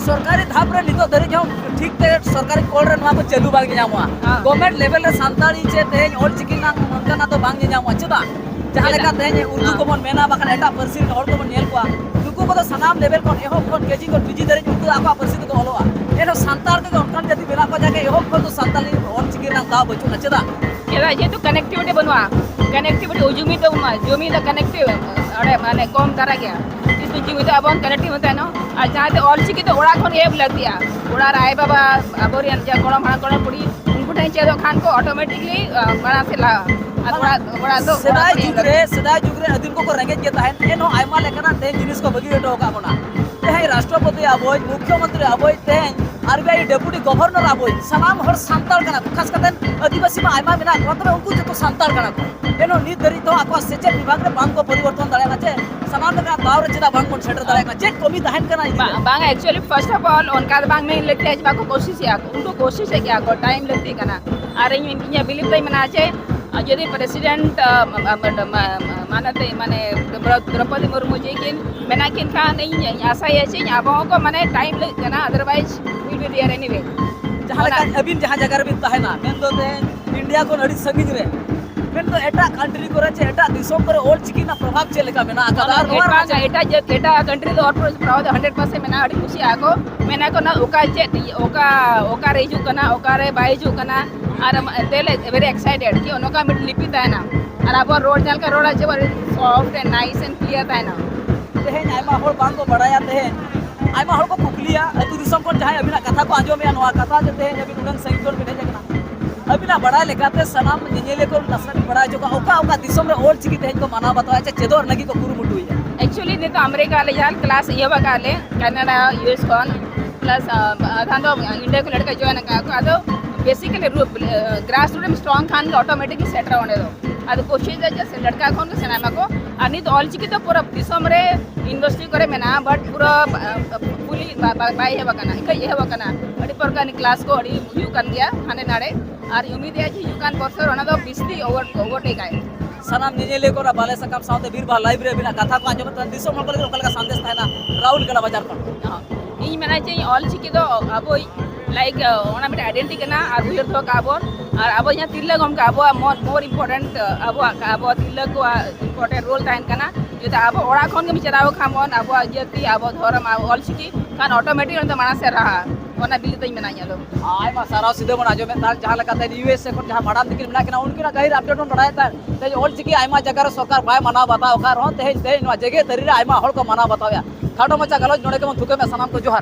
ᱥᱚᱨᱠᱟᱨᱤ ᱫᱷᱟᱯ ᱨᱮ ᱱᱤᱛᱚᱜ ᱫᱷᱟᱹᱨᱤᱡ ᱦᱚᱸ ᱴᱷᱤᱠ ᱛᱮ ᱥᱚᱨᱠᱟᱨᱤ ᱠᱚᱞ ᱨᱮ ᱱᱚᱣᱟ ᱠᱚ ᱪᱟᱹᱞᱩ ᱵᱟᱝ ᱧᱟᱢᱚᱜᱼᱟ᱾ ᱦᱮᱸ᱾ ᱜᱚᱵᱷᱢᱮᱱᱴ ᱞᱮᱵᱮᱞ ᱨᱮ ᱥᱟᱱᱛᱟᱲᱤ ᱪᱮ ᱛᱮᱦᱮᱧ ᱚᱞᱪᱤᱠᱤ ᱨᱮᱱᱟᱜ ᱚᱱᱠᱟᱱᱟᱜ ᱫᱚ ᱵᱟᱝ ᱧᱮᱧᱟᱢᱚᱜᱼᱟ᱾ ᱪᱮᱫᱟᱜ? ᱡᱟᱦᱟᱸ ᱞᱮᱠᱟ ᱛᱮᱦᱮᱧ ᱩᱨᱫᱩ ᱠᱚᱵᱚᱱ ᱢᱮᱱᱟ, ᱵᱟᱠᱷᱟᱱ ᱮᱴᱟᱜ ᱯᱟᱹᱨᱥᱤ ᱨᱮᱱ ᱦᱚᱲ ᱠᱚᱵᱚᱱ ᱧᱮᱞ ᱠᱚᱣᱟ, ᱱᱩᱠᱩ ᱠᱚᱫᱚ ᱥᱟᱱᱟᱢ ᱞᱮᱵᱮᱞ ᱠᱷᱚᱱ ᱮᱦᱚᱵ ᱠᱷᱚᱱ ᱠᱮᱡᱤ ᱠᱷᱚᱱ ᱯᱤᱡᱤ ᱫᱷᱟᱹᱨᱤᱡ ᱩᱱᱠᱩ ᱫᱚ ᱟᱠᱚᱣᱟᱜ ᱯᱟᱹᱨᱥᱤ ᱛᱮᱠᱚ ᱚᱞᱚᱜᱼᱟ᱾ ᱮᱱᱦᱚᱸ ᱥᱟᱱᱛᱟᱲ ᱛᱮᱫᱚ ᱚᱱᱠᱟᱱ ᱡᱟᱹᱛᱤ ᱢᱮᱱᱟᱜ ᱠᱚᱣᱟ ᱡᱟᱦᱟᱸᱭ ᱮᱦᱚᱵ ᱠᱷᱚᱱ ᱫᱚ ᱥᱟᱱᱛᱟᱲᱤ ᱚᱞᱪᱤᱠᱤ ᱨᱮᱱᱟᱜ ᱫᱟᱣ ᱵᱟᱹᱪᱩᱜᱼᱟ᱾ ᱪᱮᱫᱟᱜ? ᱪᱮᱫᱟᱜ? ᱡᱮᱦᱮᱛᱩ ᱠᱟᱱᱮᱠᱴᱤᱵᱷᱤᱴᱤ ᱵᱟᱹᱱᱩᱜᱼᱟ᱾ ᱠᱟᱱᱮᱠᱴᱤᱵᱷᱤᱴᱤ ᱡᱩᱢᱤ ᱫᱚ ᱵᱟᱹᱱᱩᱜᱼᱟ, ᱡᱩᱢᱤ ᱫᱚ ᱠᱟᱱᱮᱠᱴᱤᱵᱷ ᱚᱸᱰᱮ ᱢᱟᱱᱮ ᱠᱚᱢ ᱫᱷᱟᱨᱟ ᱜᱮᱭᱟ᱾ ᱡᱩᱫᱤ ᱡᱩᱢᱤ ᱫᱚ ᱟᱵᱚ ᱵᱚᱱ ᱠᱟᱱᱮᱠᱴᱤᱵᱷ ᱛᱟᱦᱮᱱᱟ᱾ ᱟᱨ ᱡᱟᱦᱟᱸ ᱫᱚ ᱚᱞᱪᱤᱠᱤ ᱫᱚ ᱚᱲᱟᱜ ᱠᱷᱚᱱ ᱜᱮ ᱮᱦᱚᱵ ᱞᱟᱹᱠᱛᱤᱜᱼᱟ᱾ ᱚᱲᱟᱜ ᱨᱮ ᱟᱭᱳᱼᱵᱟᱵᱟ, ᱟᱵᱚᱨᱮᱱ ᱡᱟᱦᱟᱸ ᱜᱚᱲᱚᱢ ᱦᱟᱲᱟᱢ ᱜᱚᱲᱚᱢ ᱵᱩᱲᱦᱤ, ᱩᱱᱠᱩ ᱴᱷᱮᱱ ᱪᱮᱫᱚᱜ ᱠᱷᱟᱱ ᱠᱚ ᱚᱴᱳᱢᱮᱴᱤᱠᱞᱤ, ᱟᱸ, ᱢᱟᱲᱟᱝ ᱥᱮᱫ ᱞᱟᱦᱟᱜᱼᱟ᱾ ᱟᱨ ᱚᱲᱟᱜ, ᱚᱲᱟᱜ ᱫᱚ ᱚᱲᱟᱜ ᱥᱮᱫᱟᱭ ᱠᱷᱚᱱ ᱡᱩᱜᱽ ᱮᱦᱚᱵ ᱨᱮ, ᱞᱟᱹᱠᱛᱤᱜᱼᱟ᱾ ᱥᱮᱫᱟᱭ ᱡᱩᱜᱽ ᱨᱮ ᱟᱹᱫᱤᱢ ᱠᱚᱠᱚ ᱨᱮᱸᱜᱮᱡ ᱜᱮ ᱛᱟᱦᱮᱸᱫ, ᱮᱱᱦᱚᱸ ᱟᱭᱢᱟ ᱞᱮᱠᱟᱱᱟᱜ ᱛᱮᱦᱮᱧ ᱡᱤᱱᱤᱥ ᱠᱚ ᱵᱟᱹᱜᱤ ᱦᱚᱴᱚ ᱟᱠᱟᱫ ᱵᱚᱱᱟ᱾ ᱛᱮᱦᱮᱧ ᱨᱟᱥᱴᱨᱚᱯᱚᱛᱤ ᱟᱵᱚᱭ, ᱢᱩᱠᱷᱭᱚᱢᱚᱱᱛᱨᱤ ᱟᱵᱚᱭ, ᱛᱮᱦᱮᱧ ᱟᱨ ᱵᱤ ᱟᱭ ᱰᱮᱯᱩᱴᱤ ᱜᱚᱵᱷᱚᱨᱱᱚᱨ ᱟᱵᱚᱭ, ᱥᱟᱱᱟᱢ ᱦᱚᱲ ᱥᱟᱱᱛᱟᱲ ᱠᱟᱱᱟ ᱠᱚ᱾ ᱠᱷᱟᱥ ᱠᱟᱛᱮ ᱟᱹᱫᱤᱵᱟᱹᱥᱤ ᱢᱟ ᱟᱭᱢᱟ ᱢᱮᱱᱟᱜ ᱠᱚᱣᱟ, ᱛᱚᱵᱮ ᱩᱱᱠᱩ ᱡᱚᱛᱚ ᱥᱟᱱᱛᱟᱲ ᱠᱟᱱᱟ ᱠᱚ᱾ ᱮᱱᱦᱚᱸ ᱱᱤᱛ ᱫᱷᱟᱹᱨᱤᱡ ᱫᱚ ᱟᱠᱚᱣᱟᱜ ᱥᱮᱪᱮᱫ ᱵᱤᱵᱷᱟᱜᱽ ᱨᱮ ᱵᱟᱝ ᱠᱚ ᱯᱚᱨᱤᱵᱚᱨᱛᱚᱱ ᱫᱟᱲᱮᱭᱟᱜ ᱠᱟᱱᱟ᱾ ᱪᱮ ᱥᱟᱱᱟᱢ ᱞᱮᱠᱟᱱᱟᱜ ᱫᱟᱣ ᱨᱮ ᱪᱮᱫᱟᱜ ᱵᱟᱝ ᱵᱚᱱ ᱥᱮᱴᱮᱨ ᱫᱟᱲᱮᱭᱟᱜ ᱠᱟᱱᱟ? ᱪᱮᱫ ᱠᱚᱢᱤ ᱛᱟᱦᱮᱱ ᱠᱟᱱᱟ ᱤᱫᱤ ᱵᱟ-, ᱠᱟᱛᱮ? ᱵᱟᱝ, actually, first of all, ᱚᱱᱠᱟ ᱫᱚ ᱵᱟᱝ ᱢᱮᱱ ᱞᱟᱹᱠᱛᱤᱭᱟ ᱡᱮ ᱵᱟᱠᱚ ᱠᱳᱥᱤᱥᱮᱜᱼᱟ ᱠᱚ᱾ ᱩᱱᱠᱩ ᱠᱳᱥᱤᱥᱮᱫ ᱜᱮᱭᱟ ᱠᱚ, ᱴᱟᱭᱤᱢ ᱞᱟᱹᱠᱛᱤ ᱠᱟᱱᱟ᱾ ᱟᱨ ᱤᱧ, ᱤᱧᱟᱹᱜ ᱵᱤᱞᱤᱯ ᱫᱚᱧ ᱢᱮᱱᱟ ᱡᱮ, ᱟᱨ ᱡᱩᱫᱤ ᱯᱨᱮᱥᱤᱰᱮᱱᱴ, ᱟᱸ, ᱟᱸ, ᱟᱸ, ᱢᱟᱱᱚᱛᱮ, ᱢᱟᱱᱮ, ᱫᱨᱚ-, ᱫᱨᱚᱯᱚᱫᱤ ᱢᱩᱨᱢᱩ ᱡᱮ ᱠᱤᱱ ᱢᱮᱱᱟ ᱠᱤᱱ ᱠᱷᱟᱱ, ᱤᱧ, ᱤᱧ ᱟᱥᱟᱭᱟ ᱡᱮ ᱟᱵᱚ ᱦᱚᱸᱠᱚ, ᱢᱟᱱᱮ, ᱴᱟᱭᱤᱢ ᱞᱟᱹᱜᱤᱫ ᱠᱟᱱᱟ, otherwise we'll be there anyway᱾ ᱡᱟᱦᱟᱸ ᱞᱮᱠᱟ ᱚᱱᱟ ᱟᱹᱵᱤᱱ ᱡᱟᱦᱟᱸ ᱡᱟᱭᱜᱟ ᱨᱮᱵᱤᱱ ᱛᱟᱦᱮᱱᱟ, ᱢᱮᱱᱫᱚ ᱛᱮᱦᱮᱧ ᱤᱱᱰᱤᱭᱟ ᱠᱷᱚᱱ ᱟᱹᱰᱤ ᱥᱟᱺᱜᱤᱧ ᱨᱮ, ᱢᱮᱱᱫᱚ ᱮᱴᱟᱜ ᱠᱟᱱᱴᱨᱤ ᱠᱚᱨᱮ ᱪᱮ ᱮᱴᱟᱜ ᱫᱤᱥᱚᱢ ᱠᱚᱨᱮ ᱚᱞ ᱪᱤᱠᱤ ᱨᱮᱱᱟᱜ ᱯᱨᱚᱵᱷᱟᱵᱽ ᱪᱮᱫ ᱞᱮᱠᱟ ᱢᱮᱱᱟᱜ ᱟᱠᱟᱫᱟ? ᱟᱨ ᱱᱚᱣᱟ ᱨᱮᱱᱟᱜ ᱮᱴᱟᱜ ᱪᱮᱫ ᱮᱴᱟᱜ ᱡᱟᱹᱛ ᱮᱴᱟᱜ ᱠᱟᱱᱴᱨᱤ ᱫᱚ ᱚᱞ ᱯᱨᱚᱵᱷᱟᱵᱽ ᱫᱚ ᱦᱟᱱᱰᱨᱮᱰ ᱯᱟᱨᱥᱮᱱᱴ ᱢᱮᱱᱟᱜᱼᱟ᱾ ᱟᱹᱰᱤ ᱠᱩᱥᱤ ᱟᱠᱚ, ᱢᱮᱱᱟ ᱠᱚ ᱱᱟ ᱚᱠᱟ ᱪᱮᱫ ᱚᱠᱟ ᱚᱠᱟᱨᱮ ᱦᱤᱡᱩᱜ ᱠᱟᱱᱟ, ᱚᱠᱟᱨᱮ ᱵᱟᱭ ᱦᱤᱡᱩᱜ ᱠᱟᱱᱟ, ᱟᱨ ᱫᱮᱞᱮ ᱵᱷᱮᱨᱤ ᱮᱠᱥᱟᱭᱴᱮᱰ ᱠᱤ ᱱᱚᱝᱠᱟ ᱢᱤᱫ ᱞᱤᱯᱤ ᱛᱟᱦᱮᱱᱟ᱾ ᱟᱨ ᱟᱵᱚᱣᱟᱜ ᱨᱚᱲ ᱡᱟᱦᱟᱸ ᱞᱮᱠᱟ ᱨᱚᱲᱟ ᱡᱮ ᱥᱚᱯᱷᱴ ᱮᱱᱰ ᱱᱟᱭᱤᱥ ᱮᱱᱰ ᱠᱞᱤᱭᱟᱨ ᱛᱟᱦᱮᱱᱟ᱾ ᱛᱮᱦᱮᱧ ᱟᱭᱢᱟ ᱦᱚᱲ ᱵᱟᱝ ᱠᱚ ᱵᱟᱲᱟᱭᱟ᱾ ᱛᱮᱦᱮᱧ ᱟᱭᱢᱟ ᱦᱚᱲ ᱠᱚ ᱠᱩᱠᱞᱤᱭᱟ, ᱟᱹᱛᱩ ᱫᱤᱥᱚᱢ ᱠᱷᱚᱱ ᱡᱟᱦᱟᱸᱭ ᱟᱹᱵᱤᱱᱟᱜ ᱠᱟᱛᱷᱟ ᱠᱚ ᱟᱸᱡᱚᱢᱮᱜᱼᱟ, ᱱᱚᱣᱟ ᱠᱟᱛᱷᱟ ᱡᱮ ᱛᱮᱦᱮᱧ ᱟᱹᱵᱤᱱ ᱩᱱᱟᱹᱜ ᱥᱟᱺᱜᱤᱧ ᱠᱷᱚᱱ ᱵᱤᱱ ᱦᱮᱡ ᱟᱠᱟᱱᱟ, ᱟᱹᱵᱤᱱᱟᱜ ᱵᱟᱲᱟᱭ ᱞᱮᱠᱟᱛᱮ ᱥᱟᱱᱟᱢ ᱧᱮᱧᱮᱞᱤᱭᱟᱹ ᱠᱚ ᱱᱟᱥᱮᱱᱟᱜ ᱵᱟᱲᱟᱭ ᱦᱚᱪᱚ ᱠᱚᱣᱟ, ᱚᱠᱟ ᱚᱠᱟ ᱫᱤᱥᱚᱢ ᱨᱮ ᱚᱞ ᱪᱤᱠᱤ ᱛᱮᱦᱮᱧ ᱠᱚ ᱢᱟᱱᱟᱣ ᱵᱟᱛᱟᱣᱟ ᱪᱮ ᱪᱮᱫᱚᱜ ᱞᱟᱹᱜᱤᱫ ᱠᱚ ᱠᱩᱨᱩᱢᱩᱴᱩᱭᱮᱫᱟ? ᱮᱠᱪᱩᱭᱮᱞᱤ ᱱᱤᱛᱚᱜ ᱟᱢᱮᱨᱤᱠᱟ ᱟᱞᱮ ᱡᱟᱦᱟᱸ ᱠᱞᱟᱥ ᱤᱭᱟᱹ ᱵᱟᱠᱟᱜ ᱞᱮ, ᱠᱟᱱᱟᱰᱟ, ᱤᱭᱩ ᱮᱥ ᱠᱷᱚᱱ, ᱯᱞᱟᱥ ᱟᱫᱷᱟᱱ ᱫᱚ ᱤᱱᱰᱤᱭᱟ ᱠᱚ ᱞᱟᱹᱲᱠᱟ ᱡᱚᱭᱮᱱ ᱟᱠᱟᱫ ᱠᱚ᱾ ᱟᱫᱚ ᱵᱮᱥᱤᱠᱟᱞᱤ ᱜᱨᱟᱥ ᱨᱩᱴ ᱮᱢ ᱥᱴᱨᱚᱝ ᱠᱷᱟᱱ ᱜᱮ ᱚᱴᱳᱢᱮᱴᱤᱠ ᱥᱮᱴᱮᱨᱚᱜᱼᱟ ᱚᱸᱰᱮ ᱫᱚ᱾ ᱟᱫᱚ ᱠᱳᱥᱤᱥ ᱫᱚ ᱡᱮ ᱞᱟᱹᱲᱠᱟ ᱠᱷᱚᱱ ᱜᱮ ᱥᱮᱬᱟᱭ ᱢᱟᱠᱚ᱾ ᱟᱨ ᱱᱤᱛ ᱚᱞ ᱪᱤᱠᱤ ᱫᱚ ᱯᱩᱨᱟᱹ ᱫᱤᱥᱚᱢ ᱨᱮ ᱤᱭᱩᱱᱤᱵᱷᱟᱨᱥᱤᱴᱤ ᱠᱚᱨᱮ ᱢᱮᱱᱟᱜᱼᱟ, ᱵᱟᱴ ᱯᱩᱨᱟᱹ ᱯᱷᱩᱞᱤ ᱵᱟᱭ ᱮᱦᱚᱵ ᱟᱠᱟᱱᱟ, ᱤᱱᱠᱟᱹ ᱮᱦᱚᱵ ᱟᱠᱟᱱᱟ᱾ ᱟᱹᱰᱤ ᱯᱨᱚᱠᱟᱨ ᱠᱞᱟᱥ ᱠᱚ ᱟᱹᱰᱤ ᱦᱩᱭᱩᱜ ᱠᱟᱱ ᱜᱮᱭᱟ ᱦᱟᱸᱰᱮ ᱱᱟᱰᱮ᱾ ᱟᱨ ᱩᱢᱤᱫ ᱨᱮᱭᱟᱜ ᱡᱮ ᱦᱤᱡᱩᱜ ᱠᱟᱱ ᱵᱚᱪᱷᱚᱨ ᱚᱱᱟ ᱫᱚ ᱵᱤᱥᱛᱤ ᱳᱵᱷᱟᱨ ᱳᱵᱷᱟᱨᱴᱮᱠ ᱟᱭ᱾ ᱥᱟᱱᱟᱢ ᱧᱮᱧᱮᱞᱤᱭᱟᱹ ᱠᱚ ᱚᱱᱟ ᱵᱟᱞᱮ ᱥᱟᱠᱟᱢ ᱥᱟᱶᱛᱮ ᱵᱤᱨ ᱵᱟᱦᱟ ᱞᱟᱭᱤᱵᱷ ᱨᱮ ᱟᱹᱵᱤᱱᱟᱜ ᱠᱟᱛᱷᱟ ᱠᱚ ᱟᱸᱡᱚᱢᱮᱫ ᱛᱟᱦᱮᱸ, ᱫᱤᱥᱚᱢ ᱦᱚᱲ ᱠᱚ ᱞᱟᱹᱜᱤᱫ ᱚᱠᱟ ᱞᱮᱠᱟ ᱥᱟᱸᱫᱮᱥ ᱛᱟᱦᱮᱱᱟ ᱨᱟᱣᱩᱞᱠᱮᱞᱟ ᱵᱟᱡᱟᱨ ᱠᱷᱚᱱ? ᱤᱧ ᱢᱮᱱᱟ ᱡᱮ ᱚᱞ ᱪᱤᱠᱤ ᱫᱚ ᱟᱵᱚ ᱞᱟᱭᱤᱠ ᱚᱱᱟ ᱢᱤᱫᱴᱮᱱ ᱟᱭᱰᱮᱱᱴᱤᱴᱤ ᱠᱟᱱᱟ ᱟᱨ ᱩᱭᱦᱟᱹᱨ ᱫᱚᱦᱚ ᱠᱟᱜᱼᱟ ᱵᱚᱱ᱾ ᱟᱨ ᱟᱵᱚ ᱡᱟᱦᱟᱸ ᱛᱤᱨᱞᱟᱹ ᱜᱚᱢᱠᱮ ᱟᱵᱚᱣᱟᱜ ᱢᱳᱨ ᱤᱢᱯᱚᱨᱴᱮᱱᱴ ᱟᱵᱚᱣᱟᱜ ᱟᱵᱚ ᱛᱤᱨᱞᱟᱹ ᱠᱚᱣᱟᱜ ᱤᱢᱯᱚᱨᱴᱮᱱᱴ ᱨᱳᱞ ᱛᱟᱦᱮᱱ ᱠᱟᱱᱟ᱾ ᱡᱩᱫᱤ ᱟᱵᱚ ᱚᱲᱟᱜ ᱠᱷᱚᱱ ᱜᱮᱢ ᱪᱟᱞᱟᱣ ᱠᱷᱟᱱ ᱵᱚᱱ ᱟᱵᱚᱣᱟᱜ ᱡᱟᱹᱛᱤ ᱟᱵᱚ ᱫᱷᱚᱨᱚᱢ ᱟᱵᱚ ᱚᱞ ᱪᱤᱠᱤ ᱠᱷᱟᱱ ᱚᱴᱳᱢᱮᱴᱤᱠ ᱚᱱᱟ ᱫᱚ ᱢᱟᱲᱟᱝ ᱥᱮᱫ ᱨᱟᱦᱟ᱾ ᱚᱱᱟ ᱵᱤᱞᱤ ᱛᱤᱧ ᱢᱮᱱᱟ ᱤᱧᱟᱹᱜ ᱫᱚ᱾ ᱟᱭᱢᱟ ᱥᱟᱨᱦᱟᱣ ᱥᱤᱫᱷᱟᱹ ᱵᱚᱱ ᱟᱸᱡᱚᱢᱮᱫ ᱛᱟᱦᱮᱸᱫ ᱡᱟᱦᱟᱸ ᱞᱮᱠᱟᱛᱮ ᱤᱭᱩ ᱮᱥ ᱮ ᱠᱷᱚᱱ ᱡᱟᱦᱟᱸ ᱢᱟᱲᱟᱝ ᱫᱤᱠᱤᱱ ᱢᱮᱱᱟᱜ ᱠᱤᱱᱟ ᱩᱱᱠᱤᱱᱟᱜ ᱜᱟᱹᱦᱤᱨ ᱟᱯᱰᱮᱴ ᱵᱚᱱ ᱵᱟᱲᱟᱭᱮᱫ ᱛᱟᱦᱮᱸᱫ᱾ ᱛᱮᱦᱮᱧ ᱚᱞ ᱪᱤᱠᱤ ᱟᱭᱢᱟ ᱡᱟᱭᱜᱟ ᱨᱮ ᱥᱚᱨᱠᱟᱨ ᱵᱟᱭ ᱢᱟᱱᱟᱣ ᱵᱟᱛᱟᱣ ᱟᱠᱟᱫ ᱨᱮᱦᱚᱸ ᱛᱮᱦᱮᱧ ᱛᱮᱦᱮᱧ ᱱᱚᱣᱟ ᱡᱮᱜᱮᱛ ᱛᱟᱹᱨᱤ ᱨᱮ ᱟᱭᱢᱟ ᱦᱚᱲ ᱠᱚ ᱢᱟᱱᱟᱣ ᱵᱟᱛᱟᱣᱮᱫᱼᱟ᱾ ᱠᱷᱟᱴᱚ ᱢᱟᱪᱷᱟ ᱜᱟᱞᱚᱪ ᱱᱚᱰᱮ ᱜᱮᱵᱚᱱ ᱛᱷᱩᱠᱟᱹᱢᱮᱫᱼᱟ᱾ ᱥᱟᱱᱟᱢ ᱠᱚ ᱡᱚᱦᱟᱨ᱾